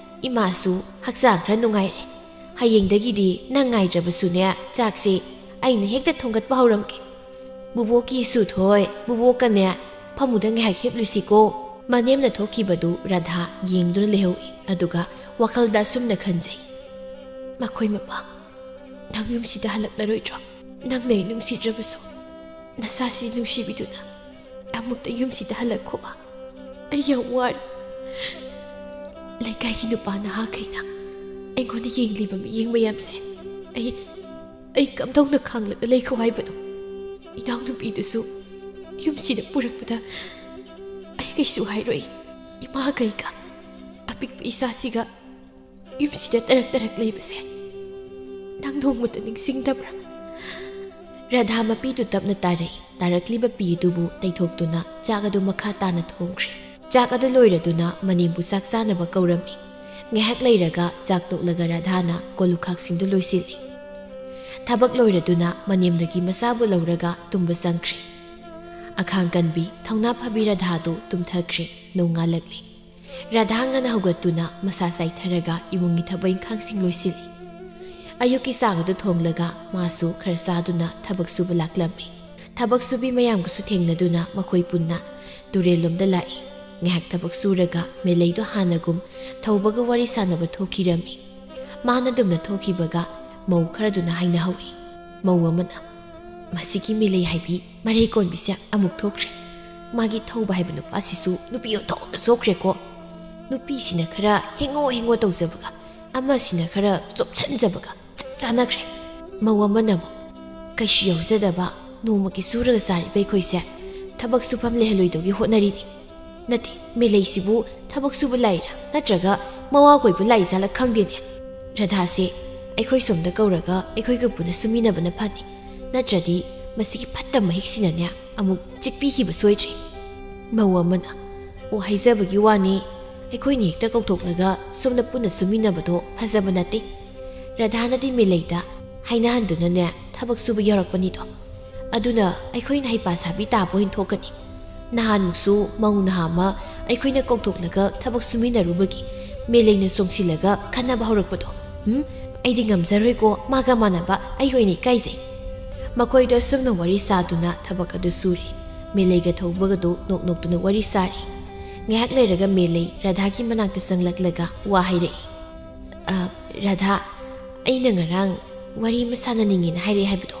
ꯏꯃꯥꯁꯨ ꯍꯛꯆꯥꯡ ꯈꯔ ꯅꯨꯡꯉꯥꯏꯔꯦ꯫ ꯍꯌꯦꯡꯗꯒꯤꯗꯤ ꯅꯪ ꯉꯥꯏꯗ꯭ꯔꯕꯁꯨꯅꯦ, ꯆꯥꯛꯁꯦ ꯑꯩꯅ ꯍꯦꯛꯇ ꯊꯣꯡꯒꯠꯄ ꯍꯧꯔꯝꯒꯦ꯫ ꯕꯨꯕꯣꯛꯀꯤ ꯏꯁꯨ ꯊꯣꯏ, ꯕꯨꯕꯣꯛꯀꯅꯦ ꯐꯃꯨꯡꯗ ꯉꯥꯏꯍꯥꯛ ꯍꯤꯞꯂꯨꯁꯤꯀꯣ꯫" ꯃꯅꯦꯝꯅ ꯊꯣꯛꯈꯤꯕꯗꯨ ꯔꯥꯙꯥ ꯌꯦꯡꯗꯨꯅ ꯂꯩꯍꯧꯏ꯫ ꯑꯗꯨꯒ ꯋꯥꯈꯜꯗ ꯑꯁꯨꯝꯅ ꯈꯟꯖꯩ, "ꯃꯈꯣꯏ ꯃꯄꯥ ꯅꯪ ꯌꯨꯝꯁꯤꯗ ꯍꯜꯂꯛꯂꯔꯣꯏꯗ꯭ꯔꯣ?" ꯅꯪꯅ ꯑꯩ ꯅꯨꯡꯁꯤꯗ꯭ꯔꯕꯁꯨ ꯅꯁꯥꯁꯤ ꯅꯨꯡꯁꯤꯕꯤꯗꯨꯅ ꯑꯃꯨꯛꯇ ꯌꯨꯝꯁꯤꯗ ꯍꯜꯂꯛꯈꯣꯕ꯫ ꯑꯩ ꯌꯥꯝ ꯋꯥꯔꯦ꯫ ꯂꯩꯀꯥꯏꯒꯤ ꯅꯨꯄꯥ ꯅꯍꯥꯈꯩꯅ ꯑꯩꯉꯣꯟꯗ ꯌꯦꯡꯂꯤꯕ ꯃꯤꯠꯌꯦꯡ ꯃꯌꯥꯝꯁꯦ ꯑꯩ, ꯑꯩ ꯀꯝꯗꯧꯅ ꯈꯥꯡꯂꯒ ꯂꯩꯈꯣ ꯍꯥꯏꯕꯅꯣ? ꯏꯅꯥꯎꯅꯨꯄꯤꯗꯨꯁꯨ ꯌꯨꯝꯁꯤꯗ ꯄꯨꯔꯛꯄꯗ ꯑꯩ ꯀꯩꯁꯨ ꯍꯥꯏꯔꯣꯏ꯫ ꯏꯃꯥ ꯀꯩꯒ ꯑꯄꯤꯛꯄ ꯏꯆꯥꯁꯤꯒ ꯌꯨꯝꯁꯤꯗ ꯇꯔꯛ ꯇꯔꯛ ꯂꯩꯕꯁꯦ ꯅꯪ ꯅꯣꯡꯃꯇ ꯅꯤꯡꯁꯤꯡꯗꯕ꯭ꯔꯥ? ꯔꯥꯙꯥ ꯃꯄꯤꯗꯨ ꯇꯞꯅ ꯇꯥꯔꯛꯏ꯫ ꯇꯥꯔꯛꯂꯤꯕ ꯄꯤ ꯑꯗꯨꯕꯨ ꯇꯩꯊꯣꯛꯇꯨꯅ ꯆꯥꯛ ꯑꯗꯨ ꯃꯈꯥ ꯇꯥꯅ ꯊꯣꯡꯈ꯭ꯔꯦ꯫ ꯆꯥꯛ ꯑꯗꯨ ꯂꯣꯏꯔꯗꯨꯅ ꯃꯅꯦꯝꯕꯨ ꯆꯥꯛ ꯆꯥꯅꯕ ꯀꯧꯔꯝꯃꯤ꯫ ꯉꯥꯏꯍꯥꯛ ꯂꯩꯔꯒ ꯆꯥꯛ ꯇꯣꯛꯂꯒ ꯔꯥꯙꯥꯅ ꯀꯣꯜ ꯂꯨꯈꯥꯛꯁꯤꯡꯗꯨ ꯂꯣꯏꯁꯤꯜꯂꯤ꯫ ꯊꯕꯛ ꯂꯣꯏꯔꯗꯨꯅ ꯃꯅꯦꯝꯗꯒꯤ ꯃꯆꯥꯕꯨ ꯂꯧꯔꯒ ꯇꯨꯝꯕ ꯆꯪꯈ꯭ꯔꯦ꯫ ꯑꯈꯥꯡ ꯀꯟꯕꯤ, ꯊꯧꯅꯥ ꯐꯕꯤ ꯔꯥꯙꯥꯗꯨ ꯇꯨꯝꯊꯈ꯭ꯔꯦ꯫ ꯅꯣꯡꯉꯥꯜꯂꯛꯂꯤ꯫ ꯔꯥꯙꯥ ꯉꯟꯅ ꯍꯧꯒꯠꯇꯨꯅ ꯃꯁꯥ ꯆꯥꯏꯊꯔꯒ ꯏꯃꯨꯡꯒꯤ ꯊꯕꯛ ꯏꯪꯈꯥꯡꯁꯤꯡ ꯂꯣꯏꯁꯤꯜꯂꯤ꯫ ꯑꯌꯨꯛꯀꯤ ꯆꯥꯛ ꯑꯗꯨ ꯊꯣꯡꯂꯒ ꯃꯥꯁꯨ ꯈꯔ ꯆꯥꯗꯨꯅ ꯊꯕꯛ ꯁꯨꯕ ꯂꯥꯛꯂꯝꯃꯤ꯫ ꯊꯕꯛ ꯁꯨꯕꯤ ꯃꯌꯥꯝꯒꯁꯨ ꯊꯦꯡꯅꯗꯨꯅ ꯃꯈꯣꯏ ꯄꯨꯟꯅ ꯇꯨꯔꯦꯜꯂꯣꯝꯗ ꯂꯥꯛꯏ꯫ ꯉꯥꯏꯍꯥꯛ ꯊꯕꯛ ꯁꯨꯔꯒ ꯃꯦꯂꯩꯗꯣ ꯍꯥꯟꯅꯒꯨꯝ ꯊꯧꯕꯒ ꯋꯥꯔꯤ ꯁꯥꯟꯅꯕ ꯊꯣꯛꯈꯤꯔꯝꯃꯤ꯫ ꯃꯥꯅ ꯑꯗꯨꯝꯅ ꯊꯣꯛꯈꯤꯕꯒ ꯃꯧ ꯈꯔꯗꯨꯅ ꯍꯥꯏꯅꯍꯧꯏ꯫ ꯃꯧ ꯑꯃꯅ, "ꯃꯁꯤꯒꯤ ꯃꯦꯂꯩ ꯍꯥꯏꯕꯤ ꯃꯔꯩ ꯀꯣꯟꯕꯤꯁꯦ ꯑꯃꯨꯛ ꯊꯣꯛꯈ꯭ꯔꯦ꯫ ꯃꯥꯒꯤ ꯊꯧꯕ ꯍꯥꯏꯕ ꯅꯨꯄꯥꯁꯤꯁꯨ ꯅꯨꯄꯤ ꯑꯣꯟꯊꯣꯛꯅ ꯆꯣꯛꯈ꯭ꯔꯦꯀꯣ꯫ ꯅꯨꯄꯤꯁꯤꯅ ꯈꯔ ꯍꯦꯡꯉꯣ ꯍꯦꯡꯉꯣ ꯇꯧꯖꯕꯒ, ꯑꯃꯁꯤꯅ ꯈꯔ ꯆꯣꯞꯁꯟꯖꯕꯒ ꯆꯞ ꯆꯥꯅꯈ꯭ꯔꯦ"꯫ ꯃꯧ ꯑꯃꯅ ꯑꯃꯨꯛ, "ꯀꯩꯁꯨ ꯌꯥꯎꯖꯗꯕ, ꯅꯣꯡꯃꯒꯤ ꯁꯨꯔꯒ ꯆꯥꯔꯤꯕ ꯑꯩꯈꯣꯏꯁꯦ ꯊꯕꯛ ꯁꯨꯐꯝ ꯂꯩꯍꯜꯂꯣꯏꯗꯧꯒꯤ ꯍꯣꯠꯅꯔꯤꯅꯤ꯫ ꯅꯠꯇꯦ, ꯃꯦꯂꯩꯁꯤꯕꯨ ꯊꯕꯛ ꯁꯨꯕ ꯂꯥꯛꯏꯔꯥ ꯅꯠꯇ꯭ꯔꯒ ꯃꯋꯥ ꯀꯣꯏꯕ ꯂꯥꯛꯏꯖꯥꯠꯂ ꯈꯪꯗꯦꯅꯦ꯫ ꯔꯥꯙꯥꯁꯦ ꯑꯩꯈꯣꯏ ꯁꯣꯝꯗ ꯀꯧꯔꯒ ꯑꯩꯈꯣꯏꯒ ꯄꯨꯟꯅ ꯁꯨꯃꯤꯟꯅꯕꯅ ꯐꯅꯤ, ꯅꯠꯇ꯭ꯔꯗꯤ ꯃꯁꯤꯒꯤ ꯐꯠꯇ ꯃꯍꯤꯛꯁꯤꯅꯅꯦ ꯑꯃꯨꯛ ꯆꯤꯛꯄꯤꯈꯤꯕ ꯁꯣꯏꯗ꯭ꯔꯦ"꯫ ꯃꯧ ꯑꯃꯅ, "ꯑꯣ, ꯍꯥꯏꯖꯕꯒꯤ ꯋꯥꯅꯤ, ꯑꯩꯈꯣꯏꯅ ꯍꯦꯛꯇ ꯀꯧꯊꯣꯛꯂꯒ ꯁꯣꯝꯗ ꯄꯨꯟꯅ ꯁꯨꯃꯤꯟꯅꯕꯗꯣ ꯐꯖꯕ ꯅꯠꯇꯦ꯫ ꯔꯥꯙꯥꯅꯗꯤ ꯃꯦꯂꯩꯗ ꯍꯥꯏꯅꯍꯟꯗꯨꯅꯅꯦ ꯊꯕꯛ ꯁꯨꯕ ꯌꯥꯎꯔꯛꯄꯅꯤꯗꯣ꯫ ꯑꯗꯨꯅ ꯑꯩꯈꯣꯏꯅ ꯍꯩꯄꯥ ꯁꯥꯕꯤ ꯇꯥꯕ ꯑꯣꯏꯅ ꯊꯣꯛꯀꯅꯤ꯫ ꯅꯍꯥꯟꯃꯨꯛꯁꯨ ꯃꯧ ꯅꯍꯥ ꯑꯃ ꯑꯩꯈꯣꯏꯅ ꯀꯧꯊꯣꯛꯂꯒ ꯊꯕꯛ ꯁꯨꯃꯤꯟꯅꯔꯨꯕꯒꯤ ꯃꯦꯂꯩꯅ ꯆꯣꯡꯁꯤꯜꯂꯒ ꯈꯠꯅꯕ ꯍꯧꯔꯛꯄꯗꯣ꯫ ꯎꯝ, ꯑꯩꯗꯤ ꯉꯝꯖꯔꯣꯏꯀꯣ, ꯃꯥꯒ ꯃꯥꯟꯅꯕ, ꯑꯩ ꯑꯣꯏꯅ ꯏꯀꯥꯏꯖꯩ"꯫ ꯃꯈꯣꯏꯗꯣ ꯑꯁꯨꯝꯅ ꯋꯥꯔꯤ ꯁꯥꯗꯨꯅ ꯊꯕꯛ ꯑꯗꯨ ꯁꯨꯔꯤ꯫ ꯃꯦꯂꯩꯒ ꯊꯧꯕꯒꯗꯨ ꯅꯣꯛ ꯅꯣꯛꯇꯨꯅ ꯋꯥꯔꯤ ꯁꯥꯔꯤ꯫ ꯉꯥꯏꯍꯥꯛ ꯂꯩꯔꯒ ꯃꯦꯂꯩ ꯔꯥꯙꯥꯒꯤ ꯃꯅꯥꯛꯇ ꯆꯪꯂꯛꯂꯒ ꯋꯥ ꯍꯥꯏꯔꯛꯏ꯫ "ꯑ, ꯔꯥꯙꯥ, ꯑꯩꯅ ꯉꯔꯥꯡ ꯋꯥꯔꯤ ꯑꯃ ꯁꯥꯟꯅꯅꯤꯡꯉꯦꯅ ꯍꯥꯏꯔꯛꯑꯦ ꯍꯥꯏꯕꯗꯣ,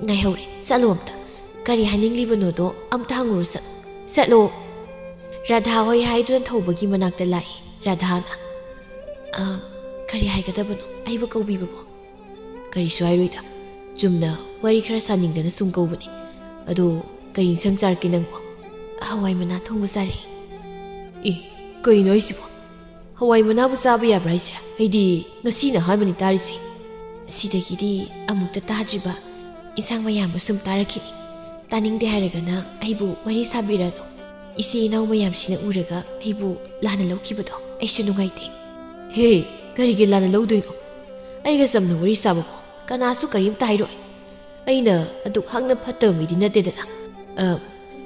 ꯉꯥꯏꯍꯧꯔꯦ, ꯆꯠꯂꯣ ꯑꯝꯇ꯫ ꯀꯔꯤ ꯍꯥꯏꯅꯤꯡꯂꯤꯕꯅꯣꯗꯣ ꯑꯝꯇ ꯍꯪꯉꯨꯔꯣ, ꯆꯠꯂꯣ, ꯆꯠꯂꯣ꯫ ꯔꯥꯙꯥ ꯍꯣꯏ ꯍꯥꯏꯗꯨꯅ ꯊꯧꯕꯒꯤ ꯃꯅꯥꯛꯇ ꯂꯥꯛꯏ ꯔꯥꯙꯥꯅ꯫ "ꯑ, ꯀꯔꯤ ꯍꯥꯏꯒꯗꯕꯅꯣ ꯑꯩꯕꯨ ꯀꯧꯕꯤꯕꯕꯣ?" "ꯀꯔꯤꯁꯨ ꯍꯥꯏꯔꯣꯏꯗ, ꯆꯨꯝꯅ ꯋꯥꯔꯤ ꯈꯔ ꯁꯥꯅꯤꯡꯗꯅ ꯁꯨꯝ ꯀꯧꯕꯅꯤ꯫ ꯑꯗꯣ, ꯀꯔꯤ ꯏꯟꯁꯥꯡ ꯆꯥꯔꯛꯀꯦ ꯅꯪꯕꯣ?" "ꯍꯋꯥꯏ ꯃꯅꯥ ꯊꯣꯡꯕ ꯆꯥꯔꯛꯏ꯫" "ꯑꯦ, ꯀꯩꯅꯣ ꯍꯥꯏꯁꯤꯕꯣ? ꯍꯋꯥꯏ ꯃꯅꯥꯕꯨ ꯆꯥꯕ ꯌꯥꯕ꯭ꯔꯥ ꯍꯥꯏꯁꯦ? ꯑꯩꯗꯤ ꯉꯁꯤꯅ ꯑꯍꯥꯟꯕꯅꯤ ꯇꯥꯔꯤꯁꯦ꯫ ꯁꯤꯗꯒꯤꯗꯤ ꯑꯃꯨꯛꯇ ꯇꯥꯗ꯭ꯔꯤꯕ ꯏꯟꯁꯥꯡ ꯃꯌꯥꯝ ꯑꯃ ꯁꯨꯝ ꯇꯥꯔꯛꯈꯤꯅꯤ꯫ ꯇꯥꯅꯤꯡꯗꯦ ꯍꯥꯏꯔꯒꯅ ꯑꯩꯕꯨ ꯋꯥꯔꯤ ꯁꯥꯕꯤꯔꯅꯨ꯫ ꯏꯆꯦ ꯏꯅꯥꯎ ꯃꯌꯥꯝꯁꯤꯅ ꯎꯔꯒ ꯑꯩꯕꯨ ꯂꯥꯟꯅ ꯂꯧꯈꯤꯕꯗꯣ ꯑꯩꯁꯨ ꯅꯨꯡꯉꯥꯏꯇꯦ꯫" "ꯍꯦ, ꯀꯔꯤꯒꯤ ꯂꯥꯟꯅ ꯂꯧꯗꯣꯏꯅꯣ? ꯑꯩꯒ ꯆꯝꯅ ꯋꯥꯔꯤ ꯁꯥꯕꯕꯨ ꯀꯅꯥꯁꯨ ꯀꯔꯤꯝꯇ ꯍꯥꯏꯔꯣꯏ꯫ ꯑꯩꯅ ꯑꯗꯨꯛ ꯍꯛꯅ ꯐꯠꯇꯕ ꯃꯤꯗꯤ ꯅꯠꯇꯦꯗꯅ꯫ ꯑ,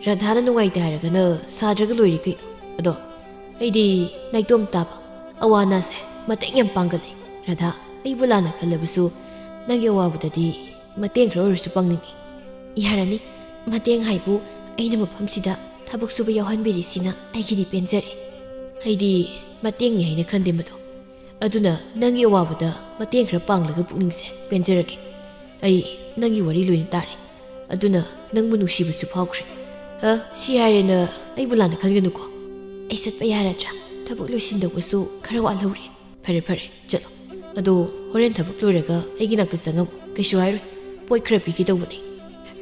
ꯔꯥꯙꯥꯅ ꯅꯨꯡꯉꯥꯏꯇꯦ ꯍꯥꯏꯔꯒꯅ ꯁꯥꯗ꯭ꯔꯒ ꯂꯣꯏꯔꯦ ꯀꯩꯅꯣ꯫ ꯑꯗꯣ, ꯑꯩꯗꯤ ꯅꯥꯏꯇꯣꯝ ꯇꯥꯕ, ꯑꯋꯥ ꯑꯅꯥꯁꯦ ꯃꯇꯦꯡ ꯌꯥꯝ ꯄꯥꯡꯒꯜꯂꯤ꯫ ꯔꯥꯙꯥ, ꯑꯩꯕꯨ ꯂꯥꯟꯅ ꯈꯜꯂꯕꯁꯨ ꯅꯪꯒꯤ ꯑꯋꯥꯕꯗꯗꯤ ꯃꯇꯦꯡ ꯈꯔ ꯑꯣꯏꯔꯁꯨ ꯄꯥꯡꯅꯤꯡꯉꯤ꯫" "ꯌꯥꯔꯅꯤ, ꯃꯇꯦꯡ ꯍꯥꯏꯕꯨ ꯑꯩꯅ ꯃꯐꯝꯁꯤꯗ ꯊꯕꯛ ꯁꯨꯕ ꯌꯥꯎꯍꯟꯕꯤꯔꯤꯁꯤꯅ ꯑꯩꯒꯤꯗꯤ ꯄꯦꯟꯖꯔꯦ꯫ ꯑꯩꯗꯤ ꯃꯇꯦꯡꯅꯤ ꯍꯥꯏꯅ ꯈꯟꯗꯦ ꯃꯗꯨ꯫ ꯑꯗꯨꯅ ꯅꯪꯒꯤ ꯑꯋꯥꯕꯗ ꯃꯇꯦꯡ ꯈꯔ ꯄꯥꯡꯂꯒ ꯄꯨꯛꯅꯤꯡꯁꯦ ꯄꯦꯟꯖꯔꯒꯦ꯫ ꯑꯩ ꯅꯪꯒꯤ ꯋꯥꯔꯤ ꯂꯣꯏꯅ ꯇꯥꯔꯦ꯫ ꯑꯗꯨꯅ ꯅꯪꯕꯨ ꯅꯨꯡꯁꯤꯕꯁꯨ ꯐꯥꯎꯈ꯭ꯔꯦ꯫" "ꯑ, ꯁꯤ ꯍꯥꯏꯔꯦꯅ ꯑꯩꯕꯨ ꯂꯥꯟꯅ ꯈꯟꯒꯅꯨꯀꯣ꯫ ꯑꯩ ꯆꯠꯄ ꯌꯥꯔꯗ꯭ꯔꯥ? ꯊꯕꯛ ꯂꯣꯏꯁꯤꯟꯗꯧꯕꯁꯨ ꯈꯔ ꯋꯥꯠꯍꯧꯔꯦ꯫" "ꯐꯔꯦ, ꯐꯔꯦ, ꯆꯠꯂꯣ꯫ ꯑꯗꯣ ꯍꯣꯔꯦꯟ ꯊꯕꯛ ꯂꯣꯏꯔꯒ ꯑꯩꯒꯤ ꯅꯥꯛꯇ ꯆꯪꯉꯝꯃꯨ꯫ ꯀꯩꯁꯨ ꯍꯥꯏꯔꯣꯏ꯫ ꯄꯣꯠ ꯈꯔ ꯄꯤꯒꯦ ꯇꯧꯕꯅꯦ꯫"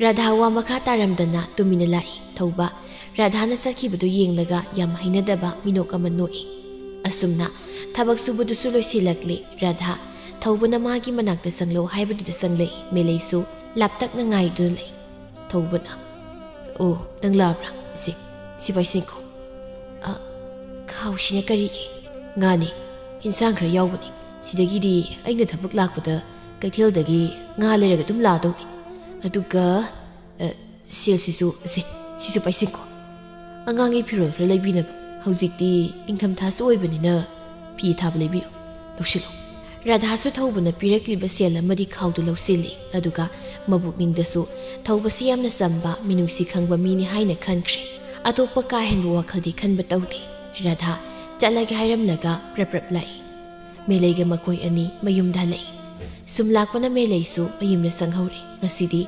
ꯔꯥꯙꯥ ꯋꯥ ꯃꯈꯥ ꯇꯥꯔꯝꯗꯅ ꯇꯨꯃꯤꯟꯅ ꯂꯥꯛꯏ꯫ ꯊꯧꯕ, ꯔꯥꯙꯥꯅ ꯆꯠꯈꯤꯕꯗꯨ ꯌꯦꯡꯂꯒ ꯌꯥꯝ ꯍꯩꯅꯗꯕ ꯃꯤꯅꯣꯛ ꯑꯃ ꯅꯣꯛꯏ꯫ ꯑꯁꯨꯝꯅ ꯊꯕꯛ ꯁꯨꯕꯗꯨꯁꯨ ꯂꯣꯏꯁꯤꯜꯂꯛꯂꯦ꯫ ꯔꯥꯙꯥ, ꯊꯧꯕꯅ ꯃꯥꯒꯤ ꯃꯅꯥꯛꯇ ꯆꯪꯂꯛꯎ ꯍꯥꯏꯕꯗꯨꯗ ꯆꯪꯂꯛꯏ꯫ ꯃꯦꯂꯩꯁꯨ ꯂꯥꯞꯇꯛꯅ ꯉꯥꯏꯗꯨꯅ ꯂꯩ꯫ ꯊꯧꯕꯅ, "ꯑꯣ, ꯅꯪ ꯂꯥꯛꯑꯕ꯭ꯔꯥ? ꯁꯤ, ꯁꯤ ꯄꯥꯏꯁꯤꯟꯈꯣ꯫" "ꯑ, ꯈꯥꯎꯁꯤꯅ ꯀꯔꯤꯒꯤ?" "ꯉꯥꯅꯤ, ꯏꯟꯁꯥꯡ ꯈꯔ ꯌꯥꯎꯕꯅꯤ꯫ ꯁꯤꯗꯒꯤꯗꯤ ꯑꯩꯅ ꯊꯕꯛ ꯂꯥꯛꯄꯗ ꯀꯩꯊꯦꯜꯗꯒꯤ ꯉꯥ ꯂꯩꯔꯒ ꯑꯗꯨꯝ ꯂꯥꯛꯑꯗꯧꯅꯤ꯫ ꯑꯗꯨꯒ, ꯑ, ꯁꯦꯜꯁꯤꯁꯨ, ꯁꯦ, ꯁꯤꯁꯨ ꯄꯥꯏꯁꯤꯟꯈꯣ꯫ ꯑꯉꯥꯡꯒꯤ ꯐꯤꯔꯣꯜ ꯈꯔ ꯂꯩꯕꯤꯅꯕ꯫ ꯍꯧꯖꯤꯛꯇꯤ ꯏꯪꯊꯝꯊꯥꯁꯨ ꯑꯣꯏꯕꯅꯤꯅ ꯐꯤ ꯊꯥꯕ ꯂꯩꯕꯤꯌꯨ꯫ ꯂꯧꯁꯤꯜꯂꯨ꯫" ꯔꯥꯙꯥꯁꯨ ꯊꯧꯕꯅ ꯄꯤꯔꯛꯂꯤꯕ ꯁꯦꯜ ꯑꯃꯗꯤ ꯈꯥꯎꯗꯨ ꯂꯧꯁꯤꯜꯂꯤ꯫ ꯑꯗꯨꯒ ꯃꯕꯨꯛꯅꯤꯡꯗꯁꯨ ꯊꯧꯕꯁꯤ ꯌꯥꯝꯅ ꯆꯝꯕ, ꯃꯤꯅꯨꯡꯁꯤ ꯈꯪꯕ ꯃꯤꯅꯤ ꯍꯥꯏꯅ ꯈꯟꯈ꯭ꯔꯦ꯫ ꯑꯇꯣꯞꯄ ꯀꯥ ꯍꯦꯟꯕ ꯋꯥꯈꯜꯗꯤ ꯈꯟꯕ ꯇꯧꯗꯦ꯫ ꯔꯥꯙꯥ ꯆꯠꯂꯒꯦ ꯍꯥꯏꯔꯝꯂꯒ ꯄ꯭ꯔꯞ ꯄ꯭ꯔꯞ ꯂꯥꯛꯏ꯫ ꯃꯦꯂꯩꯒ ꯃꯈꯣꯏ ꯑꯅꯤ ꯃꯌꯨꯝꯗ ꯍꯜꯂꯛꯏ꯫ ꯁꯨꯝ ꯂꯥꯛꯄꯅ ꯃꯦꯂꯩꯁꯨ ꯃꯌꯨꯝꯗ ꯆꯪꯍꯧꯔꯦ꯫ ꯉꯁꯤꯗꯤ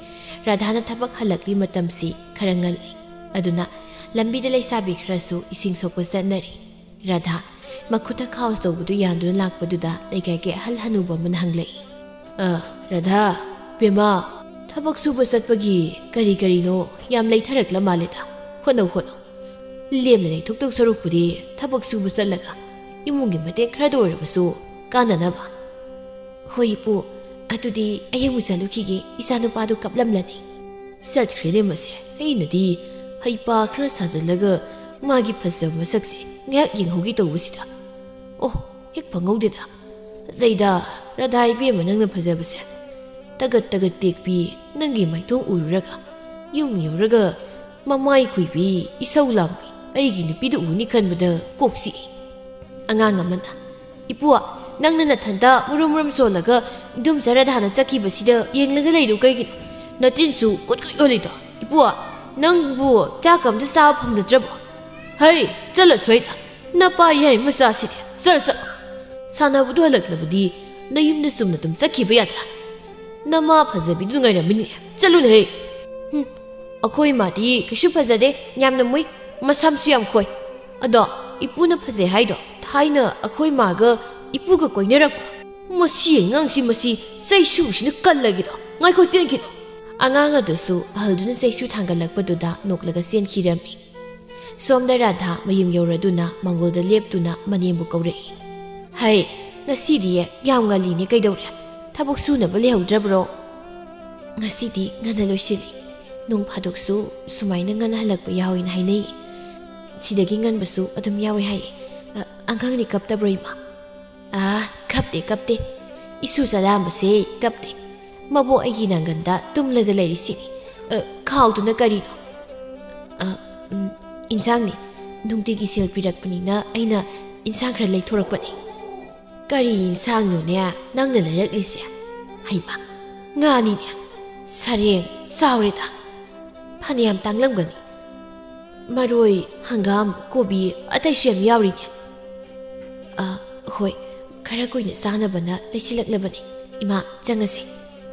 ꯔꯥꯙꯥꯅ ꯊꯕꯛ ꯍꯜꯂꯛꯂꯤ ꯃꯇꯝꯁꯤ ꯈꯔ ꯉꯜꯂꯤ꯫ ꯑꯗꯨꯅ ꯂꯝꯕꯤꯗ ꯂꯩꯁꯥꯕꯤ ꯈꯔꯁꯨ ꯏꯁꯤꯡ ꯁꯣꯛꯄ ꯆꯠꯅꯔꯤ꯫ ꯔꯥꯙꯥ ꯃꯈꯨꯠꯇ ꯈꯥꯎ ꯑꯆꯧꯕꯗꯨ ꯌꯥꯟꯗꯨꯅ ꯂꯥꯛꯄꯗꯨꯗ ꯂꯩꯀꯥꯏꯒꯤ ꯑꯍꯜ ꯍꯅꯨꯕ ꯑꯃꯅ ꯍꯪꯂꯛꯏ, "ꯑ, ꯔꯥꯙꯥ, ꯕꯦꯝꯃ, ꯊꯕꯛ ꯁꯨꯕ ꯆꯠꯄꯒꯤ ꯀꯔꯤ ꯀꯔꯤꯅꯣ ꯌꯥꯝ ꯂꯩꯊꯔꯛꯂ ꯃꯥꯜꯂꯦꯗ꯫ ꯍꯣꯠꯅꯧ, ꯍꯣꯠꯅꯧ꯫ ꯂꯦꯝꯅ ꯂꯩꯊꯣꯛꯇꯧ ꯁꯔꯨꯛꯄꯨꯗꯤ ꯊꯕꯛ ꯁꯨꯕ ꯆꯠꯂꯒ ꯏꯃꯨꯡꯒꯤ ꯃꯇꯦꯡ ꯈꯔꯗ ꯑꯣꯏꯔꯕꯁꯨ ꯀꯥꯟꯅꯅꯕ꯫" "ꯍꯣꯏ ꯏꯄꯨ, ꯑꯗꯨꯗꯤ ꯑꯩ ꯑꯃꯨꯛ ꯆꯠꯂꯨꯈꯤꯒꯦ, ꯏꯆꯥꯅꯨꯄꯥꯗꯨ ꯀꯞꯂꯝꯂꯅꯤ꯫" "ꯆꯠꯈ꯭ꯔꯦꯅꯦ ꯃꯁꯦ꯫ ꯑꯩꯅꯗꯤ ꯍꯩꯄꯥ ꯈꯔ ꯁꯥꯖꯜꯂꯒ ꯃꯥꯒꯤ ꯐꯖꯕ ꯃꯁꯛꯁꯦ ꯉꯥꯏꯍꯥꯛ ꯌꯦꯡꯍꯧꯒꯦ ꯇꯧꯕꯁꯤꯗ, ꯑꯣ, ꯍꯦꯛ ꯐꯪꯍꯧꯗꯦꯗ꯫ ꯐꯖꯩꯗ, ꯔꯥꯙꯥ ꯏꯕꯦꯝꯃ, ꯅꯪꯅ ꯐꯖꯕꯁꯦ꯫ ꯇꯒꯠ ꯇꯒꯠ ꯇꯦꯛꯄꯤ ꯅꯪꯒꯤ ꯃꯥꯏꯊꯣꯡ ꯎꯔꯨꯔꯒ ꯌꯨꯝ ꯌꯧꯔꯒ ꯃꯃꯥꯏ ꯈꯨꯏꯕꯤ, ꯏꯁꯧ ꯂꯥꯡꯕꯤ ꯑꯩꯒꯤ ꯅꯨꯄꯤꯗꯨ ꯎꯅꯤ ꯈꯟꯕꯗ ꯀꯣꯛ ꯆꯤꯛꯏ꯫" ꯑꯉꯥꯡ ꯑꯃꯅ, "ꯏꯄꯨ, ꯅꯪꯅ ꯅꯊꯟꯇ ꯃꯨꯔꯨꯝ ꯃꯨꯔꯨꯝ ꯁꯣꯜꯂꯒ ꯏꯗꯣꯝꯆꯥ ꯔꯥꯙꯥꯅ ꯆꯠꯈꯤꯕꯁꯤꯗ ꯌꯦꯡꯂꯒ ꯂꯩꯗꯨ ꯀꯩꯒꯤꯅꯣ? ꯅꯇꯤꯟꯁꯨ ꯀꯨꯠ ꯀꯨꯠ ꯌꯣꯜꯂꯤꯗꯣ꯫ ꯏꯄꯨ, ꯅꯪꯕꯨ ꯆꯥꯛ ꯑꯝꯇ ꯆꯥꯕ ꯐꯪꯖꯗ꯭ꯔꯕꯣ? ꯍꯩ, ꯆꯠꯂꯣ ꯁ꯭ꯋꯥꯏꯗ꯫ ꯅꯄꯥ ꯌꯥꯏ ꯃꯆꯥꯁꯤꯗꯤ꯫ ꯆꯠꯂꯣ, ꯆꯠꯂꯣ꯫ ꯁꯥꯟꯅꯕꯗꯨ ꯍꯜꯂꯛꯂꯕꯗꯤ ꯅꯌꯨꯝꯗ ꯆꯨꯝꯅ ꯑꯗꯨꯝ ꯆꯠꯈꯤꯕ ꯌꯥꯗ꯭ꯔꯥ? ꯅꯃꯥ ꯐꯖꯕꯤꯗꯨ ꯉꯥꯏꯔꯝꯃꯤꯅꯦ꯫ ꯆꯠꯂꯨꯅꯦꯍꯦ꯫" "ꯍꯨꯝ, ꯑꯩꯈꯣꯏ ꯃꯥꯗꯤ ꯀꯩꯁꯨ ꯐꯖꯗꯦ, ꯌꯥꯝꯅ ꯃꯨꯏ, ꯃꯁꯝꯁꯨ ꯌꯥꯝ ꯈꯣꯏ꯫ ꯑꯗꯣ ꯏꯄꯨꯅ ꯐꯖꯩ ꯍꯥꯏꯗꯣ ꯊꯥꯏꯅ ꯑꯩꯈꯣꯏ ꯃꯥꯒ ꯏꯄꯨꯒ ꯀꯣꯏꯅꯔꯛꯄ꯭ꯔꯣ? ꯃꯁꯤ ꯑꯉꯥꯡꯁꯤ, ꯃꯁꯤ ꯆꯩꯁꯨꯁꯤꯅ ꯀꯜꯂꯒꯦꯗꯣ꯫ ꯉꯥꯏꯈꯣ, ꯆꯦꯟꯈꯤꯅꯨ꯫" ꯑꯉꯥꯡ ꯑꯗꯨꯁꯨ ꯑꯍꯜꯗꯨꯅ ꯆꯩꯁꯨ ꯊꯥꯡꯒꯠꯂꯛꯄꯗꯨꯗ ꯅꯣꯛꯂꯒ ꯆꯦꯟꯈꯤꯔꯝꯃꯤ꯫ ꯁꯣꯝꯗ ꯔꯥꯙꯥ ꯃꯌꯨꯝ ꯌꯧꯔꯗꯨꯅ ꯃꯪꯒꯣꯜꯗ ꯂꯦꯞꯇꯨꯅ ꯃꯅꯦꯝꯕꯨ ꯀꯧꯔꯛꯏ꯫ "ꯍꯩ, ꯉꯁꯤꯗꯤ ꯌꯥꯝ ꯉꯜꯂꯤꯅꯦ, ꯀꯩꯗꯧꯔꯦ? ꯊꯕꯛ ꯁꯨꯅꯕ ꯂꯩꯍꯧꯗ꯭ꯔꯕ꯭ꯔꯣ?" "ꯉꯁꯤꯗꯤ ꯉꯟꯅ ꯂꯣꯏꯁꯤꯜꯂꯤ꯫ ꯅꯣꯡ ꯐꯥꯗꯣꯛꯁꯨ ꯁꯨꯃꯥꯏꯅ ꯉꯟꯅ ꯍꯜꯂꯛꯄ ꯌꯥꯎꯏꯅ ꯍꯥꯏꯅꯩ꯫ ꯁꯤꯗꯒꯤ ꯉꯟꯕꯁꯨ ꯑꯗꯨꯝ ꯌꯥꯎꯏ ꯍꯥꯏꯌꯦ꯫ ꯑ, ꯑꯉꯥꯡꯗꯤ ꯀꯞꯇꯕ꯭ꯔꯣ, ꯏꯃꯥ?" "ꯑꯥ, ꯀꯞꯇꯦ, ꯀꯞꯇꯦ꯫ ꯏꯁꯨ ꯆꯂꯥꯝꯕꯁꯦ ꯀꯞꯇꯦ꯫ ꯃꯕꯣꯛ ꯑꯩꯒꯤ ꯅꯥꯡꯒꯟꯗ ꯇꯨꯝꯂꯒ ꯂꯩꯔꯤꯁꯤꯅꯤ꯫" "ꯑ, ꯈꯥꯎꯗꯨꯅ ꯀꯔꯤꯅꯣ?" "ꯑ, ꯎꯝ, ꯏꯟꯁꯥꯡꯅꯤ꯫ ꯅꯨꯡꯇꯤꯒꯤ ꯁꯦꯜ ꯄꯤꯔꯛꯄꯅꯤꯅ ꯑꯩꯅ ꯏꯟꯁꯥꯡ ꯈꯔ ꯂꯩꯊꯣꯔꯛꯄꯅꯤ꯫" "ꯀꯔꯤ ꯏꯟꯁꯥꯡꯅꯣꯅꯦ ꯅꯪꯅ ꯂꯩꯔꯛꯂꯤꯁꯦ? ꯍꯩꯃꯥ, ꯉꯥꯅꯤꯅꯦ꯫ ꯁꯔꯦꯡ ꯆꯥꯎꯔꯦꯗ꯫ ꯐꯅꯌꯥꯝ ꯇꯥꯡꯂꯝꯒꯅꯤ꯫ ꯃꯔꯣꯏ, ꯍꯪꯒꯥꯝ, ꯀꯣꯕꯤ, ꯑꯇꯩꯁꯨ ꯌꯥꯝ ꯌꯥꯎꯔꯤꯅꯦ꯫" "ꯑ, ꯍꯣꯏ, ꯈꯔ ꯀꯨꯏꯅ ꯆꯥꯅꯕꯅ ꯂꯩꯁꯤꯜꯂꯛꯂꯕꯅꯤ꯫ "ꯏꯃꯥ, ꯆꯪꯉꯁꯦ꯫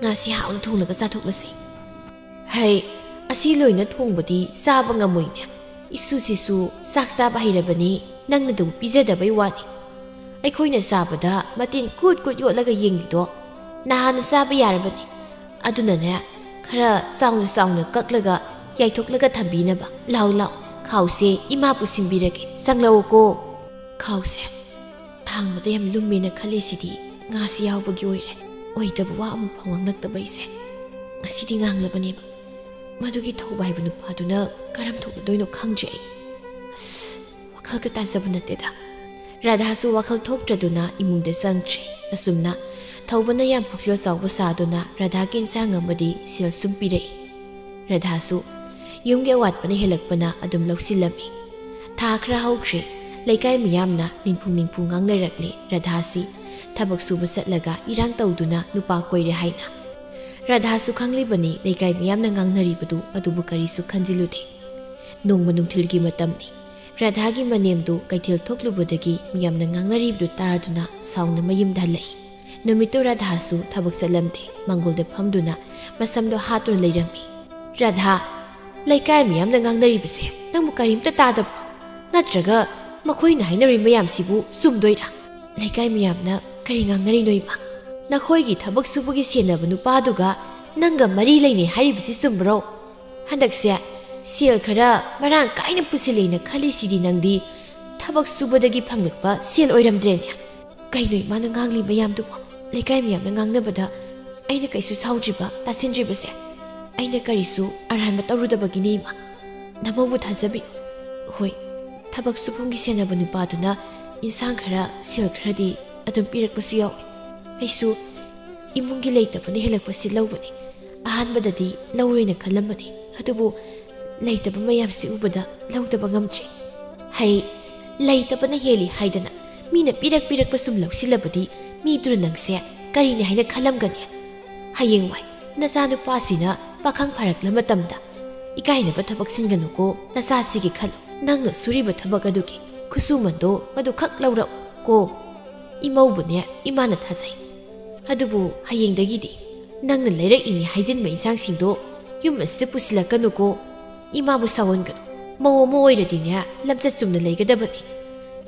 ꯉꯥꯁꯤ ꯍꯥꯎꯅ ꯊꯣꯡꯂꯒ ꯆꯥꯊꯣꯛꯂꯁꯤ꯫" "ꯍꯩ, ꯑꯁꯤ ꯂꯣꯏꯅ ꯊꯣꯡꯕꯗꯤ ꯆꯥꯕ ꯉꯝꯃꯣꯏꯅꯦ꯫ ꯏꯁꯨꯁꯤꯁꯨ ꯆꯥꯛ ꯆꯥꯕ ꯍꯩꯔꯕꯅꯤ, ꯅꯪꯅ ꯑꯗꯨꯝ ꯄꯤꯖꯗꯕꯩ ꯋꯥꯅꯤ꯫ ꯑꯩꯈꯣꯏꯅ ꯆꯥꯕꯗ ꯃꯇꯤꯟ ꯀꯨꯠ ꯀꯨꯠ ꯌꯣꯠꯂꯒ ꯌꯦꯡꯂꯤꯗꯣ ꯅꯍꯥꯟꯅ ꯆꯥꯕ ꯌꯥꯔꯕꯅꯤ꯫ ꯑꯗꯨꯅꯅꯦ, ꯈꯔ ꯆꯥꯎꯅ ꯆꯥꯎꯅ ꯀꯛꯂꯒ ꯌꯥꯏꯊꯣꯛꯂꯒ ꯊꯝꯕꯤꯅꯕ꯫ ꯂꯥꯎ ꯂꯥꯎ, ꯈꯥꯎꯁꯦ ꯏꯃꯥ ꯄꯨꯁꯤꯟꯕꯤꯔꯒꯦ꯫ ꯆꯪꯂꯛꯑꯣꯀꯣ꯫" ꯈꯥꯎꯁꯦ ꯊꯥꯡꯕꯗ ꯌꯥꯝ ꯂꯨꯝꯃꯦꯅ ꯈꯜꯂꯤꯁꯤꯗꯤ ꯉꯥꯁꯤ ꯌꯥꯎꯕꯒꯤ ꯑꯣꯏꯔꯦ꯫ ꯑꯣꯏꯗꯕ ꯋꯥ ꯑꯃꯐꯥꯎ ꯉꯥꯡꯂꯛꯇꯕ ꯑꯩꯁꯦ ꯉꯁꯤꯗꯤ ꯉꯥꯡꯂꯕꯅꯦꯕ꯫ ꯃꯗꯨꯒꯤ ꯊꯧꯕ ꯍꯥꯏꯕ ꯅꯨꯄꯥꯗꯨꯅ ꯀꯔꯝ ꯊꯣꯛꯂꯗꯣꯏꯅꯣ ꯈꯪꯗ꯭ꯔꯦ ꯑꯩ꯫ ꯑꯁ, ꯋꯥꯈꯜꯒ ꯇꯥꯖꯕ ꯅꯠꯇꯦꯗ꯫ ꯔꯥꯙꯥꯁꯨ ꯋꯥꯈꯜ ꯊꯣꯛꯇ꯭ꯔꯗꯨꯅ ꯏꯃꯨꯡꯗ ꯆꯪꯈ꯭ꯔꯦ꯫ ꯑꯁꯨꯝꯅ ꯊꯧꯕꯅ ꯌꯥꯝ ꯄꯨꯛꯆꯦꯜ ꯆꯥꯎꯕ ꯁꯥꯗꯨꯅ ꯔꯥꯙꯥꯒꯤ ꯏꯟꯁꯥꯡ ꯑꯃꯗꯤ ꯁꯦꯜ ꯁꯨꯝ ꯄꯤꯔꯛꯏ꯫ ꯔꯥꯙꯥꯁꯨ ꯌꯨꯝꯒꯤ ꯑꯋꯥꯠꯄꯅ ꯍꯦꯜꯂꯛꯄꯅ ꯑꯗꯨꯝ ꯂꯧꯁꯤꯜꯂꯝꯃꯤ꯫ ꯊꯥ ꯈꯔ ꯍꯧꯈ꯭ꯔꯦ꯫ ꯂꯩꯀꯥꯏ ꯃꯤꯌꯥꯝꯅ ꯅꯤꯡꯐꯨ ꯅꯤꯡꯐꯨ ꯉꯥꯡꯅꯔꯛꯂꯦ꯫ ꯔꯥꯙꯥꯁꯤ ꯊꯕꯛ ꯁꯨꯕ ꯆꯠꯂꯒ ꯏꯔꯥꯡ ꯇꯧꯗꯨꯅ ꯅꯨꯄꯥ ꯀꯣꯏꯔꯦ ꯍꯥꯏꯅ꯫ ꯔꯥꯙꯥꯁꯨ ꯈꯪꯂꯤꯕꯅꯤ ꯂꯩꯀꯥꯏ ꯃꯤꯌꯥꯝꯅ ꯉꯥꯡꯅꯔꯤꯕꯗꯨ, ꯑꯗꯨꯕꯨ ꯀꯔꯤꯁꯨ ꯈꯟꯖꯤꯜꯂꯨꯗꯦ꯫ ꯅꯣꯡꯃ ꯅꯨꯡꯊꯤꯜꯒꯤ ꯃꯇꯝꯅꯤ꯫ ꯔꯥꯙꯥꯒꯤ ꯃꯅꯦꯝꯗꯨ ꯀꯩꯊꯦꯜ ꯊꯣꯛꯂꯨꯕꯗꯒꯤ ꯃꯤꯌꯥꯝꯅ ꯉꯥꯡꯅꯔꯤꯕꯗꯨ ꯇꯥꯔꯗꯨꯅ ꯁꯥꯎꯅ ꯃꯌꯨꯝꯗ ꯍꯜꯂꯛꯏ꯫ ꯅꯨꯃꯤꯠꯇꯨ ꯔꯥꯙꯥꯁꯨ ꯊꯕꯛ ꯆꯠꯂꯝꯗꯦ꯫ ꯃꯥꯡꯒꯣꯜꯗ ꯐꯝꯗꯨꯅ ꯃꯁꯝꯗꯣ ꯍꯥꯠꯇꯨꯅ ꯂꯩꯔꯝꯃꯤ꯫ "ꯔꯥꯙꯥ, ꯂꯩꯀꯥꯏ ꯃꯤꯌꯥꯝꯅ ꯉꯥꯡꯅꯔꯤꯕꯁꯦ ꯅꯪꯕꯨ ꯀꯔꯤꯝꯇ ꯇꯥꯗꯕ꯭ꯔꯣ? ꯅꯠꯇ꯭ꯔꯒ ꯃꯈꯣꯏꯅ ꯍꯥꯏꯅꯔꯤ ꯃꯌꯥꯝꯁꯤꯕꯨ ꯆꯨꯝꯗꯣꯏꯔꯥ?" "ꯂꯩꯀꯥꯏ ꯃꯤꯌꯥꯝꯅ ꯀꯔꯤ ꯉꯥꯡꯅꯔꯤꯅꯣ ꯏꯃꯥ? ꯅꯈꯣꯏꯒꯤ ꯊꯕꯛ ꯁꯨꯕꯒꯤ ꯁꯦꯟꯅꯕ ꯅꯨꯄꯥꯗꯨꯒ ꯅꯪꯒ ꯃꯔꯤ ꯂꯩꯅꯩ ꯍꯥꯏꯔꯤꯕꯁꯤ ꯆꯨꯝꯕ꯭ꯔꯣ? ꯍꯟꯗꯛꯁꯦ ꯁꯦꯜ ꯈꯔ ꯃꯔꯥꯡ ꯀꯥꯏꯅ ꯄꯨꯁꯤꯜꯂꯦꯅ ꯈꯜꯂꯤꯁꯤꯗꯤ ꯅꯪꯗꯤ ꯊꯕꯛ ꯁꯨꯕꯗꯒꯤ ꯐꯪꯂꯛꯄ ꯁꯦꯜ ꯑꯣꯏꯔꯝꯗ꯭ꯔꯦꯅꯦ?" "ꯀꯩꯅꯣ ꯏꯃꯥꯅ ꯉꯥꯡꯂꯤ ꯃꯌꯥꯝꯗꯨꯕꯣ? ꯂꯩꯀꯥꯏ ꯃꯤꯌꯥꯝꯅ ꯉꯥꯡꯅꯕꯗ ꯑꯩꯅ ꯀꯩꯁꯨ ꯁꯥꯎꯗ꯭ꯔꯤꯕ, ꯇꯥꯁꯤꯟꯗ꯭ꯔꯤꯕꯁꯦ? ꯑꯩꯅ ꯀꯔꯤꯁꯨ ꯑꯔꯥꯟꯕ ꯇꯧꯔꯨꯗꯕꯒꯤꯅꯤ ꯏꯃꯥ꯫ ꯅꯃꯧꯕꯨ ꯊꯥꯖꯕꯤꯌꯨ꯫ ꯍꯣꯏ, ꯊꯕꯛ ꯁꯨꯐꯝꯒꯤ ꯁꯦꯟꯅꯕ ꯅꯨꯄꯥꯗꯨꯅ ꯏꯟꯁꯥꯡ ꯈꯔ, ꯁꯦꯜ ꯈꯔꯗꯤ ꯑꯗꯨꯝ ꯄꯤꯔꯛꯄꯁꯨ ꯌꯥꯎꯏ꯫ ꯑꯩꯁꯨ ꯏꯃꯨꯡꯒꯤ ꯂꯩꯇꯕꯅ ꯍꯦꯜꯂꯛꯄꯁꯤ ꯂꯧꯕꯅꯤ꯫ ꯑꯍꯥꯟꯕꯗꯗꯤ ꯂꯧꯔꯣꯏꯅ ꯈꯜꯂꯝꯕꯅꯤ, ꯑꯗꯨꯕꯨ ꯂꯩꯇꯕ ꯃꯌꯥꯝꯁꯤ ꯎꯕꯗ ꯂꯧꯗꯕ ꯉꯝꯗ꯭ꯔꯦ꯫" "ꯍꯩ, ꯂꯩꯇꯕꯅ ꯍꯦꯜꯂꯤ ꯍꯥꯏꯗꯅ ꯃꯤꯅ ꯄꯤꯔꯛ ꯄꯤꯔꯛꯄ ꯁꯨꯝ ꯂꯧꯁꯤꯜꯂꯕꯗꯤ ꯃꯤꯗꯨꯅ ꯅꯪꯁꯦ ꯀꯔꯤꯅꯤ ꯍꯥꯏꯅ ꯈꯜꯂꯝꯒꯅꯤ? ꯍꯌꯦꯡꯋꯥꯏ ꯅꯆꯥꯅꯨꯄꯥꯁꯤꯅ ꯄꯥꯈꯪ ꯐꯥꯔꯛꯂ ꯃꯇꯝꯗ ꯏꯀꯥꯏꯅꯕ ꯊꯕꯛ ꯁꯤꯟꯒꯅꯨꯀꯣ꯫ ꯅꯆꯥꯁꯤꯒꯤ ꯈꯜꯂꯨ꯫ ꯅꯪꯅ ꯁꯨꯔꯤꯕ ꯊꯕꯛ ꯑꯗꯨꯒꯤ ꯈꯨꯠꯁꯨꯃꯟꯗꯣ ꯃꯗꯨꯈꯛ ꯂꯧꯔꯛꯎ ꯀꯣ꯫ ꯏꯃꯧꯕꯨꯅꯦ ꯏꯃꯥꯅ ꯊꯥꯖꯩ꯫ ꯑꯗꯨꯕꯨ ꯍꯌꯦꯡꯗꯒꯤꯗꯤ ꯅꯪꯅ ꯂꯩꯔꯛꯏꯅꯤ ꯍꯥꯏꯖꯤꯟꯕ ꯏꯟꯁꯥꯡꯁꯤꯡꯗꯣ ꯌꯨꯝ ꯑꯁꯤꯗ ꯄꯨꯁꯤꯜꯂꯛꯀꯅꯨꯀꯣ꯫ ꯏꯃꯥꯕꯨ ꯁꯥꯎꯍꯟꯒꯅꯨ꯫ ꯃꯧ ꯑꯃ ꯑꯣꯏꯔꯗꯤꯅꯦ, ꯂꯝꯆꯠ ꯆꯨꯝꯅ ꯂꯩꯒꯗꯕꯅꯤ꯫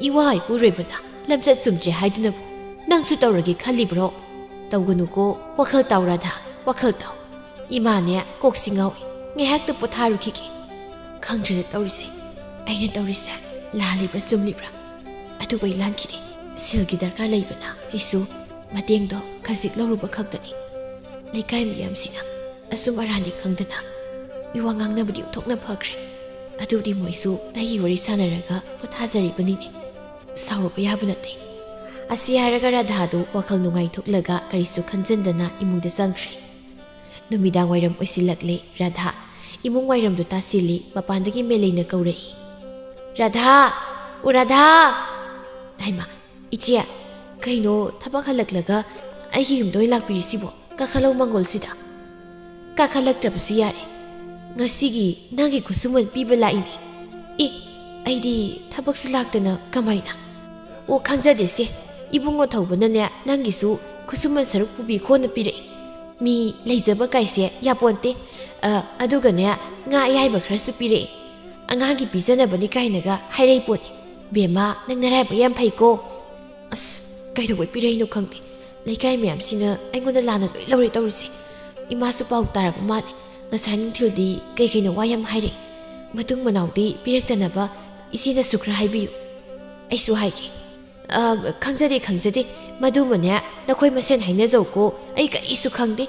ꯏꯋꯥ ꯏꯄꯨꯔꯣꯏꯕꯅ ꯂꯝꯆꯠ ꯆꯨꯝꯗ꯭ꯔꯦ ꯍꯥꯏꯗꯨꯅꯕꯨ ꯅꯪꯁꯨ ꯇꯧꯔꯒꯦ ꯈꯜꯂꯤꯕ꯭ꯔꯣ? ꯇꯧꯒꯅꯨꯀꯣ꯫ ꯋꯥꯈꯜ ꯇꯥꯎ ꯔꯥꯙꯥ, ꯋꯥꯈꯜ ꯇꯥꯎ꯫ ꯏꯃꯥꯅꯦ, ꯀꯣꯛꯁꯤ ꯉꯥꯎꯏ꯫ ꯉꯥꯏꯍꯥꯛꯇ ꯄꯣꯊꯥꯔꯨꯈꯤꯒꯦ꯫ ꯈꯪꯗ꯭ꯔꯦꯗ ꯇꯧꯔꯤꯁꯦ꯫ ꯑꯩꯅ ꯇꯧꯔꯤꯁꯦ ꯂꯥꯜꯂꯤꯕ꯭ꯔꯥ ꯆꯨꯝꯂꯤꯕ꯭ꯔꯥ? ꯑꯗꯨꯕꯨ ꯑꯩ ꯂꯥꯟꯈꯤꯗꯦ꯫ ꯁꯦꯜꯒꯤ ꯗꯔꯀꯥꯔ ꯂꯩꯕꯅ ꯑꯩꯁꯨ ꯃꯇꯦꯡꯗꯣ ꯈꯖꯤꯛ ꯂꯧꯔꯨꯕ ꯈꯛꯇꯅꯤ꯫ ꯂꯩꯀꯥꯏ ꯃꯤꯌꯥꯝꯁꯤꯅ ꯑꯆꯨꯝ ꯑꯔꯥꯟꯗꯤ ꯈꯪꯗꯅ ꯏꯋꯥ ꯉꯥꯡꯅꯕꯗꯤ ꯑꯣꯟꯊꯣꯛꯅ ꯐꯈ꯭ꯔꯦ꯫ ꯑꯗꯨꯗꯤ ꯃꯣꯏꯁꯨ ꯑꯩꯒꯤ ꯋꯥꯔꯤ ꯁꯥꯟꯅꯔꯒ ꯄꯣꯊꯥꯖꯔꯤꯕꯅꯤꯅꯦ꯫ ꯁꯥꯎꯔꯨꯕ ꯌꯥꯕ ꯅꯠꯇꯦ꯫ ꯑꯁꯤ ꯍꯥꯏꯔꯒ ꯔꯥꯙꯥꯗꯨ ꯋꯥꯈꯜ ꯅꯨꯡꯉꯥꯏꯊꯣꯛꯂꯒ ꯀꯔꯤꯁꯨ ꯈꯟꯖꯟꯗꯅ ꯏꯃꯨꯡꯗ ꯆꯪꯈ꯭ꯔꯦ꯫ ꯅꯨꯃꯤꯗꯥꯡ ꯋꯥꯏꯔꯝ ꯑꯣꯏꯁꯤꯜꯂꯛꯂꯦ꯫ ꯔꯥꯙꯥ ꯏꯃꯨꯡ ꯋꯥꯏꯔꯝꯗꯨ ꯇꯥꯁꯤꯜꯂꯤ꯫ ꯃꯄꯥꯟꯗꯒꯤ ꯃꯦꯂꯩꯅ ꯀꯧꯔꯛꯏ, "ꯔꯥꯙꯥ! ꯑꯣ ꯔꯥꯙꯥ!" ꯍꯩꯃꯥ, ꯏꯆꯦ, ꯀꯩꯅꯣ ꯊꯕꯛ ꯍꯜꯂꯛꯂꯒ ꯑꯩꯒꯤ ꯌꯨꯝꯗ ꯑꯣꯏꯅ ꯂꯥꯛꯄꯤꯔꯤꯁꯤꯕꯣ? ꯀꯥꯈꯠꯂꯧ ꯃꯪꯒꯣꯜꯁꯤꯗ꯫ ꯀꯥꯈꯠꯂꯛꯇ꯭ꯔꯕꯁꯨ ꯌꯥꯔꯦ꯫ ꯉꯁꯤꯒꯤ ꯅꯪꯒꯤ ꯈꯨꯠꯁꯨꯃꯟ ꯄꯤꯕ ꯂꯥꯛꯏꯅꯦ꯫ ꯑꯦ, ꯑꯩꯗꯤ ꯊꯕꯛꯁꯨ ꯂꯥꯛꯇꯅ ꯀꯃꯥꯏꯅ? ꯑꯣ, ꯈꯪꯖꯗꯦꯁꯦ꯫ ꯏꯕꯨꯡꯉꯣ ꯊꯧꯕꯅꯅꯦ, ꯅꯪꯒꯤꯁꯨ ꯈꯨꯠꯁꯨꯃꯟ ꯁꯔꯨꯛ ꯄꯨꯕꯤꯈꯣꯅ ꯄꯤꯔꯛꯏ꯫ ꯃꯤ ꯂꯩꯖꯕ ꯀꯥꯏꯁꯦ ꯌꯥꯄꯣꯟꯇꯦ꯫ ꯑ, ꯑꯗꯨꯒꯅꯦ, ꯉꯥ ꯑꯌꯥꯏꯕ ꯈꯔꯁꯨ ꯄꯤꯔꯛꯑꯦ꯫ ꯑꯉꯥꯡꯒꯤ ꯄꯤꯖꯅꯕꯅꯤ ꯀꯥꯏꯅꯒ ꯍꯥꯏꯔꯛꯏ ꯄꯣꯠꯅꯤ꯫ ꯕꯦꯝꯃ, ꯅꯪ ꯅꯔꯥꯏꯕꯛ ꯌꯥꯝ ꯐꯩꯀꯣ꯫ ꯑꯁ, ꯀꯩꯗꯧꯕꯩ ꯄꯤꯔꯛꯏꯅꯣ ꯈꯪꯗꯦ꯫ ꯂꯩꯀꯥꯏ ꯃꯌꯥꯝꯁꯤꯅ ꯑꯩꯉꯣꯟꯗ ꯂꯥꯟꯅ ꯂꯣꯏ ꯂꯧꯔꯦ ꯇꯧꯔꯤꯁꯦ꯫ ꯏꯃꯥꯁꯨ ꯄꯥꯎ ꯇꯥꯔꯕ ꯃꯥꯜꯂꯦ꯫ ꯉꯁꯥꯏ ꯅꯨꯡꯊꯤꯜꯗꯤ ꯀꯩ ꯀꯩꯅꯣ ꯋꯥ ꯌꯥꯝ ꯍꯥꯏꯔꯛꯑꯦ꯫ ꯃꯇꯨꯡ ꯃꯅꯥꯎꯗꯤ ꯄꯤꯔꯛꯇꯅꯕ ꯏꯆꯦꯅꯁꯨ ꯈꯔ ꯍꯥꯏꯕꯤꯌꯨ꯫ ꯑꯩꯁꯨ ꯍꯥꯏꯒꯦ꯫ "ꯑ, ꯈꯪꯖꯗꯦ, ꯈꯪꯖꯗꯦ꯫ ꯃꯗꯨꯃꯅꯦ, ꯅꯈꯣꯏ ꯃꯁꯦꯟ ꯍꯥꯏꯅꯖꯧꯀꯣ꯫ ꯑꯩ ꯀꯔꯤꯁꯨ ꯈꯪꯗꯦ꯫"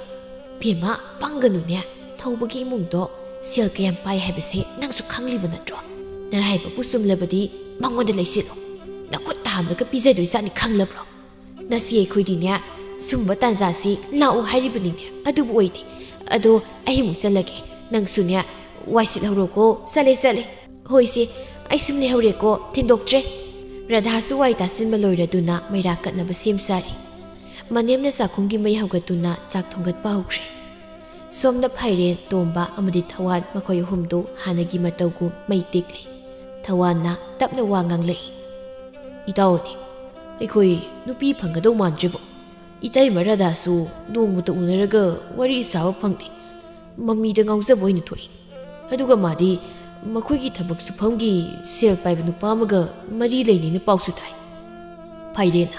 ꯕꯦꯝꯃ, ꯄꯪꯒꯅꯨꯅꯦ꯫ ꯊꯧꯕꯒꯤ ꯏꯃꯨꯡꯗꯣ ꯁꯦꯜ ꯀꯌꯥꯝ ꯄꯥꯏ ꯍꯥꯏꯕꯁꯦ ꯅꯪꯁꯨ ꯈꯪꯂꯤꯕ ꯅꯠꯇ꯭ꯔꯣ? ꯅꯔꯥꯏꯕꯛꯄꯨ ꯆꯨꯝꯂꯕꯗꯤ ꯃꯉꯣꯟꯗ ꯂꯩꯁꯤꯜꯂꯣ꯫ ꯅꯈꯨꯠ ꯇꯥ ꯑꯃꯗꯒ ꯄꯤꯖꯗꯣꯏꯖꯥꯠꯅꯤ, ꯈꯪꯂꯕ꯭ꯔꯣ? ꯅꯁꯤ ꯑꯩꯈꯣꯏꯗꯤꯅꯦ, ꯁꯨꯝꯕ ꯇꯥꯟꯖꯥꯁꯤ ꯂꯥꯛꯎ ꯍꯥꯏꯔꯤꯕꯅꯤꯅꯦ, ꯑꯗꯨꯕꯨ ꯑꯣꯏꯗꯦ꯫ ꯑꯗꯣ ꯑꯩ ꯑꯃꯨꯛ ꯆꯠꯂꯒꯦ, ꯅꯪꯁꯨꯅꯦ ꯋꯥꯏ ꯁꯤꯠꯍꯧꯔꯣꯀꯣ꯫ ꯆꯠꯂꯦ, ꯆꯠꯂꯦ꯫ ꯍꯣꯏ ꯏꯆꯦ, ꯑꯩ ꯁꯨꯝ ꯂꯩꯍꯧꯔꯦꯀꯣ, ꯊꯤꯟꯗꯣꯛꯇ꯭ꯔꯦ꯫ ꯔꯥꯙꯥꯁꯨ ꯋꯥꯏ ꯇꯥꯁꯤꯟꯕ ꯂꯣꯏꯔꯗꯨꯅ ꯃꯩꯔꯥ ꯀꯠꯅꯕ ꯁꯦꯝ ꯁꯥꯔꯤ꯫ ꯃꯅꯦꯝꯅ ꯆꯥꯛꯈꯨꯝꯒꯤ ꯃꯩ ꯍꯧꯒꯠꯇꯨꯅ ꯆꯥꯛ ꯊꯣꯡꯒꯠꯄ ꯍꯧꯈ꯭ꯔꯦ꯫ ꯁꯣꯝꯗ ꯐꯥꯏꯔꯦꯟ, ꯇꯣꯝꯕ ꯑꯃꯗꯤ ꯊꯋꯥꯟ ꯃꯈꯣꯏ ꯑꯍꯨꯝꯗꯨ ꯍꯥꯟꯅꯒꯤ ꯃꯇꯧꯒꯨꯝ ꯃꯩ ꯇꯦꯛꯂꯤ꯫ ꯊꯋꯥꯟꯅ ꯇꯞꯅ ꯋꯥ ꯉꯥꯡꯂꯛꯏ꯫ "ꯏꯇꯥꯎꯅꯤ, ꯑꯩꯈꯣꯏ ꯅꯨꯄꯤ ꯐꯪꯒꯗꯧ ꯃꯥꯟꯗ꯭ꯔꯤꯕꯣ? ꯏꯇꯩꯃ ꯔꯥꯙꯥꯁꯨ ꯅꯣꯡꯃꯇ ꯎꯅꯔꯒ ꯋꯥꯔꯤ ꯁꯥꯕ ꯐꯪꯗꯦ꯫ ꯃꯃꯤꯗ ꯉꯥꯎꯖꯕ ꯑꯣꯏꯅ ꯊꯣꯛꯏ꯫ ꯑꯗꯨꯒ ꯃꯥꯗꯤ ꯃꯈꯣꯏꯒꯤ ꯊꯕꯛ ꯁꯨꯐꯝꯒꯤ ꯁꯦꯜ ꯄꯥꯏꯕ ꯅꯨꯄꯥ ꯑꯃꯒ ꯃꯔꯤ ꯂꯩꯅꯩꯅ ꯄꯥꯎꯁꯨ ꯇꯥꯏ꯫ ꯐꯥꯏꯔꯦꯟꯅ,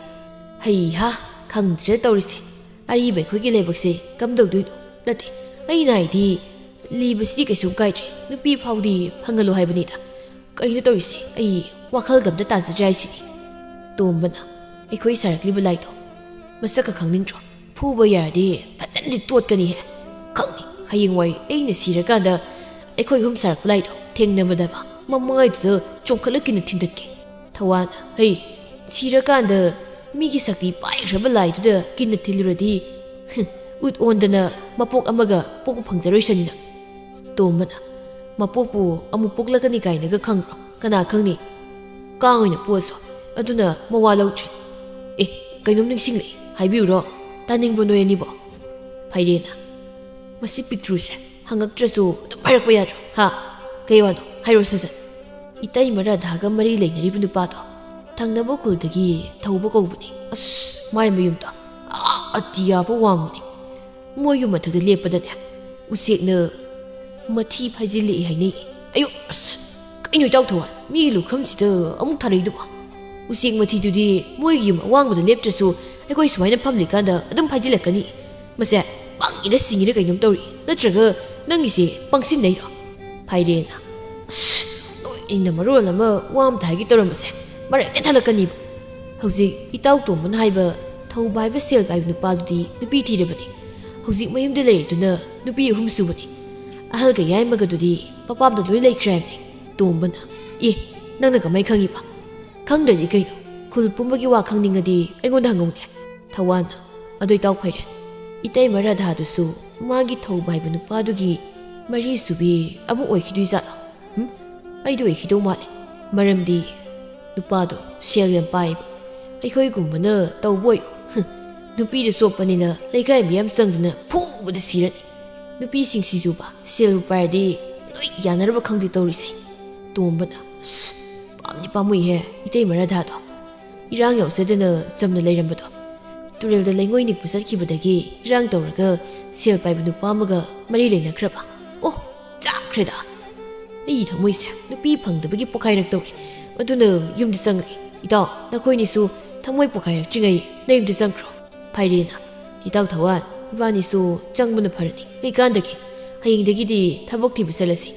"ꯍꯩꯍꯥ, ꯈꯪꯗ꯭ꯔꯦ ꯇꯧꯔꯤꯁꯦ꯫ ꯑꯔꯤꯕ ꯑꯩꯈꯣꯏꯒꯤ ꯂꯥꯏꯕꯛꯁꯦ ꯀꯝꯗꯧꯗꯣꯏꯅꯣ? ꯅꯠꯇꯦ, ꯑꯩꯅ ꯍꯥꯏꯗꯤ ꯂꯤꯕꯁꯤꯗꯤ ꯀꯩꯁꯨꯝ ꯀꯥꯏꯗ꯭ꯔꯦ, ꯅꯨꯄꯤ ꯐꯥꯎꯗꯤ ꯐꯪꯍꯜꯂꯣ ꯍꯥꯏꯕꯅꯤꯗ꯫ ꯀꯩꯅꯣ ꯇꯧꯔꯤꯁꯦ, ꯑꯩ ꯋꯥꯈꯜꯒ ꯑꯝꯇ ꯇꯥꯖꯗ꯭ꯔꯦ ꯍꯥꯏꯁꯤꯅꯤ꯫" ꯇꯣꯝꯕꯅ, "ꯑꯩꯈꯣꯏ ꯁꯥꯔꯛꯂꯤꯕ ꯂꯥꯏꯗꯣ ꯃꯁꯛꯀ ꯈꯪꯅꯤꯡꯗ꯭ꯔꯣ? ꯐꯨꯕ ꯌꯥꯔꯗꯤ ꯐꯖꯅꯗꯤ ꯇꯣꯠꯀꯅꯤꯍꯦ꯫ ꯈꯪꯅꯤ, ꯍꯌꯦꯡꯋꯥꯏ ꯑꯩꯅ ꯁꯤꯔꯀꯥꯟꯗ ꯑꯩꯈꯣꯏ ꯑꯍꯨꯝ ꯁꯥꯔꯛꯄ ꯂꯥꯏꯗꯣ ꯊꯦꯡꯅꯕꯗ ꯃꯃꯥꯏꯗꯨꯗ ꯆꯣꯡꯈꯠꯂ ꯀꯤꯟꯅ ꯊꯤꯟꯗꯠꯀꯦ꯫" ꯊꯧꯋꯥꯟ, "ꯍꯩ, ꯁꯤꯔꯀꯥꯟꯗ ꯃꯤꯒꯤ ꯁꯛꯇꯤ ꯄꯥꯏꯈ꯭ꯔꯕ ꯂꯥꯏꯗꯨꯗ ꯀꯤꯟꯅ ꯊꯤꯜꯂꯨꯔꯗꯤ, ꯎꯠ ꯑꯣꯟꯗꯅ ꯃꯄꯣꯛ ꯑꯃꯒ ꯄꯣꯛꯄ ꯐꯪꯖꯔꯣꯏꯁꯅꯤꯅ꯫" ꯇꯣꯝꯕꯅ, "ꯃꯄꯣꯛꯄꯨ ꯑꯃꯨꯛ ꯄꯣꯛꯂꯛꯀꯅꯤ ꯀꯥꯏꯅꯒ ꯈꯪꯕ꯭ꯔꯣ? ꯀꯅꯥ ꯈꯪꯅꯤ? ꯀꯥꯡ ꯑꯣꯏꯅ ꯄꯣꯛꯑꯁꯨ꯫ ꯑꯗꯨꯅ ꯃꯋꯥ ꯂꯧꯗ꯭ꯔꯦ꯫ ꯑꯦ, ꯀꯩꯅꯣꯝ ꯅꯤꯡꯁꯤꯡꯂꯛꯏ, ꯍꯥꯏꯕꯤꯌꯨꯔꯣ? ꯇꯥꯅꯤꯡꯕ꯭ꯔꯣ ꯅꯣꯏ ꯑꯅꯤꯕꯣ?" ꯐꯥꯏꯔꯦꯟꯅ, "ꯃꯁꯤ ꯄꯤꯛꯇ꯭ꯔꯨꯁꯦ ꯍꯪꯉꯛꯇ꯭ꯔꯁꯨ ꯑꯗꯨꯝ ꯍꯥꯏꯔꯛꯄ ꯌꯥꯗ꯭ꯔꯣ? ꯍꯥ? ꯀꯩ ꯋꯥꯅꯣ? ꯍꯥꯏꯔꯣ ꯁꯠ ꯁꯠ꯫" "ꯏꯇꯩꯃ ꯔꯥꯙꯥꯒ ꯃꯔꯤ ꯂꯩꯅꯔꯤꯕ ꯅꯨꯄꯥꯗꯣ ꯊꯪꯅꯕ ꯈꯨꯜꯗꯒꯤ ꯊꯧꯕ ꯀꯧꯕꯅꯤ꯫ ꯑꯁ, ꯃꯥꯏ ꯃꯌꯨꯝꯗꯣ ꯑꯥ ꯑꯇꯤꯌꯥꯕ ꯋꯥꯡꯕꯅꯤ꯫ ꯃꯣꯏ ꯌꯨꯝ ꯃꯊꯛꯇ ꯂꯦꯞꯄꯗꯅꯦ, ꯎꯆꯦꯛꯅ ꯃꯊꯤ ꯐꯥꯏꯖꯤꯜꯂꯛꯏ ꯍꯥꯏꯅꯩ꯫" "ꯑꯌꯣ, ꯑꯁ, ꯀꯩꯅꯣ ꯏꯇꯥꯎ ꯊꯧꯋꯥꯟ, ꯃꯤꯒꯤ ꯂꯨꯈꯝꯁꯤꯗ ꯑꯃꯨꯛ ꯊꯥꯔꯛꯏꯗꯨꯕꯣ? ꯎꯆꯦꯛ ꯃꯊꯤꯗꯨꯗꯤ ꯃꯣꯏꯒꯤ ꯌꯨꯝ ꯑꯋꯥꯡꯕꯗ ꯂꯦꯞꯇ꯭ꯔꯁꯨ ꯑꯩꯈꯣꯏ ꯁꯨꯃꯥꯏꯅ ꯐꯝꯂꯤꯀꯥꯟꯗ ꯑꯗꯨꯝ ꯐꯥꯏꯖꯤꯜꯂꯛꯀꯅꯤ꯫ ꯃꯁꯦ ꯄꯪꯉꯤꯔ ꯁꯤꯡꯉꯤꯔ ꯀꯩꯅꯣꯝ ꯇꯧꯔꯤ, ꯅꯠꯇ꯭ꯔꯒ ꯅꯪꯒꯤꯁꯦ ꯄꯪꯁꯤꯟꯅꯩꯔꯣ?" ꯐꯥꯏꯔꯦꯟꯅ, "ꯑꯁ, ꯅꯣꯏꯅ ꯃꯔꯣꯜ ꯑꯃ ꯋꯥ ꯑꯝꯇ ꯍꯥꯏꯒꯦ ꯇꯧꯔꯝꯕꯁꯦ ꯃꯔꯛꯇ ꯊꯠꯂꯛꯀꯅꯤꯕ꯫ ꯍꯧꯖꯤꯛ ꯏꯇꯥꯎ ꯇꯣꯝꯕꯅ ꯍꯥꯏꯕ ꯊꯧꯕ ꯍꯥꯏꯕ ꯁꯦꯜ ꯄꯥꯏꯕ ꯅꯨꯄꯥꯗꯨꯗꯤ ꯅꯨꯄꯤ ꯊꯤꯔꯕꯅꯤ꯫ ꯍꯧꯖꯤꯛ ꯃꯌꯨꯝꯗ ꯂꯩꯔꯤꯗꯨꯅ ꯅꯨꯄꯤ ꯑꯍꯨꯝ ꯁꯨꯕꯅꯤ꯫ ꯑꯍꯜꯒ ꯌꯥꯏꯃꯒꯗꯨꯗꯤ ꯃꯄꯥꯝꯗ ꯂꯣꯏ ꯂꯩꯈ꯭ꯔꯦ ꯍꯥꯏꯕꯅꯤ꯫" ꯇꯣꯝꯕꯅ, "ꯑꯦ, ꯅꯪꯅ ꯀꯃꯥꯏ ꯈꯪꯉꯤꯕ?" "ꯈꯪꯗ꯭ꯔꯗꯤ ꯀꯩꯅꯣ? ꯈꯨꯜ ꯄꯨꯝꯕꯒꯤ ꯋꯥ ꯈꯪꯅꯤꯡꯉꯗꯤ ꯑꯩꯉꯣꯟꯗ ꯍꯪꯉꯧꯅꯦ꯫" ꯊꯧꯋꯥꯟꯅ, "ꯑꯗꯨ ꯏꯇꯥꯎ ꯐꯥꯏꯔꯦꯟ, ꯏꯇꯩꯃ ꯔꯥꯙꯥꯗꯨꯁꯨ ꯃꯥꯒꯤ ꯊꯧꯕ ꯍꯥꯏꯕ ꯅꯨꯄꯥꯗꯨꯒꯤ ꯃꯔꯤ ꯁꯨꯕꯤ ꯑꯃ ꯑꯣꯏꯈꯤꯗꯣꯏꯖꯥꯠꯂꯣ? ꯎꯝ? ꯑꯩꯗꯤ ꯑꯣꯏꯈꯤꯗꯧ ꯃꯥꯜꯂꯦ꯫ ꯃꯔꯝꯗꯤ ꯅꯨꯄꯥꯗꯣ ꯁꯦꯜ ꯌꯥꯝ ꯄꯥꯏꯕ꯫ ꯑꯩꯈꯣꯏꯒꯨꯝꯕꯅ ꯇꯧꯕ ꯑꯣꯏꯌꯨ꯫ ꯍꯨꯝ, ꯅꯨꯄꯤꯗ ꯆꯣꯞꯄꯅꯤꯅ ꯂꯩꯀꯥꯏ ꯃꯤꯌꯥꯝ ꯆꯪꯗꯅ ꯐꯨꯕꯗ ꯁꯤꯔꯅꯤ꯫ ꯅꯨꯄꯤꯁꯤꯡꯁꯤꯁꯨꯕ ꯁꯦꯜꯕꯨ ꯄꯥꯏꯔꯗꯤ ꯂꯣꯏ ꯌꯥꯅꯔꯕ ꯈꯪꯗꯦ ꯇꯧꯔꯤꯁꯦ꯫" ꯇꯣꯝꯕꯅ, "ꯑꯁ, ꯄꯥꯝꯗꯤ ꯄꯥꯝꯃꯨꯏꯍꯦ, ꯏꯇꯩꯃ ꯔꯥꯙꯥꯗꯣ꯫ ꯏꯔꯥꯡ ꯌꯥꯎꯖꯗꯅ ꯆꯝꯅ ꯂꯩꯔꯝꯕꯗꯣ꯫ ꯇꯨꯔꯦꯜꯗ ꯂꯩꯉꯣꯏ ꯅꯤꯛꯄ ꯆꯠꯈꯤꯕꯗꯒꯤ ꯏꯔꯥꯡ ꯇꯧꯔꯒ ꯁꯦꯜ ꯄꯥꯏꯕ ꯅꯨꯄꯥ ꯑꯃꯒ ꯃꯔꯤ ꯂꯩꯅꯈ꯭ꯔꯕ꯫ ꯑꯣ, ꯆꯥꯛꯈ꯭ꯔꯦꯗ꯫ ꯑꯩꯒꯤ ꯊꯃꯣꯏꯁꯦ ꯅꯨꯄꯤ ꯐꯪꯗꯕꯒꯤ ꯄꯣꯈꯥꯏꯔꯛꯇꯧꯔꯦ꯫ ꯑꯗꯨꯅ ꯌꯨꯝꯗ ꯆꯪꯉꯛꯏ꯫ ꯏꯇꯥꯎ, ꯅꯈꯣꯏꯅꯤꯁꯨ ꯊꯃꯣꯏ ꯄꯣꯈꯥꯏꯔꯛꯇ꯭ꯔꯤꯉꯩ ꯅꯌꯨꯝꯗ ꯆꯪꯈ꯭ꯔꯣ꯫ ꯐꯩꯔꯦꯅ꯫ ꯏꯇꯥꯎ ꯊꯋꯥꯟ, ꯏꯕꯥꯅꯤꯁꯨ ꯆꯪꯕꯅ ꯐꯔꯅꯤ꯫ ꯀꯩꯀꯥꯟꯗꯒꯦ? ꯍꯌꯦꯡꯗꯒꯤꯗꯤ ꯊꯕꯛ ꯊꯤꯕ ꯆꯠꯂꯁꯤ꯫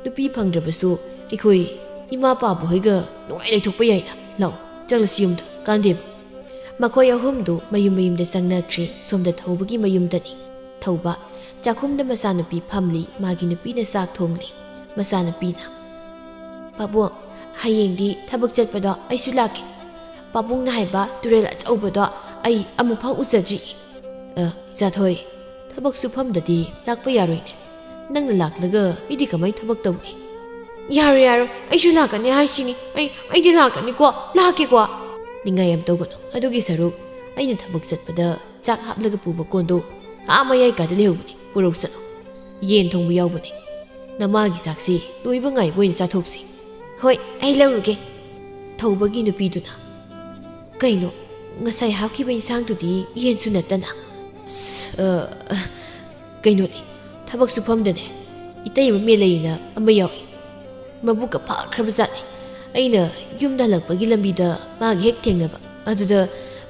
ꯅꯨꯄꯤ ꯐꯪꯗ꯭ꯔꯕꯁꯨ ꯑꯩꯈꯣꯏ ꯏꯃꯥ ꯄꯥꯕ ꯍꯣꯏꯒ ꯅꯨꯡꯉꯥꯏ ꯂꯩꯊꯣꯛꯄ ꯌꯥꯏꯅ꯫ ꯂꯥꯛꯑꯣ, ꯆꯠꯂꯁꯤ ꯌꯨꯝꯗ, ꯀꯥꯟꯗꯦꯕ꯫ ꯃꯈꯣꯏ ꯑꯍꯨꯝꯗꯨ ꯃꯌꯨꯝ ꯃꯌꯨꯝꯗ ꯆꯪꯅꯈ꯭ꯔꯦ꯫ ꯁꯣꯝꯗ ꯊꯧꯕꯒꯤ ꯃꯌꯨꯝꯗꯅꯤ꯫ ꯊꯧꯕ, ꯆꯥꯛꯈꯨꯝꯗ ꯃꯆꯥꯅꯨꯄꯤ ꯐꯝꯂꯤ꯫ ꯃꯥꯒꯤ ꯅꯨꯄꯤꯅ ꯆꯥꯛ ꯊꯣꯡꯂꯤ꯫ ꯃꯆꯥꯅꯨꯄꯤꯅ, "ꯄꯥꯕꯨꯡ, ꯍꯌꯦꯡꯗꯤ ꯊꯕꯛ ꯆꯠꯄꯗꯣ ꯑꯩꯁꯨ ꯂꯥꯛꯀꯦ꯫ ꯄꯥꯕꯨꯡꯅ ꯍꯥꯏꯕ ꯇꯨꯔꯦꯜ ꯑꯆꯧꯕꯗꯣ ꯑꯩ ꯑꯃꯨꯛꯐꯥꯎ ꯎꯖꯗ꯭ꯔꯤ꯫" "ꯑ, ꯏꯆꯥꯊꯣꯏ, ꯊꯕꯛ ꯁꯨꯐꯝꯗꯗꯤ ꯂꯥꯛꯄ ꯌꯥꯔꯣꯏꯅꯦ꯫ ꯅꯪꯅ ꯂꯥꯛꯂꯒ ꯑꯩꯗꯤ ꯀꯃꯥꯏ ꯊꯕꯛ ꯇꯧꯅꯤ?" "ꯌꯥꯔꯣꯏ, ꯌꯥꯔꯣꯏ, ꯑꯩꯁꯨ ꯂꯥꯛꯀꯅꯤ ꯍꯥꯏꯁꯤꯅꯤ꯫ ꯑꯩ, ꯑꯩꯗꯤ ꯂꯥꯛꯀꯅꯤꯀꯣ, ꯂꯥꯛꯀꯦꯀꯣ꯫" "ꯅꯤꯡꯉꯥꯏ ꯌꯥꯝ ꯇꯧꯒꯅꯨ꯫ ꯑꯗꯨꯒꯤ ꯁꯔꯨꯛ ꯑꯩꯅ ꯊꯕꯛ ꯆꯠꯄꯗ ꯆꯥꯛ ꯍꯥꯞꯂꯒ ꯄꯨꯕ ꯀꯣꯟꯗꯣ ꯑꯥ ꯃꯌꯥꯏ ꯀꯥꯗ ꯂꯩꯍꯧꯕꯅꯤ, ꯄꯨꯔꯛꯎ ꯆꯠꯂꯣ꯫ ꯌꯦꯟ ꯊꯣꯡꯕ ꯌꯥꯎꯕꯅꯤ꯫ ꯅꯃꯥꯒꯤ ꯆꯥꯛꯁꯤ ꯂꯣꯏꯕ ꯉꯥꯏꯕ ꯑꯣꯏꯅ ꯆꯥꯊꯣꯛꯁꯤ꯫" "ꯍꯣꯏ, ꯑꯩ ꯂꯧꯔꯨꯒꯦ꯫" ꯊꯧꯕꯒꯤ ꯅꯨꯄꯤꯗꯨꯅ, "ꯀꯩꯅꯣ, ꯉꯁꯥꯏ ꯍꯥꯞꯈꯤꯕ ꯏꯟꯁꯥꯡꯗꯨꯗꯤ ꯌꯦꯟꯁꯨ ꯅꯠꯇꯅ?" "ꯑꯁ, ꯑ, ꯀꯩꯅꯣꯅꯦ, ꯊꯕꯛ ꯁꯨꯐꯝꯗꯅꯦ, ꯏꯇꯩꯃ ꯃꯦꯂꯩꯅ ꯑꯃ ꯌꯥꯎꯏ꯫ ꯃꯕꯨꯛꯀ ꯐꯈ꯭ꯔꯕ ꯖꯥꯠꯅꯤ꯫ ꯑꯩꯅ ꯌꯨꯝꯗ ꯍꯜꯂꯛꯄꯒꯤ ꯂꯝꯕꯤꯗ ꯃꯥꯒ ꯍꯦꯛ ꯊꯦꯡꯅꯕ꯫ ꯑꯗꯨꯗ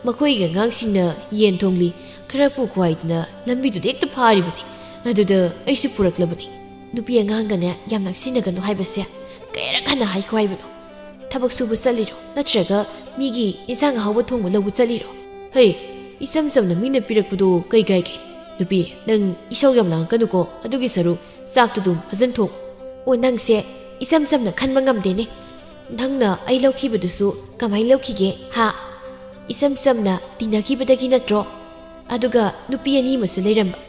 ꯃꯈꯣꯏꯒꯤ ꯑꯉꯥꯡꯁꯤꯡꯅ ꯌꯦꯟ ꯊꯣꯡꯂꯤ, ꯈꯔ ꯄꯨꯈꯣ ꯍꯥꯏꯗꯅ ꯂꯝꯕꯤꯗꯨꯗ ꯍꯦꯛꯇ ꯐꯥꯔꯤꯕꯅꯤ꯫ ꯑꯗꯨꯗ ꯑꯩꯁꯨ ꯄꯨꯔꯛꯂꯕꯅꯤ꯫ ꯅꯨꯄꯤ ꯑꯉꯥꯡꯒꯅꯦ ꯌꯥꯝ ꯅꯛꯁꯤꯟꯅꯒꯅꯨ ꯍꯥꯏꯕꯁꯦ ꯀꯌꯥꯔꯛ ꯍꯟꯅ ꯍꯥꯏꯈꯣ ꯍꯥꯏꯕꯅꯣ? ꯊꯕꯛ ꯁꯨꯕ ꯆꯠꯂꯤꯔꯣ? ꯅꯠꯇ꯭ꯔꯒ ꯃꯤꯒꯤ ꯏꯟꯁꯥꯡ ꯑꯍꯥꯎꯕ ꯊꯣꯡꯕ ꯂꯧꯕ ꯆꯠꯂꯤꯔꯣ? ꯍꯩ, ꯏꯆꯝ ꯆꯝꯅ ꯃꯤꯅ ꯄꯤꯔꯛꯄꯗꯨ ꯀꯩ ꯀꯥꯏꯒꯦ? ꯅꯨꯄꯤ, ꯅꯪ ꯏꯁꯧ ꯌꯥꯝ ꯂꯥꯡꯉꯛꯀꯅꯨꯀꯣ꯫ ꯑꯗꯨꯒꯤ ꯁꯔꯨꯛ ꯆꯥꯛꯇꯨ ꯑꯗꯨꯝ ꯐꯖꯅ ꯊꯣꯡ꯫" "ꯑꯣ, ꯅꯪꯁꯦ ꯏꯆꯝ ꯆꯝꯅ ꯈꯟꯕ ꯉꯝꯗꯦꯅꯦ꯫ ꯅꯪꯅ ꯑꯩ ꯂꯧꯈꯤꯕꯗꯨꯁꯨ ꯀꯃꯥꯏꯅ ꯂꯧꯈꯤꯒꯦ, ꯍꯥ? ꯏꯆꯝ ꯆꯝꯅ ꯇꯤꯟꯅꯈꯤꯕꯗꯒꯤ ꯅꯠꯇ꯭ꯔꯣ? ꯑꯗꯨꯒ ꯅꯨꯄꯤ ꯑꯅꯤ ꯑꯃꯁꯨ ꯂꯩꯔꯝꯕ꯫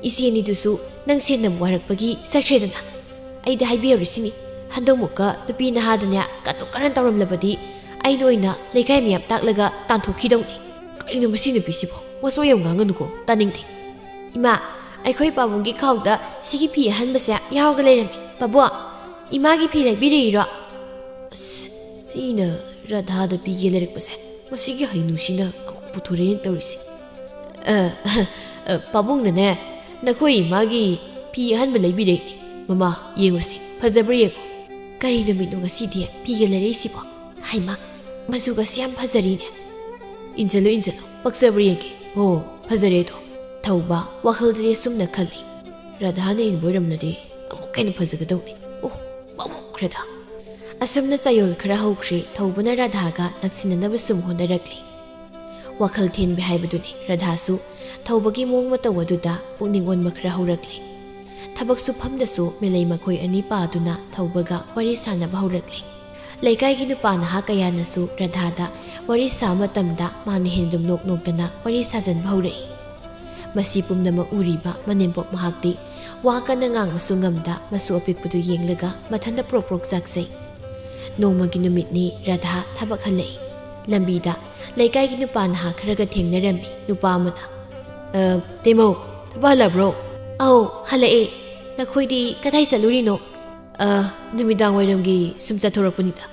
ꯏꯆꯦ ꯑꯅꯤꯗꯨꯁꯨ ꯅꯪ ꯁꯦꯟꯅꯕ ꯋꯥꯔꯛꯄꯒꯤ ꯆꯠꯈ꯭ꯔꯦꯗꯅ꯫ ꯑꯩꯗꯤ ꯍꯥꯏꯕꯤꯍꯧꯔꯤꯁꯤꯅꯤ, ꯍꯟꯗꯛꯃꯨꯛꯀ ꯅꯨꯄꯤ ꯅꯍꯥꯗꯅꯦ ꯀꯇꯨ ꯀꯔꯟ ꯇꯧꯔꯝꯂꯕꯗꯤ ꯑꯩꯅ ꯑꯣꯏꯅ ꯂꯩꯀꯥꯏ ꯃꯌꯥꯝ ꯇꯥꯛꯂꯒ ꯇꯥꯟꯊꯣꯛꯈꯤꯗꯧꯅꯤ꯫" "ꯀꯔꯤꯅꯣ ꯃꯁꯤ ꯅꯨꯄꯤꯁꯤꯕꯣ? ꯃꯆꯣ ꯌꯥꯝ ꯉꯥꯡꯒꯅꯨꯀꯣ, ꯇꯥꯅꯤꯡꯗꯦ꯫" "ꯏꯃꯥ, ꯑꯩꯈꯣꯏ ꯄꯥꯕꯨꯡꯒꯤ ꯈꯥꯎꯗ ꯁꯤꯒꯤ ꯐꯤ ꯑꯍꯟꯕꯁꯦ ꯌꯥꯎꯔꯒ ꯂꯩꯔꯝꯃꯤ꯫ ꯄꯥꯕꯨꯡ, ꯏꯃꯥꯒꯤ ꯐꯤ ꯂꯩꯕꯤꯔꯛꯏꯔꯣ?" ꯑꯁ, ꯑꯩꯅ ꯔꯥꯙꯥꯗ ꯄꯤꯒꯦ ꯂꯩꯔꯛꯄꯁꯦ, ꯃꯁꯤꯒꯤ ꯍꯩꯅꯨꯁꯤꯅ ꯑꯃꯨꯛ ꯄꯨꯊꯣꯔꯛꯑꯦꯅ ꯇꯧꯔꯤꯁꯦ꯫ "ꯑ, ꯑ, ꯄꯥꯕꯨꯡꯅꯅꯦ, ꯅꯈꯣꯏ ꯏꯃꯥꯒꯤ ꯐꯤ ꯑꯍꯟꯕ ꯂꯩꯕꯤꯔꯛꯏꯅꯦ꯫ ꯃꯃꯥ, ꯌꯦꯡꯉꯨꯁꯤ, ꯐꯖꯕ꯭ꯔꯥ ꯌꯦꯡꯉꯨ꯫ ꯀꯔꯤ ꯅꯨꯃꯤꯠꯅꯣ ꯉꯁꯤꯗꯤ ꯐꯤꯒ ꯂꯩꯔꯛꯏꯁꯤꯕꯣ? ꯍꯥꯏꯃ, ꯃꯆꯨꯒꯁꯤ ꯌꯥꯝ ꯐꯖꯔꯤꯅꯦ꯫ ꯏꯟꯁꯤꯜꯂꯨ, ꯏꯟꯁꯤꯜꯂꯨ, ꯄꯛꯆꯕ꯭ꯔꯥ ꯌꯦꯡꯒꯦ꯫ ꯑꯣ, ꯐꯖꯔꯦꯗꯣ꯫" ꯊꯧꯕ ꯋꯥꯈꯜꯗꯗꯤ ꯑꯁꯨꯝꯅ ꯈꯜꯂꯤ, "ꯔꯥꯙꯥꯅ ꯏꯟꯕ ꯑꯣꯏꯔꯝꯂꯗꯤ ꯑꯃꯨꯛꯀ ꯍꯦꯟꯅ ꯐꯖꯒꯗꯧꯅꯤ꯫ ꯑꯣ, ꯄꯥꯝꯃꯨꯈ꯭ꯔꯦꯗ꯫" ꯑꯁꯨꯝꯅ ꯆꯌꯣꯜ ꯈꯔ ꯍꯧꯈ꯭ꯔꯦ꯫ ꯊꯧꯕꯅ ꯔꯥꯙꯥꯒ ꯅꯛꯁꯤꯟꯅꯅꯕ ꯁꯨꯝ ꯍꯣꯠꯅꯔꯛꯂꯤ꯫ ꯋꯥꯈꯜ ꯊꯦꯟꯕ ꯍꯥꯏꯕꯗꯨꯅꯤ꯫ ꯔꯥꯙꯥꯁꯨ ꯊꯧꯕꯒꯤ ꯃꯑꯣꯡ ꯃꯇꯧ ꯑꯗꯨꯗ ꯄꯨꯛꯅꯤꯡ ꯑꯣꯟꯕ ꯈꯔ ꯍꯧꯔꯛꯂꯤ꯫ ꯊꯕꯛ ꯁꯨꯐꯝꯗꯁꯨ ꯃꯤꯂꯩ ꯃꯈꯣꯏ ꯑꯅꯤ ꯄꯥꯗꯨꯅ ꯊꯧꯕꯒ ꯋꯥꯔꯤ ꯁꯥꯟꯅꯕ ꯍꯧꯔꯛꯂꯤ꯫ ꯂꯩꯀꯥꯏꯒꯤ ꯅꯨꯄꯥ ꯅꯍꯥ ꯀꯌꯥꯅꯁꯨ ꯔꯥꯙꯥꯗ ꯋꯥꯔꯤ ꯁꯥꯕ ꯃꯇꯝꯗ ꯃꯥꯅ ꯍꯦꯟꯅ ꯑꯗꯨꯝ ꯅꯣꯛ ꯅꯣꯛꯇꯅ ꯋꯥꯔꯤ ꯁꯥꯖꯟꯕ ꯍꯧꯔꯛꯏ꯫ ꯃꯁꯤ ꯄꯨꯝꯅꯃꯛ ꯎꯔꯤꯕ ꯃꯅꯦꯝꯄꯣꯛ ꯃꯍꯥꯛꯇꯤ ꯋꯥ ꯀꯟꯅ ꯉꯥꯡꯕꯁꯨ ꯉꯝꯗ ꯃꯁꯨ ꯑꯄꯤꯛꯄꯗꯨ ꯌꯦꯡꯂꯒ ꯃꯊꯟꯇ ꯄ꯭ꯔꯣꯛ ꯄ꯭ꯔꯣꯛ ꯆꯥꯛꯆꯩ꯫ ꯅꯣꯡꯃꯒꯤ ꯅꯨꯃꯤꯠꯅꯤ꯫ ꯔꯥꯙꯥ ꯊꯕꯛ ꯍꯜꯂꯛꯏ꯫ ꯂꯝꯕꯤꯗ ꯂꯩꯀꯥꯏꯒꯤ ꯅꯨꯄꯥ ꯅꯍꯥ ꯈꯔꯒ ꯊꯦꯡꯅꯔꯝꯃꯤ꯫ ꯅꯨꯄꯥ ꯑꯃꯅ, "ꯑ, ꯇꯦꯃꯧ, ꯊꯕꯛ ꯍꯜꯂꯛꯕ꯭ꯔꯣ?" "ꯑꯧ, ꯍꯜꯂꯛꯑꯦ꯫ ꯅꯈꯣꯏꯗꯤ ꯀꯗꯥꯏ ꯆꯠꯂꯨꯔꯤꯅꯣ?" "ꯑ, ꯅꯨꯃꯤꯗꯥꯡ ꯋꯥꯏꯔꯝꯒꯤ ꯁꯨꯝ ꯆꯠꯊꯣꯔꯛꯄꯅꯤꯗ꯫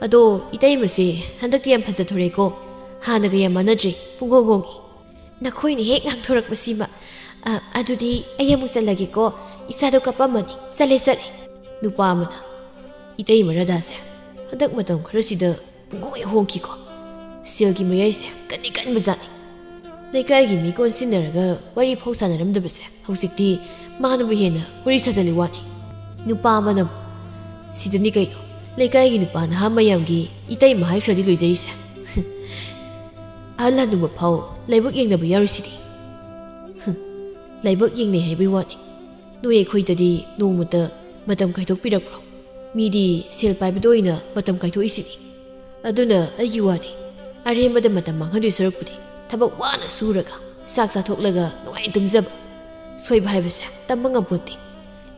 ꯑꯗꯣ ꯏꯇꯩꯃꯁꯦ ꯍꯟꯗꯛꯇꯤ ꯌꯥꯝ ꯐꯖꯊꯣꯔꯛꯑꯦꯀꯣ꯫ ꯍꯥꯟꯅꯒ ꯌꯥꯝ ꯃꯥꯟꯅꯗ꯭ꯔꯦ, ꯄꯨꯡꯍꯣꯡ ꯍꯣꯡꯉꯤ꯫" "ꯅꯈꯣꯏꯅ ꯍꯦꯛ ꯉꯥꯡꯊꯣꯔꯛꯄꯁꯤꯃ꯫ ꯑ, ꯑꯗꯨꯗꯤ ꯑꯩ ꯑꯃꯨꯛ ꯆꯠꯂꯒꯦꯀꯣ꯫ ꯏꯆꯥꯗꯣ ꯀꯞꯄꯝꯃꯅꯤ꯫ ꯆꯠꯂꯦ, ꯆꯠꯂꯦ꯫" ꯅꯨꯄꯥ ꯑꯃꯅ, "ꯏꯇꯩꯃ ꯔꯥꯙꯥꯁꯦ ꯍꯟꯗꯛ ꯃꯇꯝ ꯈꯔꯁꯤꯗ ꯄꯨꯡꯍꯣꯡ ꯍꯦꯛ ꯍꯣꯡꯈꯤꯀꯣ꯫ ꯁꯦꯜꯒꯤ ꯃꯌꯥꯏꯁꯦ ꯀꯟꯗꯤ ꯀꯟꯕꯖꯥꯠꯅꯤ꯫ ꯂꯩꯀꯥꯏꯒꯤ ꯃꯤ ꯀꯣꯟꯁꯤꯟꯅꯔꯒ ꯋꯥꯔꯤ ꯐꯥꯎ ꯁꯥꯟꯅꯔꯝꯗꯕꯁꯦ ꯍꯧꯖꯤꯛꯇꯤ ꯃꯥꯅꯕꯨ ꯍꯦꯟꯅ ꯋꯥꯔꯤ ꯁꯥꯖꯜꯂꯤ ꯋꯥꯅꯤ꯫" ꯅꯨꯄꯥ ꯑꯃꯅ ꯑꯃꯨꯛ, "ꯁꯤꯗꯅꯤ ꯀꯩꯅꯣ ꯂꯩꯀꯥꯏꯒꯤ ꯅꯨꯄꯥ ꯅꯍꯥ ꯃꯌꯥꯝꯒꯤ ꯏꯇꯩꯃ ꯍꯥꯏꯈ꯭ꯔꯗꯤ ꯂꯣꯏꯖꯔꯤꯁꯦ꯫ ꯑꯍꯜ ꯍꯅꯨꯕ ꯐꯥꯎ ꯂꯥꯏꯕꯛ ꯌꯦꯡꯅꯕ ꯌꯥꯎꯔꯤꯁꯤꯗꯤ꯫" ꯍꯨꯝ, ꯂꯥꯏꯕꯛ ꯌꯦꯡꯅꯩ ꯍꯥꯏꯕꯒꯤ ꯋꯥꯅꯤ꯫ ꯅꯣꯏ ꯑꯩꯈꯣꯏꯗꯗꯤ ꯅꯣꯡꯃꯇ ꯃꯇꯝ ꯀꯥꯏꯊꯣꯛꯄꯤꯔꯛꯄ꯭ꯔꯣ? ꯃꯤꯗꯤ ꯁꯦꯜ ꯄꯥꯏꯕꯗ ꯑꯣꯏꯅ ꯃꯇꯝ ꯀꯥꯏꯊꯣꯛꯏꯁꯤꯗꯤ꯫ ꯑꯗꯨꯅ ꯑꯩꯒꯤ ꯋꯥꯗꯤ, ꯑꯔꯦꯝꯕꯗ ꯃꯇꯝ ꯃꯥꯡꯍꯟꯗꯣꯏ ꯁꯔꯨꯛꯄꯨꯗꯤ ꯊꯕꯛ ꯋꯥꯅ ꯁꯨꯔꯒ, ꯆꯥꯛ ꯆꯥꯊꯣꯛꯂꯒ ꯅꯨꯡꯉꯥꯏꯅ ꯇꯨꯝꯖꯕ꯫ ꯁꯣꯏꯕ ꯍꯥꯏꯕꯁꯦ ꯇꯝꯕ ꯉꯝꯄꯣꯟꯇꯦ꯫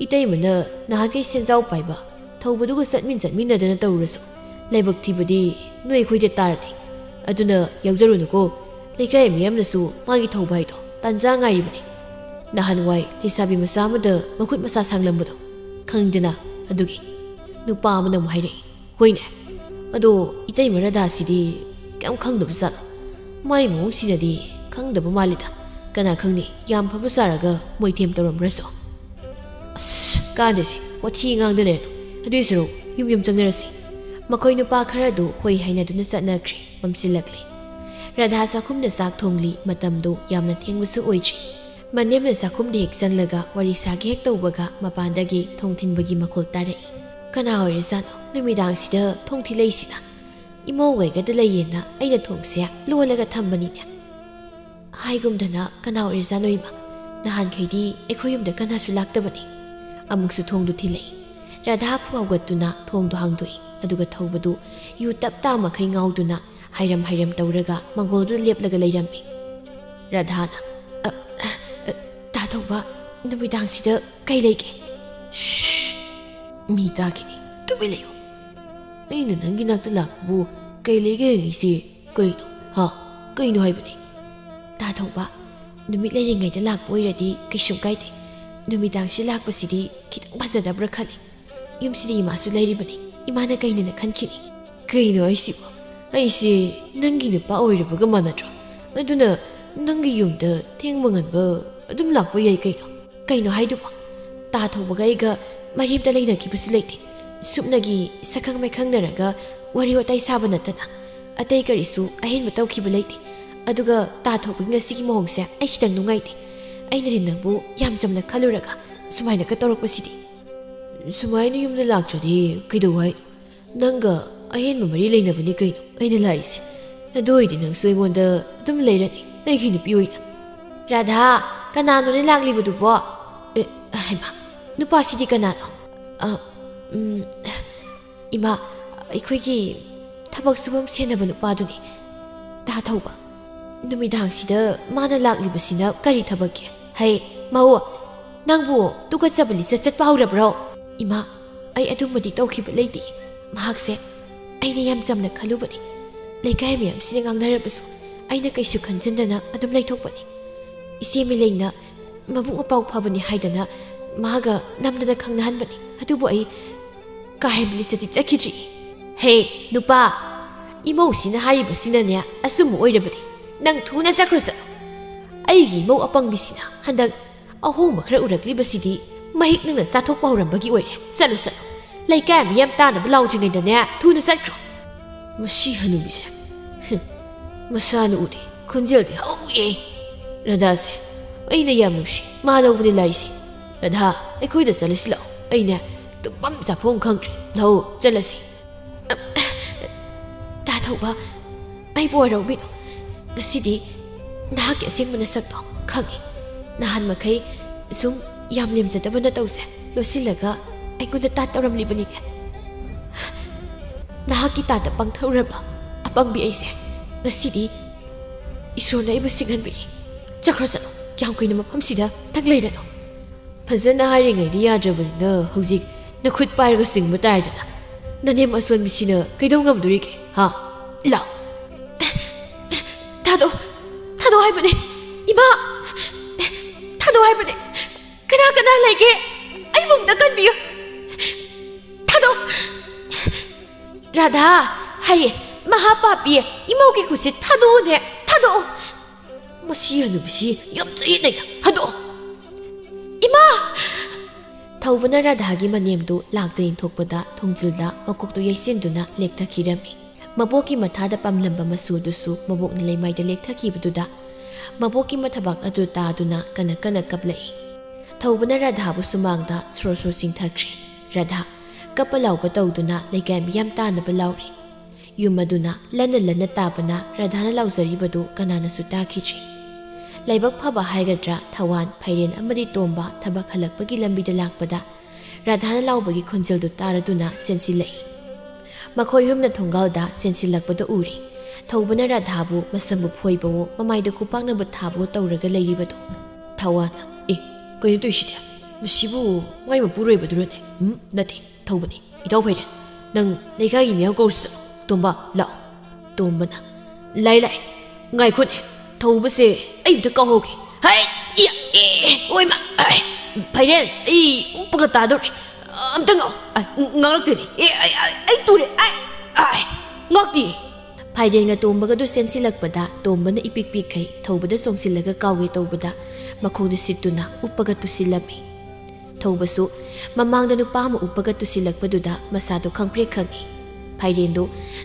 ꯏꯇꯩꯃꯅ ꯅꯍꯥꯟꯈꯩ ꯁꯦꯟꯖꯥꯎ ꯄꯥꯏꯕ ꯊꯧꯕꯗꯨꯒ ꯆꯠꯃꯤꯟ ꯆꯠꯃꯤꯟꯅꯗꯅ ꯇꯧꯔꯨꯔꯁꯨ, ꯂꯥꯏꯕꯛ ꯊꯤꯕꯗꯤ ꯅꯣꯏ ꯑꯩꯈꯣꯏꯗ ꯇꯥꯔꯗꯤ꯫ ꯑꯗꯨꯅ ꯌꯥꯎꯖꯔꯨꯅꯨꯀꯣ꯫ ꯂꯩꯀꯥꯏ ꯃꯤꯌꯥꯝꯅꯁꯨ ꯃꯥꯒꯤ ꯊꯧꯕ ꯍꯥꯏꯗꯣ ꯇꯥꯟꯖꯥ ꯉꯥꯏꯔꯤꯕꯅꯤ꯫ ꯅꯍꯥꯟꯋꯥꯏ ꯂꯩꯁꯥꯕꯤ ꯃꯆꯥ ꯑꯃꯗ ꯃꯈꯨꯠ ꯃꯁꯥ ꯁꯥꯡꯂꯝꯕꯗꯣ ꯈꯪꯉꯤꯗꯅ?" ꯑꯗꯨꯒꯤ ꯅꯨꯄꯥ ꯑꯃꯅ ꯑꯃꯨꯛ ꯍꯥꯏꯔꯛꯏ, "ꯍꯣꯏꯅꯦ, ꯑꯗꯣ ꯏꯇꯩꯃ ꯔꯥꯙꯥꯁꯤꯗꯤ ꯀꯌꯥꯝ ꯈꯪꯗꯕ ꯖꯥꯠꯂꯣ? ꯃꯥꯏ ꯃꯑꯣꯡꯁꯤꯅꯗꯤ ꯈꯪꯗꯕ ꯃꯥꯜꯂꯤꯗ꯫ ꯀꯅꯥ ꯈꯪꯅꯤ, ꯌꯥꯝ ꯐꯕ ꯁꯥꯔꯒ ꯃꯣꯏꯊꯦꯝ ꯇꯧꯔꯝꯕ꯭ꯔꯁꯨ꯫ ꯑꯁ, ꯀꯥꯟꯗꯦꯁꯦ, ꯋꯥꯊꯤ ꯉꯥꯡꯗ ꯂꯩꯔꯅꯨ꯫ ꯑꯗꯨꯏ ꯁꯔꯨꯛ ꯌꯨꯝ ꯌꯨꯝ ꯆꯪꯅꯔꯁꯤ꯫ ꯃꯈꯣꯏ ꯅꯨꯄꯥ ꯈꯔꯗꯨ ꯍꯣꯏ ꯍꯥꯏꯅꯗꯨꯅ ꯆꯠꯅꯈ꯭ꯔꯦ꯫ ꯃꯝꯁꯤꯜꯂꯛꯂꯦ꯫ ꯔꯥꯙꯥ ꯆꯥꯛꯈꯨꯝꯗ ꯆꯥꯛ ꯊꯣꯡꯂꯤ꯫ ꯃꯇꯝꯗꯨ ꯌꯥꯝꯅ ꯊꯦꯡꯕꯁꯨ ꯑꯣꯏꯗ꯭ꯔꯤ꯫ ꯃꯅꯦꯝꯅ ꯆꯥꯛꯈꯨꯝꯗ ꯍꯦꯛ ꯆꯪꯂꯒ ꯋꯥꯔꯤ ꯁꯥꯒꯦ ꯍꯦꯛ ꯇꯧꯕꯒ ꯃꯄꯥꯟꯗꯒꯤ ꯊꯣꯡ ꯊꯤꯟꯕꯒꯤ ꯃꯈꯣꯜ ꯇꯥꯔꯛꯏ꯫ ꯀꯅꯥ ꯑꯣꯏꯔꯖꯥꯠꯅꯣ ꯅꯨꯃꯤꯗꯥꯡꯁꯤꯗ ꯊꯣꯡ ꯊꯤꯜꯂꯛꯏꯁꯤꯅ? ꯏꯃꯧ ꯋꯥꯏꯒꯗ ꯂꯩꯌꯦꯅ ꯑꯩꯅ ꯊꯣꯡꯁꯦ ꯂꯣꯜꯂꯒ ꯊꯝꯕꯅꯤꯅꯦ꯫ ꯍꯥꯏꯒꯨꯝꯗꯅ ꯀꯅꯥ ꯑꯣꯏꯔꯖꯥꯠꯅꯣ ꯏꯃꯥ? ꯅꯍꯥꯟꯈꯩꯗꯤ ꯑꯩꯈꯣꯏ ꯌꯨꯝꯗ ꯀꯅꯥꯁꯨ ꯂꯥꯛꯇꯕꯅꯤ꯫ ꯑꯃꯨꯛꯁꯨ ꯊꯣꯡꯗꯨ ꯊꯤꯜꯂꯛꯏ꯫ ꯔꯥꯙꯥ ꯐꯨ ꯍꯧꯒꯠꯇꯨꯅ ꯊꯣꯡꯗꯨ ꯍꯥꯡꯗꯣꯛꯏ꯫ ꯑꯗꯨꯒ ꯊꯧꯕꯗꯨ ꯌꯨ ꯇꯞ ꯇꯥ ꯃꯈꯩ ꯉꯥꯎꯗꯨꯅ ꯍꯥꯏꯔꯝ ꯍꯥꯏꯔꯝ ꯇꯧꯔꯒ ꯃꯪꯒꯣꯜꯗꯨ ꯂꯦꯞꯂꯒ ꯂꯩꯔꯝꯃꯤ꯫ ꯔꯥꯙꯥꯅ, "ꯑ, ꯑ, ꯇꯥ ꯊꯧꯕ, ꯅꯨꯃꯤꯗꯥꯡꯁꯤꯗ ꯀꯩ ꯂꯩꯒꯦ?" "ꯁ꯭ꯁ, ꯃꯤ ꯇꯥꯈꯤꯅꯤ, ꯇꯨꯃꯤꯟ ꯂꯩꯌꯨ꯫ ꯑꯩꯅ ꯅꯪꯒꯤ ꯅꯥꯛꯇ ꯂꯥꯛꯄꯕꯨ ꯀꯩ ꯂꯩꯒꯦ ꯍꯪꯉꯤꯁꯤ ꯀꯩꯅꯣ? ꯍꯥ? ꯀꯩꯅꯣ ꯍꯥꯏꯕꯅꯤ?" "ꯇꯥ ꯊꯧꯕ, ꯅꯨꯃꯤꯠ ꯂꯩꯔꯤꯉꯩꯗ ꯂꯥꯛꯄ ꯑꯣꯏꯔꯗꯤ ꯀꯩꯁꯨꯝ ꯀꯥꯏꯗꯦ꯫ ꯅꯨꯃꯤꯗꯥꯡꯁꯤ ꯂꯥꯛꯄꯁꯤꯗꯤ ꯈꯤꯇꯪ ꯐꯖꯗꯕ꯭ꯔꯥ ꯈꯜꯂꯤ꯫ ꯌꯨꯝꯁꯤꯗ ꯏꯃꯥꯁꯨ ꯂꯩꯔꯤꯕꯅꯤ꯫ ꯏꯃꯥꯅ ꯀꯩꯅꯦꯅ ꯈꯟꯈꯤꯅꯤ꯫" "ꯀꯩꯅꯣ ꯍꯥꯏꯁꯤꯕꯣ? ꯑꯩꯁꯦ ꯅꯪꯒꯤ ꯅꯨꯄꯥ ꯑꯣꯏꯔꯕꯒ ꯃꯥꯟꯅꯗ꯭ꯔꯣ? ꯑꯗꯨꯅ ꯅꯪꯒꯤ ꯌꯨꯝꯗ ꯊꯦꯡꯕ ꯉꯟꯕ ꯑꯗꯨꯝ ꯂꯥꯛꯄ ꯌꯥꯏ ꯀꯩꯅꯣ?" "ꯀꯩꯅꯣ ꯍꯥꯏꯗꯨꯕꯣ? ꯇꯥ ꯊꯧꯕꯒ ꯑꯩꯒ ꯃꯔꯤ ꯑꯝꯇ ꯂꯩꯅꯈꯤꯕꯁꯨ ꯂꯩꯇꯦ꯫ ꯁꯨꯞꯅꯒꯤ ꯁꯛꯈꯪ ꯃꯥꯏꯈꯪꯅꯔꯒ ꯋꯥꯔꯤ ꯋꯥꯇꯥꯏ ꯁꯥꯕ ꯅꯠꯇꯅ ꯑꯇꯩ ꯀꯔꯤꯁꯨ ꯑꯍꯦꯟꯕ ꯇꯧꯈꯤꯕ ꯂꯩꯇꯦ꯫ ꯑꯗꯨꯒ ꯇꯥ ꯊꯧꯕꯒꯤ ꯉꯁꯤꯒꯤ ꯃꯑꯣꯡꯁꯦ ꯑꯩ ꯈꯤꯇꯪ ꯅꯨꯡꯉꯥꯏꯇꯦ꯫ ꯑꯩꯅꯗꯤ ꯅꯪꯕꯨ ꯌꯥꯝ ꯆꯝꯅ ꯈꯜꯂꯨꯔꯒ ꯁꯨꯃꯥꯏꯅꯒ ꯇꯧꯔꯛꯄꯁꯤꯗꯤ꯫" "ꯁꯨꯃꯥꯏꯅ ꯌꯨꯝꯗ ꯂꯥꯛꯇ꯭ꯔꯗꯤ ꯀꯩꯗꯧ ꯍꯥꯏꯅꯣ? ꯅꯪꯒ ꯑꯍꯦꯟꯕ ꯃꯔꯤ ꯂꯩꯅꯕꯅꯤ ꯀꯩꯅꯣ ꯑꯩꯅ ꯂꯥꯛꯏꯁꯦ꯫ ꯑꯗꯨ ꯑꯣꯏꯔꯗꯤ ꯅꯪꯁꯨ ꯑꯩꯉꯣꯟꯗ ꯑꯗꯨꯝ ꯂꯩꯔꯅꯤ, ꯑꯩꯒꯤ ꯅꯨꯄꯤ ꯑꯣꯏꯅ꯫" "ꯔꯥꯙꯥ, ꯀꯅꯥꯅꯣꯅꯦ ꯂꯥꯛꯂꯤꯕꯗꯨꯕꯣ?" "ꯑꯦ, ꯍꯩꯃꯥ, ꯅꯨꯄꯥꯁꯤꯗꯤ ꯀꯅꯥꯅꯣ?" "ꯑ, ꯎꯝ, ꯏꯃꯥ, ꯑꯩꯈꯣꯏꯒꯤ ꯊꯕꯛ ꯁꯨꯐꯝ ꯁꯦꯟꯅꯕ ꯅꯨꯄꯥꯗꯨꯅꯤ꯫" "ꯇꯥ ꯊꯧꯕ, ꯅꯨꯃꯤꯗꯥꯡꯁꯤꯗ ꯃꯥꯅ ꯂꯥꯛꯂꯤꯕꯁꯤꯅ ꯀꯔꯤ ꯊꯕꯛꯀꯤ? ꯍꯩ, ꯃꯧ, ꯅꯪꯕꯨ ꯇꯨꯀꯠꯆꯕ ꯂꯤꯆꯠ ꯆꯠꯄ ꯍꯧꯔꯕ꯭ꯔꯣ?" "ꯏꯃꯥ, ꯑꯩ ꯑꯗꯨꯝꯕꯗꯤ ꯇꯧꯈꯤꯕ ꯂꯩꯇꯦ꯫ ꯃꯍꯥꯛꯁꯦ ꯑꯩꯅ ꯌꯥꯝ ꯆꯝꯅ ꯈꯜꯂꯨꯕꯅꯤ꯫ ꯂꯩꯀꯥꯏ ꯃꯌꯥꯝꯁꯤꯅ ꯉꯥꯡꯅꯔꯕꯁꯨ ꯑꯩꯅ ꯀꯩꯁꯨ ꯈꯟꯖꯤꯟꯗꯅ ꯑꯗꯨꯝ ꯂꯩꯊꯣꯛꯄꯅꯤ꯫ ꯏꯆꯦ ꯃꯤꯂꯩꯅ ꯃꯕꯨꯛ ꯃꯄꯥꯎ ꯐꯕꯅꯤ ꯍꯥꯏꯗꯅ ꯃꯥꯒ ꯅꯝꯗꯅ ꯈꯪꯅꯍꯟꯕꯅꯤ꯫ ꯑꯗꯨꯕꯨ ꯑꯩ ꯀꯥ ꯍꯦꯟꯕ ꯂꯤꯆꯠꯇꯤ ꯆꯠꯈꯤꯗ꯭ꯔꯤ꯫" "ꯍꯦ, ꯅꯨꯄꯥ, ꯏꯃꯧꯁꯤꯅ ꯍꯥꯏꯔꯤꯕꯁꯤꯅꯅꯦ ꯑꯆꯨꯝꯕ ꯑꯣꯏꯔꯕꯗꯤ ꯅꯪ ꯊꯨꯅ ꯆꯠꯈ꯭ꯔꯣ, ꯆꯠꯂꯣ꯫ ꯑꯩꯒꯤ ꯏꯃꯧ ꯑꯄꯪꯕꯤꯁꯤꯅ ꯍꯟꯗꯛ ꯑꯍꯣꯡꯕ ꯈꯔ ꯎꯔꯛꯂꯤꯕꯁꯤꯗꯤ ꯃꯍꯤꯛ ꯅꯪꯅ ꯆꯥꯊꯣꯛꯄ ꯍꯧꯔꯝꯕꯒꯤ ꯑꯣꯏꯔꯦ꯫ ꯆꯠꯂꯣ, ꯆꯠꯂꯣ꯫ ꯂꯩꯀꯥꯏ ꯃꯤꯌꯥꯝ ꯇꯥꯅꯕ ꯂꯥꯎꯗ꯭ꯔꯤꯉꯩꯗꯅꯦ, ꯊꯨꯅ ꯆꯠꯈ꯭ꯔꯣ꯫ ꯃꯁꯤ ꯍꯅꯨꯕꯤꯁꯦ꯫ ꯍꯨꯝ꯫ ꯃꯁꯥꯅ ꯎꯗꯦ꯫ ꯈꯣꯟꯖꯦꯜꯗꯤ ꯍꯧꯋꯦ꯫ ꯔꯥꯙꯥꯁꯦ ꯑꯩꯅ ꯌꯥꯝ ꯅꯨꯡꯁꯤ꯫ ꯃꯥ ꯂꯧꯕꯅꯤ ꯂꯥꯛꯏꯁꯦ꯫ ꯔꯥꯙꯥ, ꯑꯩꯈꯣꯏꯗ ꯆꯠꯂꯁꯤ ꯂꯥꯛꯑꯣ꯫ ꯑꯩꯅꯦ ꯇꯨꯝꯐꯝ ꯆꯥꯐꯝ ꯈꯪꯗ꯭ꯔꯦ꯫ ꯂꯥꯛꯑꯣ, ꯆꯠꯂꯁꯤ꯫ ꯇꯥ ꯊꯧꯕ, ꯑꯩꯕꯨ ꯋꯥꯔꯧꯕꯤꯅꯨ꯫ ꯉꯁꯤꯗꯤ ꯅꯍꯥꯛꯀꯤ ꯑꯁꯦꯡꯕ ꯅꯁꯛꯇꯣ ꯈꯪꯉꯦ꯫ ꯅꯍꯥꯟ ꯃꯈꯩ ꯁꯨꯝ ꯌꯥꯝ ꯂꯦꯝꯖꯗꯕ ꯅꯇꯧꯁꯦ ꯂꯣꯠꯁꯤꯜꯂꯒ ꯑꯩꯉꯣꯟꯗ ꯇꯥꯠ ꯇꯧꯔꯝꯂꯤꯕꯅꯤꯅꯦ꯫ ꯅꯍꯥꯛꯀꯤ ꯇꯥꯠꯇ ꯄꯪꯊꯔꯨꯔꯕ ꯑꯄꯪꯕꯤ ꯑꯩꯁꯦ ꯉꯁꯤꯗꯤ ꯏꯁꯣꯔꯅ ꯑꯩꯕꯨ ꯁꯤꯡꯍꯟꯕꯤꯔꯦ꯫ ꯆꯠꯈ꯭ꯔꯣ, ꯆꯠꯂꯣ꯫ ꯀꯌꯥꯝ ꯀꯨꯏꯅ ꯃꯐꯝꯁꯤꯗ ꯅꯪ ꯂꯩꯔꯅꯣ? ꯐꯖꯅ ꯍꯥꯏꯔꯤꯉꯩꯗ ꯌꯥꯗ꯭ꯔꯕꯅꯤꯅ ꯍꯧꯖꯤꯛ ꯅꯈꯨꯠ ꯄꯥꯏꯔꯒ ꯆꯤꯡꯕ ꯇꯥꯔꯦꯗꯅ꯫ ꯅꯅꯦꯝ ꯑꯁꯣꯟꯕꯤꯁꯤꯅ ꯀꯩꯗꯧ ꯉꯝꯗꯣꯔꯤꯒꯦ, ꯍꯥ? ꯂꯥꯎ꯫ ꯊꯥꯗꯣꯛ, ꯊꯥꯗꯣꯛ ꯍꯥꯏꯕꯅꯦ꯫ ꯏꯃꯥ! ꯊꯥꯗꯣꯛ ꯍꯥꯏꯕꯅꯦ꯫ ꯀꯅꯥ ꯀꯅꯥ ꯂꯩꯒꯦ? ꯑꯩꯕꯨ ꯑꯝꯇ ꯀꯟꯕꯤꯌꯨ꯫ ꯊꯥꯗꯣꯛ꯫ ꯔꯥꯙꯥ, ꯍꯩ, ꯃꯍꯥ ꯄꯥꯄꯤ, ꯏꯃꯧꯒꯤ ꯈꯨꯠꯁꯤ ꯊꯥꯗꯣꯛꯎꯅꯦ, ꯊꯥꯗꯣꯛꯑꯣ꯫ ꯃꯁꯤ ꯍꯅꯨꯕꯤꯁꯤ ꯌꯥꯝ ꯆꯌꯦꯠꯅꯩꯗ, ꯊꯥꯗꯣꯛꯑꯣ꯫ ꯏꯃꯥ! ꯊꯧꯕꯅ ꯔꯥꯙꯥꯒꯤ ꯃꯅꯦꯝꯗꯨ ꯂꯥꯛꯇ ꯏꯟꯊꯣꯛꯄꯗ ꯊꯣꯡꯖꯤꯜꯗ ꯃꯀꯣꯛꯇꯨ ꯌꯩꯁꯤꯟꯗꯨꯅ ꯂꯦꯛꯊꯈꯤꯔꯝꯃꯤ꯫ ꯃꯕꯣꯛꯀꯤ ꯃꯊꯥꯗ ꯄꯥꯝꯂꯝꯕ ꯃꯆꯨꯗꯨꯁꯨ ꯃꯕꯣꯛꯅ ꯂꯩꯃꯥꯏꯗ ꯂꯦꯛꯊꯈꯤꯕꯗꯨꯗ ꯃꯕꯣꯛꯀꯤ ꯃꯊꯕꯥꯛ ꯑꯗꯨ ꯇꯥꯗꯨꯅ ꯀꯟꯅ ꯀꯟꯅ ꯀꯞꯂꯛꯏ꯫ ꯊꯧꯕꯅ ꯔꯥꯙꯥꯕꯨ ꯁꯨꯃꯥꯡꯗ ꯁꯣꯔ ꯁꯣꯔ ꯆꯤꯡꯊꯈ꯭ꯔꯦ꯫ ꯔꯥꯙꯥ, ꯀꯞꯄ ꯂꯥꯎꯕ ꯇꯧꯗꯨꯅ ꯂꯩꯀꯥꯏ ꯃꯤꯌꯥꯝ ꯇꯥꯅꯕ ꯂꯥꯎꯔꯤ꯫ ꯌꯨꯝ ꯑꯗꯨꯅ ꯂꯟꯅ ꯂꯟꯅ ꯇꯥꯕꯅ ꯔꯥꯙꯥꯅ ꯂꯥꯎꯖꯔꯤꯕꯗꯨ ꯀꯅꯥꯅꯁꯨ ꯇꯥꯈꯤꯗ꯭ꯔꯤ꯫ ꯂꯥꯏꯕꯛ ꯐꯕ ꯍꯥꯏꯒꯗ꯭ꯔꯥ, ꯊꯋꯥꯟ, ꯐꯩꯔꯦꯟ ꯑꯃꯗꯤ ꯇꯣꯝꯕ ꯊꯕꯛ ꯍꯜꯂꯛꯄꯒꯤ ꯂꯝꯕꯤꯗ ꯂꯥꯛꯄꯗ ꯔꯥꯙꯥꯅ ꯂꯥꯎꯕꯒꯤ ꯈꯣꯟꯖꯦꯜꯗꯨ ꯇꯥꯔꯗꯨꯅ ꯆꯦꯟꯁꯤꯜꯂꯛꯏ꯫ ꯃꯈꯣꯏ ꯑꯍꯨꯝꯅ ꯊꯣꯡꯒꯥꯜꯗ ꯆꯦꯟꯁꯤꯜꯂꯛꯄꯗꯨ ꯎꯔꯤ꯫ ꯊꯧꯕꯅ ꯔꯥꯙꯥꯕꯨ ꯃꯁꯝꯕꯨ ꯐꯣꯏꯕꯋꯣ, ꯃꯃꯥꯏꯗ ꯈꯨꯄꯥꯛꯅꯕꯨ ꯊꯥꯕꯋꯣ ꯇꯧꯔꯒ ꯂꯩꯔꯤꯕꯗꯨ꯫ ꯊꯋꯥꯟ, "ꯑꯦ, ꯀꯩꯅꯣ ꯇꯧꯔꯤꯁꯤꯗꯤ? ꯃꯁꯤꯕꯨ ꯃꯥꯏ ꯃꯄꯨꯔꯣꯏꯕꯗꯨꯔꯅꯦ?" "ꯎꯝ, ꯅꯠꯇꯦ, ꯊꯧꯕꯅꯤ꯫ ꯏꯇꯥꯎ ꯐꯩꯔꯦꯟ, ꯅꯪ ꯂꯩꯀꯥꯏꯒꯤ ꯃꯤꯌꯥꯝ ꯀꯧꯔꯨꯆꯣ ꯆꯠꯂꯣ꯫ ꯇꯣꯝꯕ, ꯂꯥꯛꯑꯣ꯫" ꯇꯣꯝꯕꯅ, "ꯂꯥꯏ, ꯂꯥꯏ, ꯉꯥꯏꯈꯣꯅꯦ, ꯊꯧꯕꯁꯦ ꯑꯩ ꯑꯝꯇ ꯀꯥꯎꯍꯧꯒꯦ꯫ ꯍꯩ! ꯏꯌꯥ! ꯑꯦ! ꯑꯣꯏꯃ! ꯑꯥꯏ! ꯐꯩꯔꯦꯟ, ꯑꯩ ꯎꯞꯄꯒ ꯇꯥꯗꯧꯔꯦ꯫ ꯑꯝꯇ ꯉꯥꯎ-, ꯑꯥꯏ, ꯉꯥꯡꯂꯛꯇꯦꯅꯦ꯫ ꯑꯦ! ꯑꯩ, ꯑꯩ, ꯑꯩ ꯇꯨꯔꯦ꯫ ꯑꯥꯏ! ꯑꯥꯏ! ꯉꯥꯛꯇꯤ!" ꯐꯥꯏꯔꯦꯟꯒ ꯇꯣꯝꯕꯒꯗꯨ ꯆꯦꯟꯁꯤꯜꯂꯛꯄꯗ ꯇꯣꯝꯕꯅ ꯏꯄꯤꯛ ꯄꯤꯛꯈꯩ ꯊꯧꯕꯗ ꯆꯣꯡꯁꯤꯜꯂꯒ ꯀꯥꯎꯒꯦ ꯇꯧꯕꯗ ꯃꯈꯣꯡꯗ ꯁꯤꯠꯇꯨꯅ ꯎꯞꯄꯒ ꯇꯨꯁꯤꯜꯂꯝꯃꯤ꯫ ꯊꯧꯕꯁꯨ ꯃꯃꯥꯡꯗ ꯅꯨꯄꯥ ꯑꯃ ꯎꯞꯄꯒ ꯇꯨꯁꯤꯜꯂꯛꯄꯗꯨꯗ ꯃꯁꯥꯗꯣ ꯈꯪꯄ꯭ꯔꯦꯛ ꯈꯪꯉꯤ꯫ ꯐꯥꯏꯔꯦꯟꯗꯨ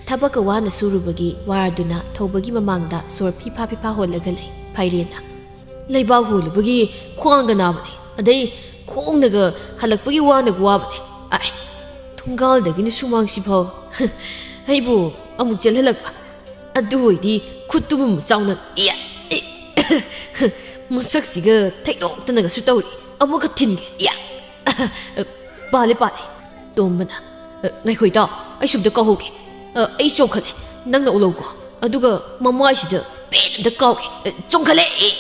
ꯊꯕꯛꯀ ꯋꯥꯅ ꯁꯨꯔꯨꯕꯒꯤ ꯋꯥꯔꯗꯨꯅ ꯊꯧꯕꯒꯤ ꯃꯃꯥꯡꯗ ꯁꯣꯔ ꯐꯤꯐꯥ ꯐꯤꯐꯥ ꯍꯣꯜꯂꯒ ꯂꯩ꯫ ꯐꯥꯏꯔꯦꯟꯅ, "ꯂꯩꯕꯥꯛ ꯍꯣꯜꯂꯨꯕꯒꯤ ꯈ꯭ꯋꯥꯡꯒ ꯅꯥꯕꯅꯦ, ꯑꯗꯩ ꯈꯣꯡꯅꯒ ꯍꯜꯂꯛꯄꯒꯤ ꯋꯥꯅꯒ ꯋꯥꯕꯅꯦ꯫ ꯑꯥꯏ, ꯊꯣꯡꯒꯥꯜꯗꯒꯤꯅ ꯁꯨꯃꯥꯡꯁꯤꯐꯥꯎ ꯑꯩꯕꯨ ꯑꯃꯨꯛ ꯆꯦꯜꯍꯜꯂꯛꯄ꯫ ꯑꯗꯨ ꯑꯣꯏꯗꯤ ꯈꯨꯠꯇꯨꯕꯨ ꯆꯥꯎꯅ ꯏꯌꯥ! ꯏ-, ꯃꯁꯛꯁꯤꯒ ꯊꯩꯗꯣꯛꯇꯅꯒꯁꯨ ꯇꯧꯔꯤ꯫ ꯑꯃꯨꯛꯀ ꯊꯤꯟꯒꯦ꯫ ꯏꯌꯥ!" "ꯄꯥꯜꯂꯦ, ꯄꯥꯜꯂꯦ꯫" ꯇꯣꯝꯕꯅ, "ꯑ, ꯉꯥꯏꯈꯣ ꯏꯇꯥꯎ, ꯑꯩ ꯁꯣꯝꯗ ꯀꯥꯎꯍꯧꯒꯦ꯫ ꯑ, ꯑꯩ ꯆꯣꯡꯈꯠꯂꯦ, ꯅꯪꯅ ꯎꯍꯧꯀꯣ꯫ ꯑꯗꯨꯒ ꯃꯃꯥꯏꯁꯤꯗ ꯄꯦꯠ ꯑꯝꯇ ꯀꯥꯎꯒꯦ꯫ ꯑ, ꯆꯣꯡꯈꯠꯂꯦ꯫ ꯏ-,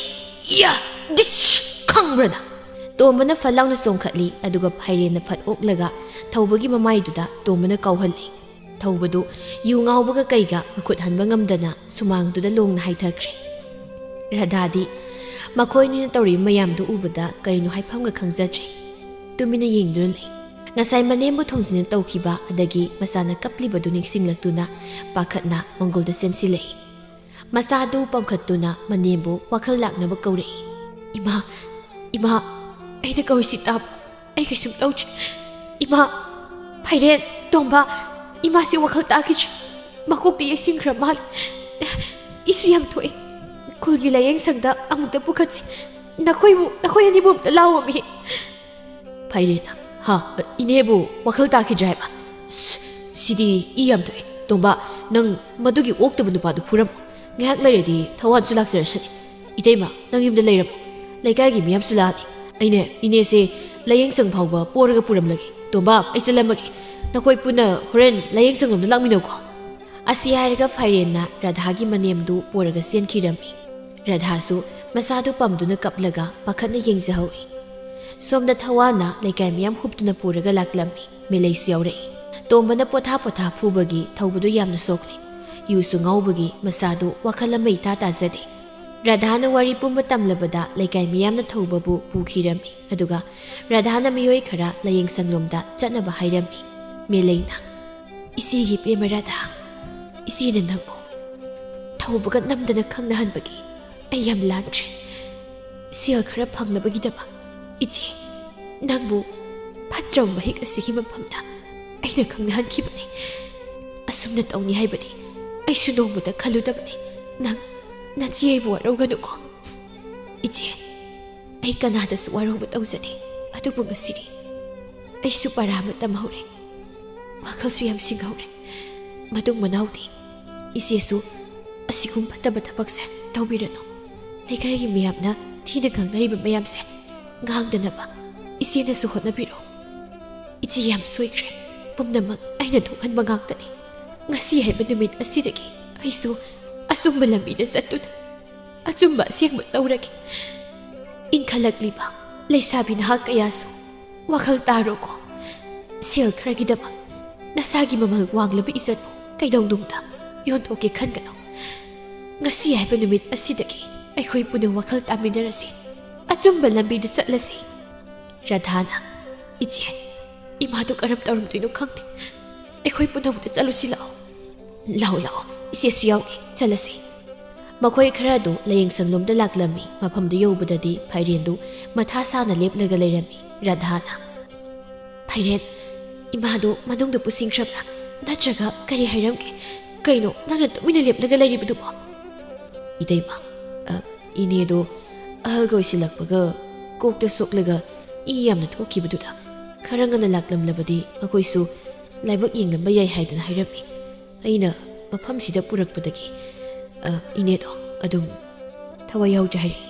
ꯏꯌꯥ! ꯗꯤꯁ! ꯈꯪꯕ꯭ꯔꯥ ꯅꯪ?" ꯇꯣꯝꯕꯅ ꯐꯠ ꯂꯥꯎꯅ ꯆꯣꯡꯈꯠꯂꯤ, ꯑꯗꯨꯒ ꯐꯥꯏꯔꯦꯟꯅ ꯐꯠ ꯑꯣꯛꯂꯒ ꯊꯧꯕꯒꯤ ꯃꯃꯥꯏꯗꯨꯗ ꯇꯣꯝꯕꯅ ꯀꯥꯎꯍꯜꯂꯤ꯫ ꯊꯧꯕꯗꯨ ꯌꯨ ꯉꯥꯎꯕꯒ ꯀꯩꯒ ꯃꯈꯨꯠ ꯍꯟꯕ ꯉꯝꯗꯅ ꯁꯨꯃꯥꯡꯗꯨꯗ ꯂꯣꯡꯅ ꯍꯥꯏꯊꯈ꯭ꯔꯦ꯫ ꯔꯥꯙꯥꯗꯤ ꯃꯈꯣꯏꯅꯤꯅ ꯇꯧꯔꯤꯕ ꯃꯌꯥꯝꯗꯨ ꯎꯕꯗ ꯀꯔꯤꯅꯣ ꯍꯥꯏꯐꯝꯒ ꯈꯪꯖꯗ꯭ꯔꯦ꯫ ꯇꯨꯃꯤꯟꯅ ꯌꯦꯡꯗꯨꯅ ꯂꯩ꯫ ꯉꯁꯥꯏ ꯃꯅꯦꯝꯕꯨ ꯊꯣꯡꯖꯤꯟꯅ ꯇꯧꯈꯤꯕ ꯑꯗꯒꯤ ꯃꯆꯥꯅ ꯀꯞꯂꯤꯕꯗꯨ ꯅꯤꯡꯁꯤꯡꯂꯛꯇꯨꯅ ꯄꯥꯈꯠꯅ ꯃꯪꯒꯣꯜꯗ ꯆꯦꯟꯁꯤꯜꯂꯛꯏ꯫ ꯃꯆꯥꯗꯨ ꯄꯝꯈꯠꯇꯨꯅ ꯃꯅꯦꯝꯕꯨ ꯋꯥꯈꯜ ꯂꯥꯛꯅꯕ ꯀꯧꯔꯛꯏ꯫ "ꯏꯃꯥ, ꯏꯃꯥ, ꯑꯩꯅ ꯀꯧꯔꯤꯁꯤ ꯇꯥꯕ꯭ꯔꯥ? ꯑꯩ ꯀꯩꯁꯨꯝ ꯇꯧꯗ꯭ꯔꯤ꯫ ꯏꯃꯥ, ꯐꯥꯏꯔꯦꯟ, ꯇꯣꯝꯕ, ꯏꯃꯥꯁꯤ ꯋꯥꯈꯜ ꯇꯥꯈꯤꯗ꯭ꯔꯦ꯫ ꯃꯀꯣꯛꯇ ꯌꯩꯁꯤꯟꯈ꯭ꯔ ꯃꯥꯜꯂꯦ꯫ ꯏꯁꯨ ꯌꯥꯝ ꯊꯣꯛꯑꯦ꯫ ꯈꯨꯜꯒꯤ ꯂꯥꯏꯌꯦꯡ ꯁꯪꯗ ꯑꯃꯨꯛꯇ ꯄꯨꯈꯠꯁꯤ꯫ ꯅꯈꯣꯏꯕꯨ, ꯅꯈꯣꯏ ꯑꯅꯤꯕꯨ ꯑꯝꯇ ꯂꯥꯛꯑꯣꯃꯤ꯫" ꯐꯥꯏꯔꯦꯟꯅ, "ꯍꯥ, ꯏꯅꯦꯕꯨ ꯋꯥꯈꯜ ꯇꯥꯈꯤꯗ꯭ꯔꯦ ꯍꯥꯏꯕ? ꯑꯁ, ꯁꯤꯗꯤ ꯏ ꯌꯥꯝ ꯊꯣꯛꯑꯦ꯫ ꯇꯣꯝꯕ, ꯅꯪ ꯃꯗꯨꯒꯤ ꯑꯣꯛꯇꯕ ꯅꯨꯄꯥꯗꯨ ꯐꯨꯔꯝꯃꯨ꯫ ꯉꯥꯏꯍꯥꯛ ꯂꯩꯔꯗꯤ ꯊꯋꯥꯟꯁꯨ ꯂꯥꯛꯆꯔꯁꯅꯤ꯫ ꯏꯇꯩꯃ, ꯅꯪ ꯌꯨꯝꯗ ꯂꯩꯔꯝꯃꯨ꯫ ꯂꯩꯀꯥꯏꯒꯤ ꯃꯤꯌꯥꯝꯁꯨ ꯂꯥꯛꯑꯅꯤ꯫ ꯑꯩꯅꯦ ꯏꯅꯦꯁꯦ ꯂꯥꯏꯌꯦꯡ ꯁꯪ ꯐꯥꯎꯕ ꯄꯣꯔꯒ ꯄꯨꯔꯝꯂꯒꯦ꯫ ꯇꯣꯝꯕ, ꯑꯩ ꯆꯠꯂꯝꯃꯒꯦ꯫ ꯅꯈꯣꯏ ꯄꯨꯟꯅ ꯍꯣꯔꯦꯟ ꯂꯥꯏꯌꯦꯡ ꯁꯪꯂꯣꯝꯗ ꯂꯥꯛꯃꯤꯟꯅꯧꯀꯣ꯫" ꯑꯁꯤ ꯍꯥꯏꯔꯒ ꯐꯥꯏꯔꯦꯟꯅ ꯔꯥꯙꯥꯒꯤ ꯃꯅꯦꯝꯗꯨ ꯄꯣꯔꯒ ꯆꯦꯟꯈꯤꯔꯝꯃꯤ꯫ ꯔꯥꯙꯥꯁꯨ ꯃꯆꯥꯗꯨ ꯄꯝꯗꯨꯅ ꯀꯞꯂꯒ ꯄꯥꯈꯠꯅ ꯌꯦꯡꯖꯍꯧꯏ꯫ ꯁꯣꯝꯗ ꯊꯋꯥꯟꯅ ꯂꯩꯀꯥꯏ ꯃꯤꯌꯥꯝ ꯍꯨꯞꯇꯨꯅ ꯄꯨꯔꯒ ꯂꯥꯛꯂꯝꯃꯤ꯫ ꯃꯦꯂꯩꯁꯨ ꯌꯥꯎꯔꯛꯏ꯫ ꯇꯣꯝꯕꯅ ꯄꯣꯊꯥ ꯄꯣꯊꯥ ꯐꯨꯕꯒꯤ ꯊꯧꯕꯗꯨ ꯌꯥꯝꯅ ꯁꯣꯛꯂꯤ꯫ ꯌꯨꯁꯨ ꯉꯥꯎꯕꯒꯤ ꯃꯆꯥꯗꯨ ꯋꯥꯈꯜ ꯑꯃ ꯏꯇꯥ ꯇꯥꯖꯗꯦ꯫ ꯔꯥꯙꯥꯅ ꯋꯥꯔꯤ ꯄꯨꯝꯕ ꯇꯝꯂꯕꯗ ꯂꯩꯀꯥꯏ ꯃꯤꯌꯥꯝꯅ ꯊꯧꯕꯕꯨ ꯄꯨꯈꯤꯔꯝꯃꯤ꯫ ꯑꯗꯨꯒ ꯔꯥꯙꯥꯅ ꯃꯤꯑꯣꯏ ꯈꯔ ꯂꯥꯏꯌꯦꯡ ꯁꯪꯂꯣꯝꯗ ꯆꯠꯅꯕ ꯍꯥꯏꯔꯝꯃꯤ꯫ ꯃꯦꯂꯩꯅ, "ꯏꯆꯦꯒꯤ ꯄꯦꯝꯃ ꯔꯥꯙꯥ, ꯏꯆꯦꯅ ꯅꯪꯕꯨ ꯊꯧꯕꯒ ꯅꯝꯗꯅ ꯈꯪꯅꯍꯟꯕꯒꯤ ꯑꯩ ꯌꯥꯝ ꯂꯥꯟꯈ꯭ꯔꯦ꯫ ꯁꯦꯜ ꯈꯔ ꯐꯪꯅꯕꯒꯤꯗꯃꯛ ꯏꯆꯦ, ꯅꯪꯕꯨ ꯐꯠꯇ꯭ꯔꯕ ꯃꯍꯤꯛ ꯑꯁꯤꯒꯤ ꯃꯐꯝꯗ ꯑꯩꯅ ꯈꯪꯅꯍꯟꯈꯤꯕꯅꯤ꯫ ꯑꯁꯨꯝꯅ ꯇꯧꯅꯤ ꯍꯥꯏꯕꯗꯤ ꯑꯩꯁꯨ ꯅꯣꯡꯃꯇ ꯈꯜꯂꯨꯗꯕꯅꯤ꯫ ꯅꯪ ꯅꯆꯦ ꯑꯩꯕꯨ ꯋꯥꯔꯧꯒꯅꯨꯀꯣ꯫ ꯏꯆꯦ, ꯑꯩ ꯀꯅꯥꯗꯁꯨ ꯋꯥꯔꯧꯕ ꯇꯧꯖꯗꯦ, ꯑꯗꯨꯕꯨ ꯉꯁꯤꯗꯤ ꯑꯩꯁꯨ ꯄꯔꯥ ꯑꯃ ꯇꯝꯍꯧꯔꯦ꯫ ꯋꯥꯈꯜꯁꯨ ꯌꯥꯝ ꯁꯤꯡꯍꯧꯔꯦ꯫ ꯃꯇꯨꯡ ꯃꯅꯥꯎꯗꯤ ꯏꯆꯦꯁꯨ ꯑꯁꯤꯒꯨꯝ ꯐꯠꯇꯕ ꯊꯕꯛꯁꯦ ꯇꯧꯕꯤꯔꯅꯨ꯫ ꯂꯩꯀꯥꯏꯒꯤ ꯃꯤꯌꯥꯝꯅ ꯊꯤꯅ ꯉꯥꯡꯅꯔꯤꯕ ꯃꯌꯥꯝꯁꯦ ꯉꯥꯡꯗꯅꯕ ꯏꯆꯦꯅꯁꯨ ꯍꯣꯠꯅꯕꯤꯔꯣ꯫ ꯏꯆꯦ ꯌꯥꯝ ꯁꯣꯏꯈ꯭ꯔꯦ꯫ ꯄꯨꯝꯅꯃꯛ ꯑꯩꯅ ꯊꯣꯛꯍꯟꯕ ꯉꯥꯛꯇꯅꯤ꯫ ꯉꯁꯤ ꯍꯥꯏꯕ ꯅꯨꯃꯤꯠ ꯑꯁꯤꯗꯒꯤ ꯑꯩꯁꯨ ꯑꯆꯨꯝꯕ ꯂꯝꯕꯤꯗ ꯆꯠꯇꯨꯅ ꯑꯆꯨꯝꯕ ꯑꯁꯦꯡꯕ ꯇꯧꯔꯒꯦ꯫ ꯏꯟꯈꯠꯂꯛꯂꯤꯕ ꯂꯩꯁꯥꯕꯤ ꯅꯍꯥ ꯀꯌꯥꯁꯨ ꯋꯥꯈꯜ ꯇꯥꯔꯣꯀꯣ꯫ ꯁꯦꯜ ꯈꯔꯒꯤꯗꯃꯛ ꯅꯁꯥꯒꯤ ꯃꯃꯜ ꯋꯥꯡꯂꯕ ꯏꯖꯠꯄꯨ ꯀꯩꯗꯧꯅꯨꯡꯗ ꯌꯣꯟꯊꯣꯛꯀꯦ ꯈꯟꯒꯅꯨ꯫ ꯉꯁꯤ ꯍꯥꯏꯕ ꯅꯨꯃꯤꯠ ꯑꯁꯤꯗꯒꯤ ꯑꯩꯈꯣꯏ ꯄꯨꯟꯅ ꯋꯥꯈꯜ ꯇꯥꯃꯤꯟꯅꯔꯁꯤ, ꯑꯆꯨꯝꯕ ꯂꯝꯕꯤꯗ ꯆꯠꯂꯁꯤ꯫ ꯔꯥꯙꯥꯅ, "ꯏꯆꯦ, ꯏꯃꯥꯗꯨ ꯀꯔꯝ ꯇꯧꯔꯝꯗꯣꯏꯅꯣ ꯈꯪꯗꯦ꯫ ꯑꯩꯈꯣꯏ ꯄꯨꯟꯅ ꯑꯃꯨꯛꯇ ꯆꯠꯂꯨꯁꯤ ꯂꯥꯛꯑꯣ꯫" "ꯂꯥꯛꯑꯣ, ꯂꯥꯛꯑꯣ, ꯏꯆꯦꯁꯨ ꯌꯥꯎꯒꯦ, ꯆꯠꯂꯁꯤ꯫" ꯃꯈꯣꯏ ꯈꯔ ꯑꯗꯨ ꯂꯥꯏꯌꯦꯡꯁꯪꯂꯣꯝꯗ ꯂꯥꯛꯂꯝꯃꯤ꯫ ꯃꯐꯝꯗꯨ ꯌꯧꯕꯗꯗꯤ ꯐꯥꯏꯔꯦꯟꯗꯨ ꯃꯊꯥ ꯁꯥꯅ ꯂꯦꯞꯂꯒ ꯂꯩꯔꯝꯃꯤ꯫ ꯔꯥꯙꯥꯅ, "ꯐꯥꯏꯔꯦꯟ, ꯏꯃꯥꯗꯨ ꯃꯅꯨꯡꯗ ꯄꯨꯁꯤꯟꯈ꯭ꯔꯕ꯭ꯔꯥ? ꯅꯠꯇ꯭ꯔꯒ ꯀꯔꯤ ꯍꯥꯏꯔꯝꯒꯦ? ꯀꯩꯅꯣ ꯅꯪꯅ ꯇꯨꯃꯤꯟꯅ ꯂꯦꯞꯂꯒ ꯂꯩꯔꯤꯕꯗꯨꯕꯣ?" "ꯏꯇꯩꯃ, ꯑ, ꯏꯅꯦꯗꯣ ꯑꯍꯜꯒ ꯑꯣꯏꯁꯤꯜꯂꯛꯄꯒ ꯀꯣꯛꯇ ꯁꯣꯛꯂꯒ ꯏ ꯌꯥꯝꯅ ꯊꯣꯛꯈꯤꯕꯗꯨꯗ ꯈꯔ ꯉꯟꯅ ꯂꯥꯛꯂꯝꯂꯕꯗꯤ ꯃꯈꯣꯏꯁꯨ ꯂꯥꯏꯕꯛ ꯌꯦꯡꯂꯝꯕ ꯌꯥꯏ ꯍꯥꯏꯗꯅ ꯍꯥꯏꯔꯝꯃꯤ꯫ ꯑꯩꯅ ꯃꯐꯝꯁꯤꯗ ꯄꯨꯔꯛꯄꯗꯒꯤ, ꯑ, ꯏꯅꯦꯗꯣ ꯑꯗꯨꯝ ꯊꯋꯥꯏ ꯌꯥꯎꯗ꯭ꯔꯦ ꯍꯥꯏꯔꯛꯏ꯫"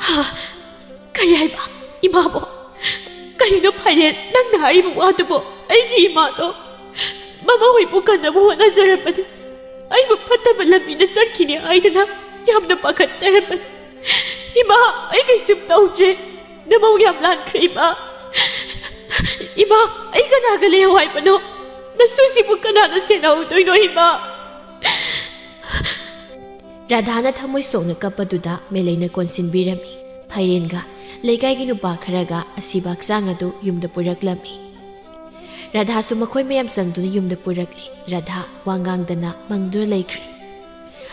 "ꯍꯥ? ꯀꯔꯤ ꯍꯥꯏꯕ? ꯏꯃꯥꯕꯣ? ꯀꯔꯤꯅꯣ ꯐꯥꯏꯔꯦꯟ, ꯅꯪꯅ ꯍꯥꯏꯔꯤꯕ ꯋꯥꯗꯨꯕꯣ? ꯑꯩꯒꯤ ꯏꯃꯥꯗꯣ ꯃꯃꯥ ꯍꯣꯏꯕꯨ ꯀꯟꯅꯕ ꯍꯣꯠꯅꯖꯔꯝꯕꯅꯤ꯫ ꯑꯩꯕꯨ ꯐꯠꯇꯕ ꯂꯝꯕꯤꯗ ꯆꯠꯈꯤꯅꯤ ꯍꯥꯏꯗꯅ ꯌꯥꯝꯅ ꯄꯥꯈꯠꯆꯔꯝꯕꯅꯤ꯫ ꯏꯃꯥ, ꯑꯩ ꯀꯩꯁꯨꯝ ꯇꯧꯗ꯭ꯔꯦ꯫ ꯅꯃꯧ ꯌꯥꯝ ꯂꯥꯟꯈ꯭ꯔꯦ, ꯏꯃꯥ꯫ ꯏꯃꯥ, ꯑꯩ ꯀꯅꯥꯒ ꯂꯩꯍꯧ ꯍꯥꯏꯕꯅꯣ? ꯅꯁꯨꯁꯤꯕꯨ ꯀꯅꯥꯅ ꯁꯦꯟꯅꯍꯧꯗꯣꯏꯅꯣ, ꯏꯃꯥ?" ꯔꯥꯙꯥꯅ ꯊꯃꯣꯏ ꯁꯣꯛꯅ ꯀꯞꯄꯗꯨꯗ ꯃꯦꯂꯩꯅ ꯀꯣꯟꯁꯤꯟꯕꯤꯔꯝꯃꯤ꯫ ꯐꯥꯏꯔꯦꯟꯒ ꯂꯩꯀꯥꯏꯒꯤ ꯅꯨꯄꯥ ꯈꯔꯒ ꯑꯁꯤꯕ ꯍꯛꯆꯥꯡ ꯑꯗꯨ ꯌꯨꯝꯗ ꯄꯨꯔꯛꯂꯝꯃꯤ꯫ ꯔꯥꯙꯥꯁꯨ ꯃꯈꯣꯏ ꯃꯌꯥꯝ ꯆꯪꯗꯨꯅ ꯌꯨꯝꯗ ꯄꯨꯔꯛꯂꯤ꯫ ꯔꯥꯙꯥ ꯋꯥ ꯉꯥꯡꯗꯅ ꯃꯪꯗꯨꯅ ꯂꯩꯈ꯭ꯔꯦ꯫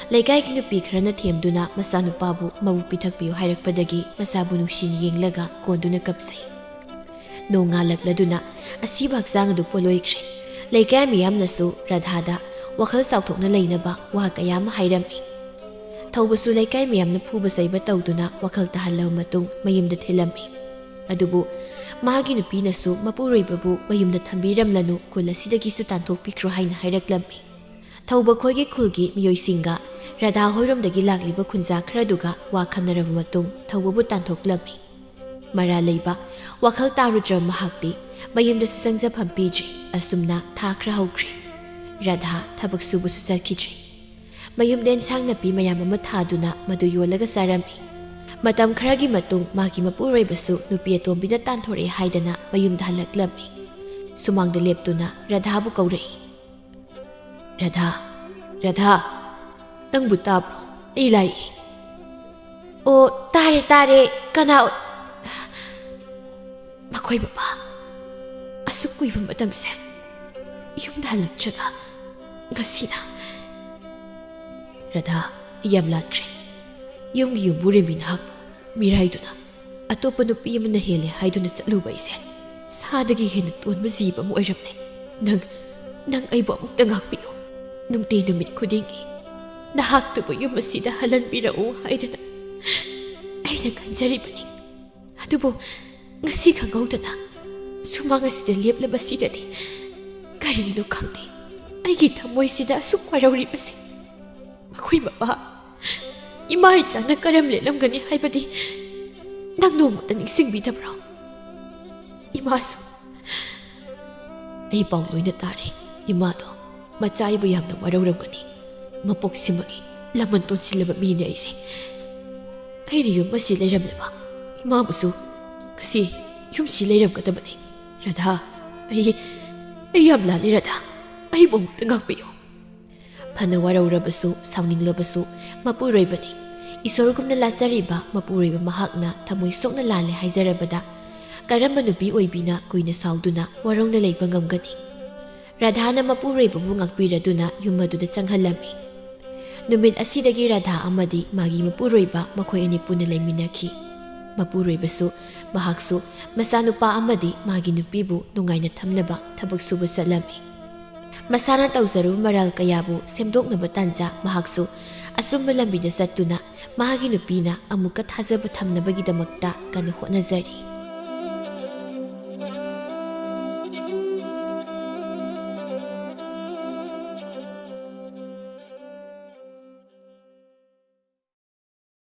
ꯂꯩꯀꯥꯏꯒꯤ ꯅꯨꯄꯤ ꯈꯔꯅ ꯊꯦꯝꯗꯨꯅ ꯃꯆꯥꯅꯨꯄꯥꯕꯨ ꯃꯕꯨ ꯄꯤꯊꯛꯄꯤꯌꯨ ꯍꯥꯏꯔꯛꯄꯗꯒꯤ ꯃꯆꯥꯕꯨ ꯅꯨꯡꯁꯤꯅ ꯌꯦꯡꯂꯒ ꯀꯣꯟꯗꯨꯅ ꯀꯞꯆꯩ꯫ ꯅꯣꯡ ꯉꯥꯜꯂꯛꯂꯗꯨꯅ ꯑꯁꯤꯕ ꯍꯛꯆꯥꯡ ꯑꯗꯨ ꯄꯣꯂꯣꯏꯈ꯭ꯔꯦ꯫ ꯂꯩꯀꯥꯏ ꯃꯤꯌꯥꯝꯅꯁꯨ ꯔꯥꯙꯥꯗ ꯋꯥꯈꯜ ꯆꯥꯎꯊꯣꯛꯅ ꯂꯩꯅꯕ ꯋꯥ ꯀꯌꯥ ꯑꯃ ꯍꯥꯏꯔꯝꯃꯤ꯫ ꯊꯧꯕꯁꯨ ꯂꯩꯀꯥꯏ ꯃꯤꯌꯥꯝꯅ ꯐꯨꯕ ꯆꯩꯕ ꯇꯧꯗꯨꯅ ꯋꯥꯈꯜ ꯇꯥꯍꯜꯂꯕ ꯃꯇꯨꯡ ꯃꯌꯨꯝꯗ ꯊꯤꯜꯂꯝꯃꯤ꯫ ꯑꯗꯨꯕꯨ ꯃꯥꯒꯤ ꯅꯨꯄꯤꯅꯁꯨ ꯃꯄꯨꯔꯣꯏꯕꯕꯨ ꯃꯌꯨꯝꯗ ꯊꯝꯕꯤꯔꯝꯂꯅꯨ, ꯈꯨꯜ ꯑꯁꯤꯗꯒꯤꯁꯨ ꯇꯥꯟꯊꯣꯛꯄꯤꯈ꯭ꯔꯣ ꯍꯥꯏꯅ ꯍꯥꯏꯔꯛꯂꯝꯃꯤ꯫ ꯊꯧꯕ ꯈꯣꯏꯒꯤ ꯈꯨꯜꯒꯤ ꯃꯤꯑꯣꯏꯁꯤꯡꯒ ꯔꯥꯙꯥ ꯍꯣꯏꯔꯣꯝꯗꯒꯤ ꯂꯥꯛꯂꯤꯕ ꯈꯨꯟꯖꯥ ꯈꯔꯗꯨꯒ ꯋꯥ ꯈꯟꯅꯔꯕ ꯃꯇꯨꯡ ꯊꯧꯕꯕꯨ ꯇꯥꯟꯊꯣꯛꯂꯝꯃꯤ꯫ ꯃꯔꯥ ꯂꯩꯕ ꯋꯥꯈꯜ ꯇꯥꯔꯨꯗ꯭ꯔꯕ ꯃꯍꯥꯛꯇꯤ ꯃꯌꯨꯝꯗꯁꯨ ꯆꯪꯖꯐꯝ ꯄꯤꯗ꯭ꯔꯤ꯫ ꯑꯁꯨꯝꯅ ꯊꯥ ꯈꯔ ꯍꯧꯈ꯭ꯔꯦ꯫ ꯔꯥꯙꯥ ꯊꯕꯛ ꯁꯨꯕꯁꯨ ꯆꯠꯈꯤꯗ꯭ꯔꯤ꯫ ꯃꯌꯨꯝꯗ ꯑꯦꯟꯁꯥꯡ ꯅꯥꯄꯤ ꯃꯌꯥꯝ ꯑꯃ ꯊꯥꯗꯨꯅ ꯃꯗꯨ ꯌꯣꯜꯂꯒ ꯆꯥꯔꯝꯃꯤ꯫ ꯃꯇꯝ ꯈꯔꯒꯤ ꯃꯇꯨꯡ ꯃꯥꯒꯤ ꯃꯄꯨꯔꯣꯏꯕꯁꯨ ꯅꯨꯄꯤ ꯑꯇꯣꯝꯕꯤꯅ ꯇꯥꯟꯊꯣꯔꯛꯑꯦ ꯍꯥꯏꯗꯅ ꯃꯌꯨꯝꯗ ꯍꯜꯂꯛꯂꯝꯃꯤ꯫ ꯁꯨꯃꯥꯡꯗ ꯂꯦꯞꯇꯨꯅ ꯔꯥꯙꯥꯕꯨ ꯀꯧꯔꯛꯏ꯫ "ꯔꯥꯙꯥ, ꯔꯥꯙꯥ, ꯅꯪꯕꯨ ꯇꯥꯕ꯭ꯔꯣ? ꯑꯩ ꯂꯥꯛꯏ꯫" "ꯑꯣ, ꯇꯥꯔꯦ, ꯇꯥꯔꯦ꯫ ꯀꯅꯥ ꯑꯣꯏ-" "ꯃꯈꯣꯏ ꯕꯕꯥ, ꯑꯁꯨꯛ ꯀꯨꯏꯕ ꯃꯇꯝꯁꯦ ꯌꯨꯝꯗ ꯍꯜꯂꯛꯇ꯭ꯔꯒ ꯉꯁꯤꯅ꯫" "ꯔꯥꯙꯥ, ꯑꯩ ꯌꯥꯝ ꯂꯥꯟꯈ꯭ꯔꯦ꯫ ꯌꯨꯝꯒꯤ ꯌꯨꯝꯕꯨꯔꯦꯝꯕꯤ ꯅꯍꯥꯛꯄꯨ ꯃꯤꯔꯥꯏꯗꯨꯅ ꯑꯇꯣꯞꯄ ꯅꯨꯄꯤ ꯑꯃꯅ ꯍꯦꯜꯂꯦ ꯍꯥꯏꯗꯨꯅ ꯆꯠꯂꯨꯕ ꯑꯩꯁꯦ ꯁꯥꯗꯒꯤ ꯍꯦꯟꯅ ꯇꯣꯟꯕ ꯖꯤꯕ ꯑꯃ ꯑꯣꯏꯔꯝꯂꯦ꯫ ꯅꯪ, ꯅꯪ ꯑꯩꯕꯨ ꯑꯃꯨꯛꯇ ꯉꯥꯛꯄꯤꯌꯨ꯫ ꯅꯨꯡꯇꯤ ꯅꯨꯃꯤꯠ ꯈꯨꯗꯤꯡꯒꯤ ꯅꯍꯥꯛꯇꯨꯕꯨ ꯌꯨꯝ ꯑꯁꯤꯗ ꯍꯜꯍꯟꯕꯤꯔꯛꯎ ꯍꯥꯏꯗꯅ ꯑꯩꯅ ꯈꯟꯖꯔꯤꯕꯅꯤ꯫ ꯑꯗꯨꯕꯨ ꯉꯁꯤ ꯈꯪꯍꯧꯗꯅ ꯁꯨꯃꯥꯡ ꯑꯁꯤꯗ ꯂꯦꯞꯂꯕꯁꯤꯗꯗꯤ ꯀꯔꯤꯒꯤꯅꯣ ꯈꯪꯗꯦ ꯑꯩꯒꯤ ꯊꯃꯣꯏꯁꯤꯗ ꯑꯁꯨꯛ ꯋꯥꯔꯧꯔꯤꯕꯁꯦ꯫ ꯃꯈꯣꯏ ꯃꯄꯥ, ꯏꯃꯥ ꯏꯆꯥꯅ ꯀꯔꯝ ꯂꯦꯜꯂꯝꯒꯅꯤ ꯍꯥꯏꯕꯗꯤ ꯅꯪ ꯅꯣꯡꯃꯇ ꯅꯤꯡꯁꯤꯡꯕꯤꯗꯕ꯭ꯔꯣ? ꯏꯃꯥꯁꯨ꯫ ꯑꯩ ꯄꯥꯎ ꯂꯣꯏꯅ ꯇꯥꯔꯦ꯫ ꯏꯃꯥꯗꯣ ꯃꯆꯥ ꯑꯩꯕꯨ ꯌꯥꯝꯅ ꯋꯥꯔꯧꯔꯝꯒꯅꯤ꯫ ꯃꯄꯣꯛꯁꯤꯃꯒꯤ ꯂꯃꯟ ꯇꯣꯟꯁꯤꯜꯂꯕ ꯃꯤꯅꯦ ꯑꯩꯁꯦ꯫ ꯑꯩꯅ ꯌꯨꯝ ꯑꯁꯤ ꯂꯩꯔꯝꯂꯕ ꯏꯃꯥꯕꯨꯁꯨ ꯉꯁꯤ ꯌꯨꯝꯁꯤ ꯂꯩꯔꯝꯒꯗꯕꯅꯤ꯫ ꯔꯥꯙꯥ, ꯑꯩ, ꯑꯩ ꯌꯥꯝ ꯂꯥꯜꯂꯤ ꯔꯥꯙꯥ꯫ ꯑꯩꯕꯨ ꯑꯃꯨꯛꯇ ꯉꯥꯛꯄꯤꯌꯨ꯫ ꯐꯅ ꯋꯥꯔꯧꯔꯕꯁꯨ, ꯁꯥꯎꯅꯤꯡꯂꯕꯁꯨ, ꯃꯄꯨꯔꯣꯏꯕꯅꯤ꯫ ꯏꯁꯣꯔꯒꯨꯝꯅ ꯂꯥꯠꯆꯔꯤꯕ ꯃꯄꯨꯔꯣꯏꯕ ꯃꯍꯥꯛꯅ ꯊꯃꯣꯏ ꯁꯣꯛꯅ ꯂꯥꯜꯂꯦ ꯍꯥꯏꯖꯔꯕꯗ ꯀꯔꯝꯕ ꯅꯨꯄꯤ ꯑꯣꯏꯕꯤꯅ ꯀꯨꯏꯅ ꯁꯥꯎꯗꯨꯅ ꯋꯥꯔꯧꯅ ꯂꯩꯕ ꯉꯝꯒꯅꯤ? ꯔꯥꯙꯥꯅ ꯃꯄꯨꯔꯣꯏꯕꯕꯨ ꯉꯥꯛꯄꯤꯔꯗꯨꯅ ꯌꯨꯝ ꯑꯗꯨꯗ ꯆꯪꯍꯜꯂꯝꯃꯤ꯫ ꯅꯨꯃꯤꯠ ꯑꯁꯤꯗꯒꯤ ꯔꯥꯙꯥ ꯑꯃꯗꯤ ꯃꯥꯒꯤ ꯃꯄꯨꯔꯣꯏꯕ ꯃꯈꯣꯏ ꯑꯅꯤ ꯄꯨꯟꯅ ꯂꯩꯃꯤꯟꯅꯈꯤ꯫ ꯃꯄꯨꯔꯣꯏꯕꯁꯨ ꯃꯍꯥꯛꯁꯨ ꯃꯆꯥꯅꯨꯄꯥ ꯑꯃꯗꯤ ꯃꯥꯒꯤ ꯅꯨꯄꯤꯕꯨ ꯅꯨꯡꯉꯥꯏꯅ ꯊꯝꯅꯕ ꯊꯕꯛ ꯁꯨꯕ ꯆꯠꯂꯝꯃꯤ꯫ ꯃꯁꯥꯅ ꯇꯧꯖꯔꯨꯕ ꯃꯔꯥꯜ ꯀꯌꯥꯕꯨ ꯁꯦꯝꯗꯣꯛꯅꯕ ꯇꯥꯟꯖꯥ ꯃꯍꯥꯛꯁꯨ ꯑꯆꯨꯝꯕ ꯂꯝꯕꯤꯗ ꯆꯠꯇꯨꯅ ꯃꯍꯥꯛꯀꯤ ꯅꯨꯄꯤꯅ ꯑꯃꯨꯛꯀ ꯊꯥꯖꯕ ꯊꯝꯅꯕꯒꯤꯗꯃꯛꯇ ꯀꯟꯅ ꯍꯣꯠꯅꯖꯔꯤ꯫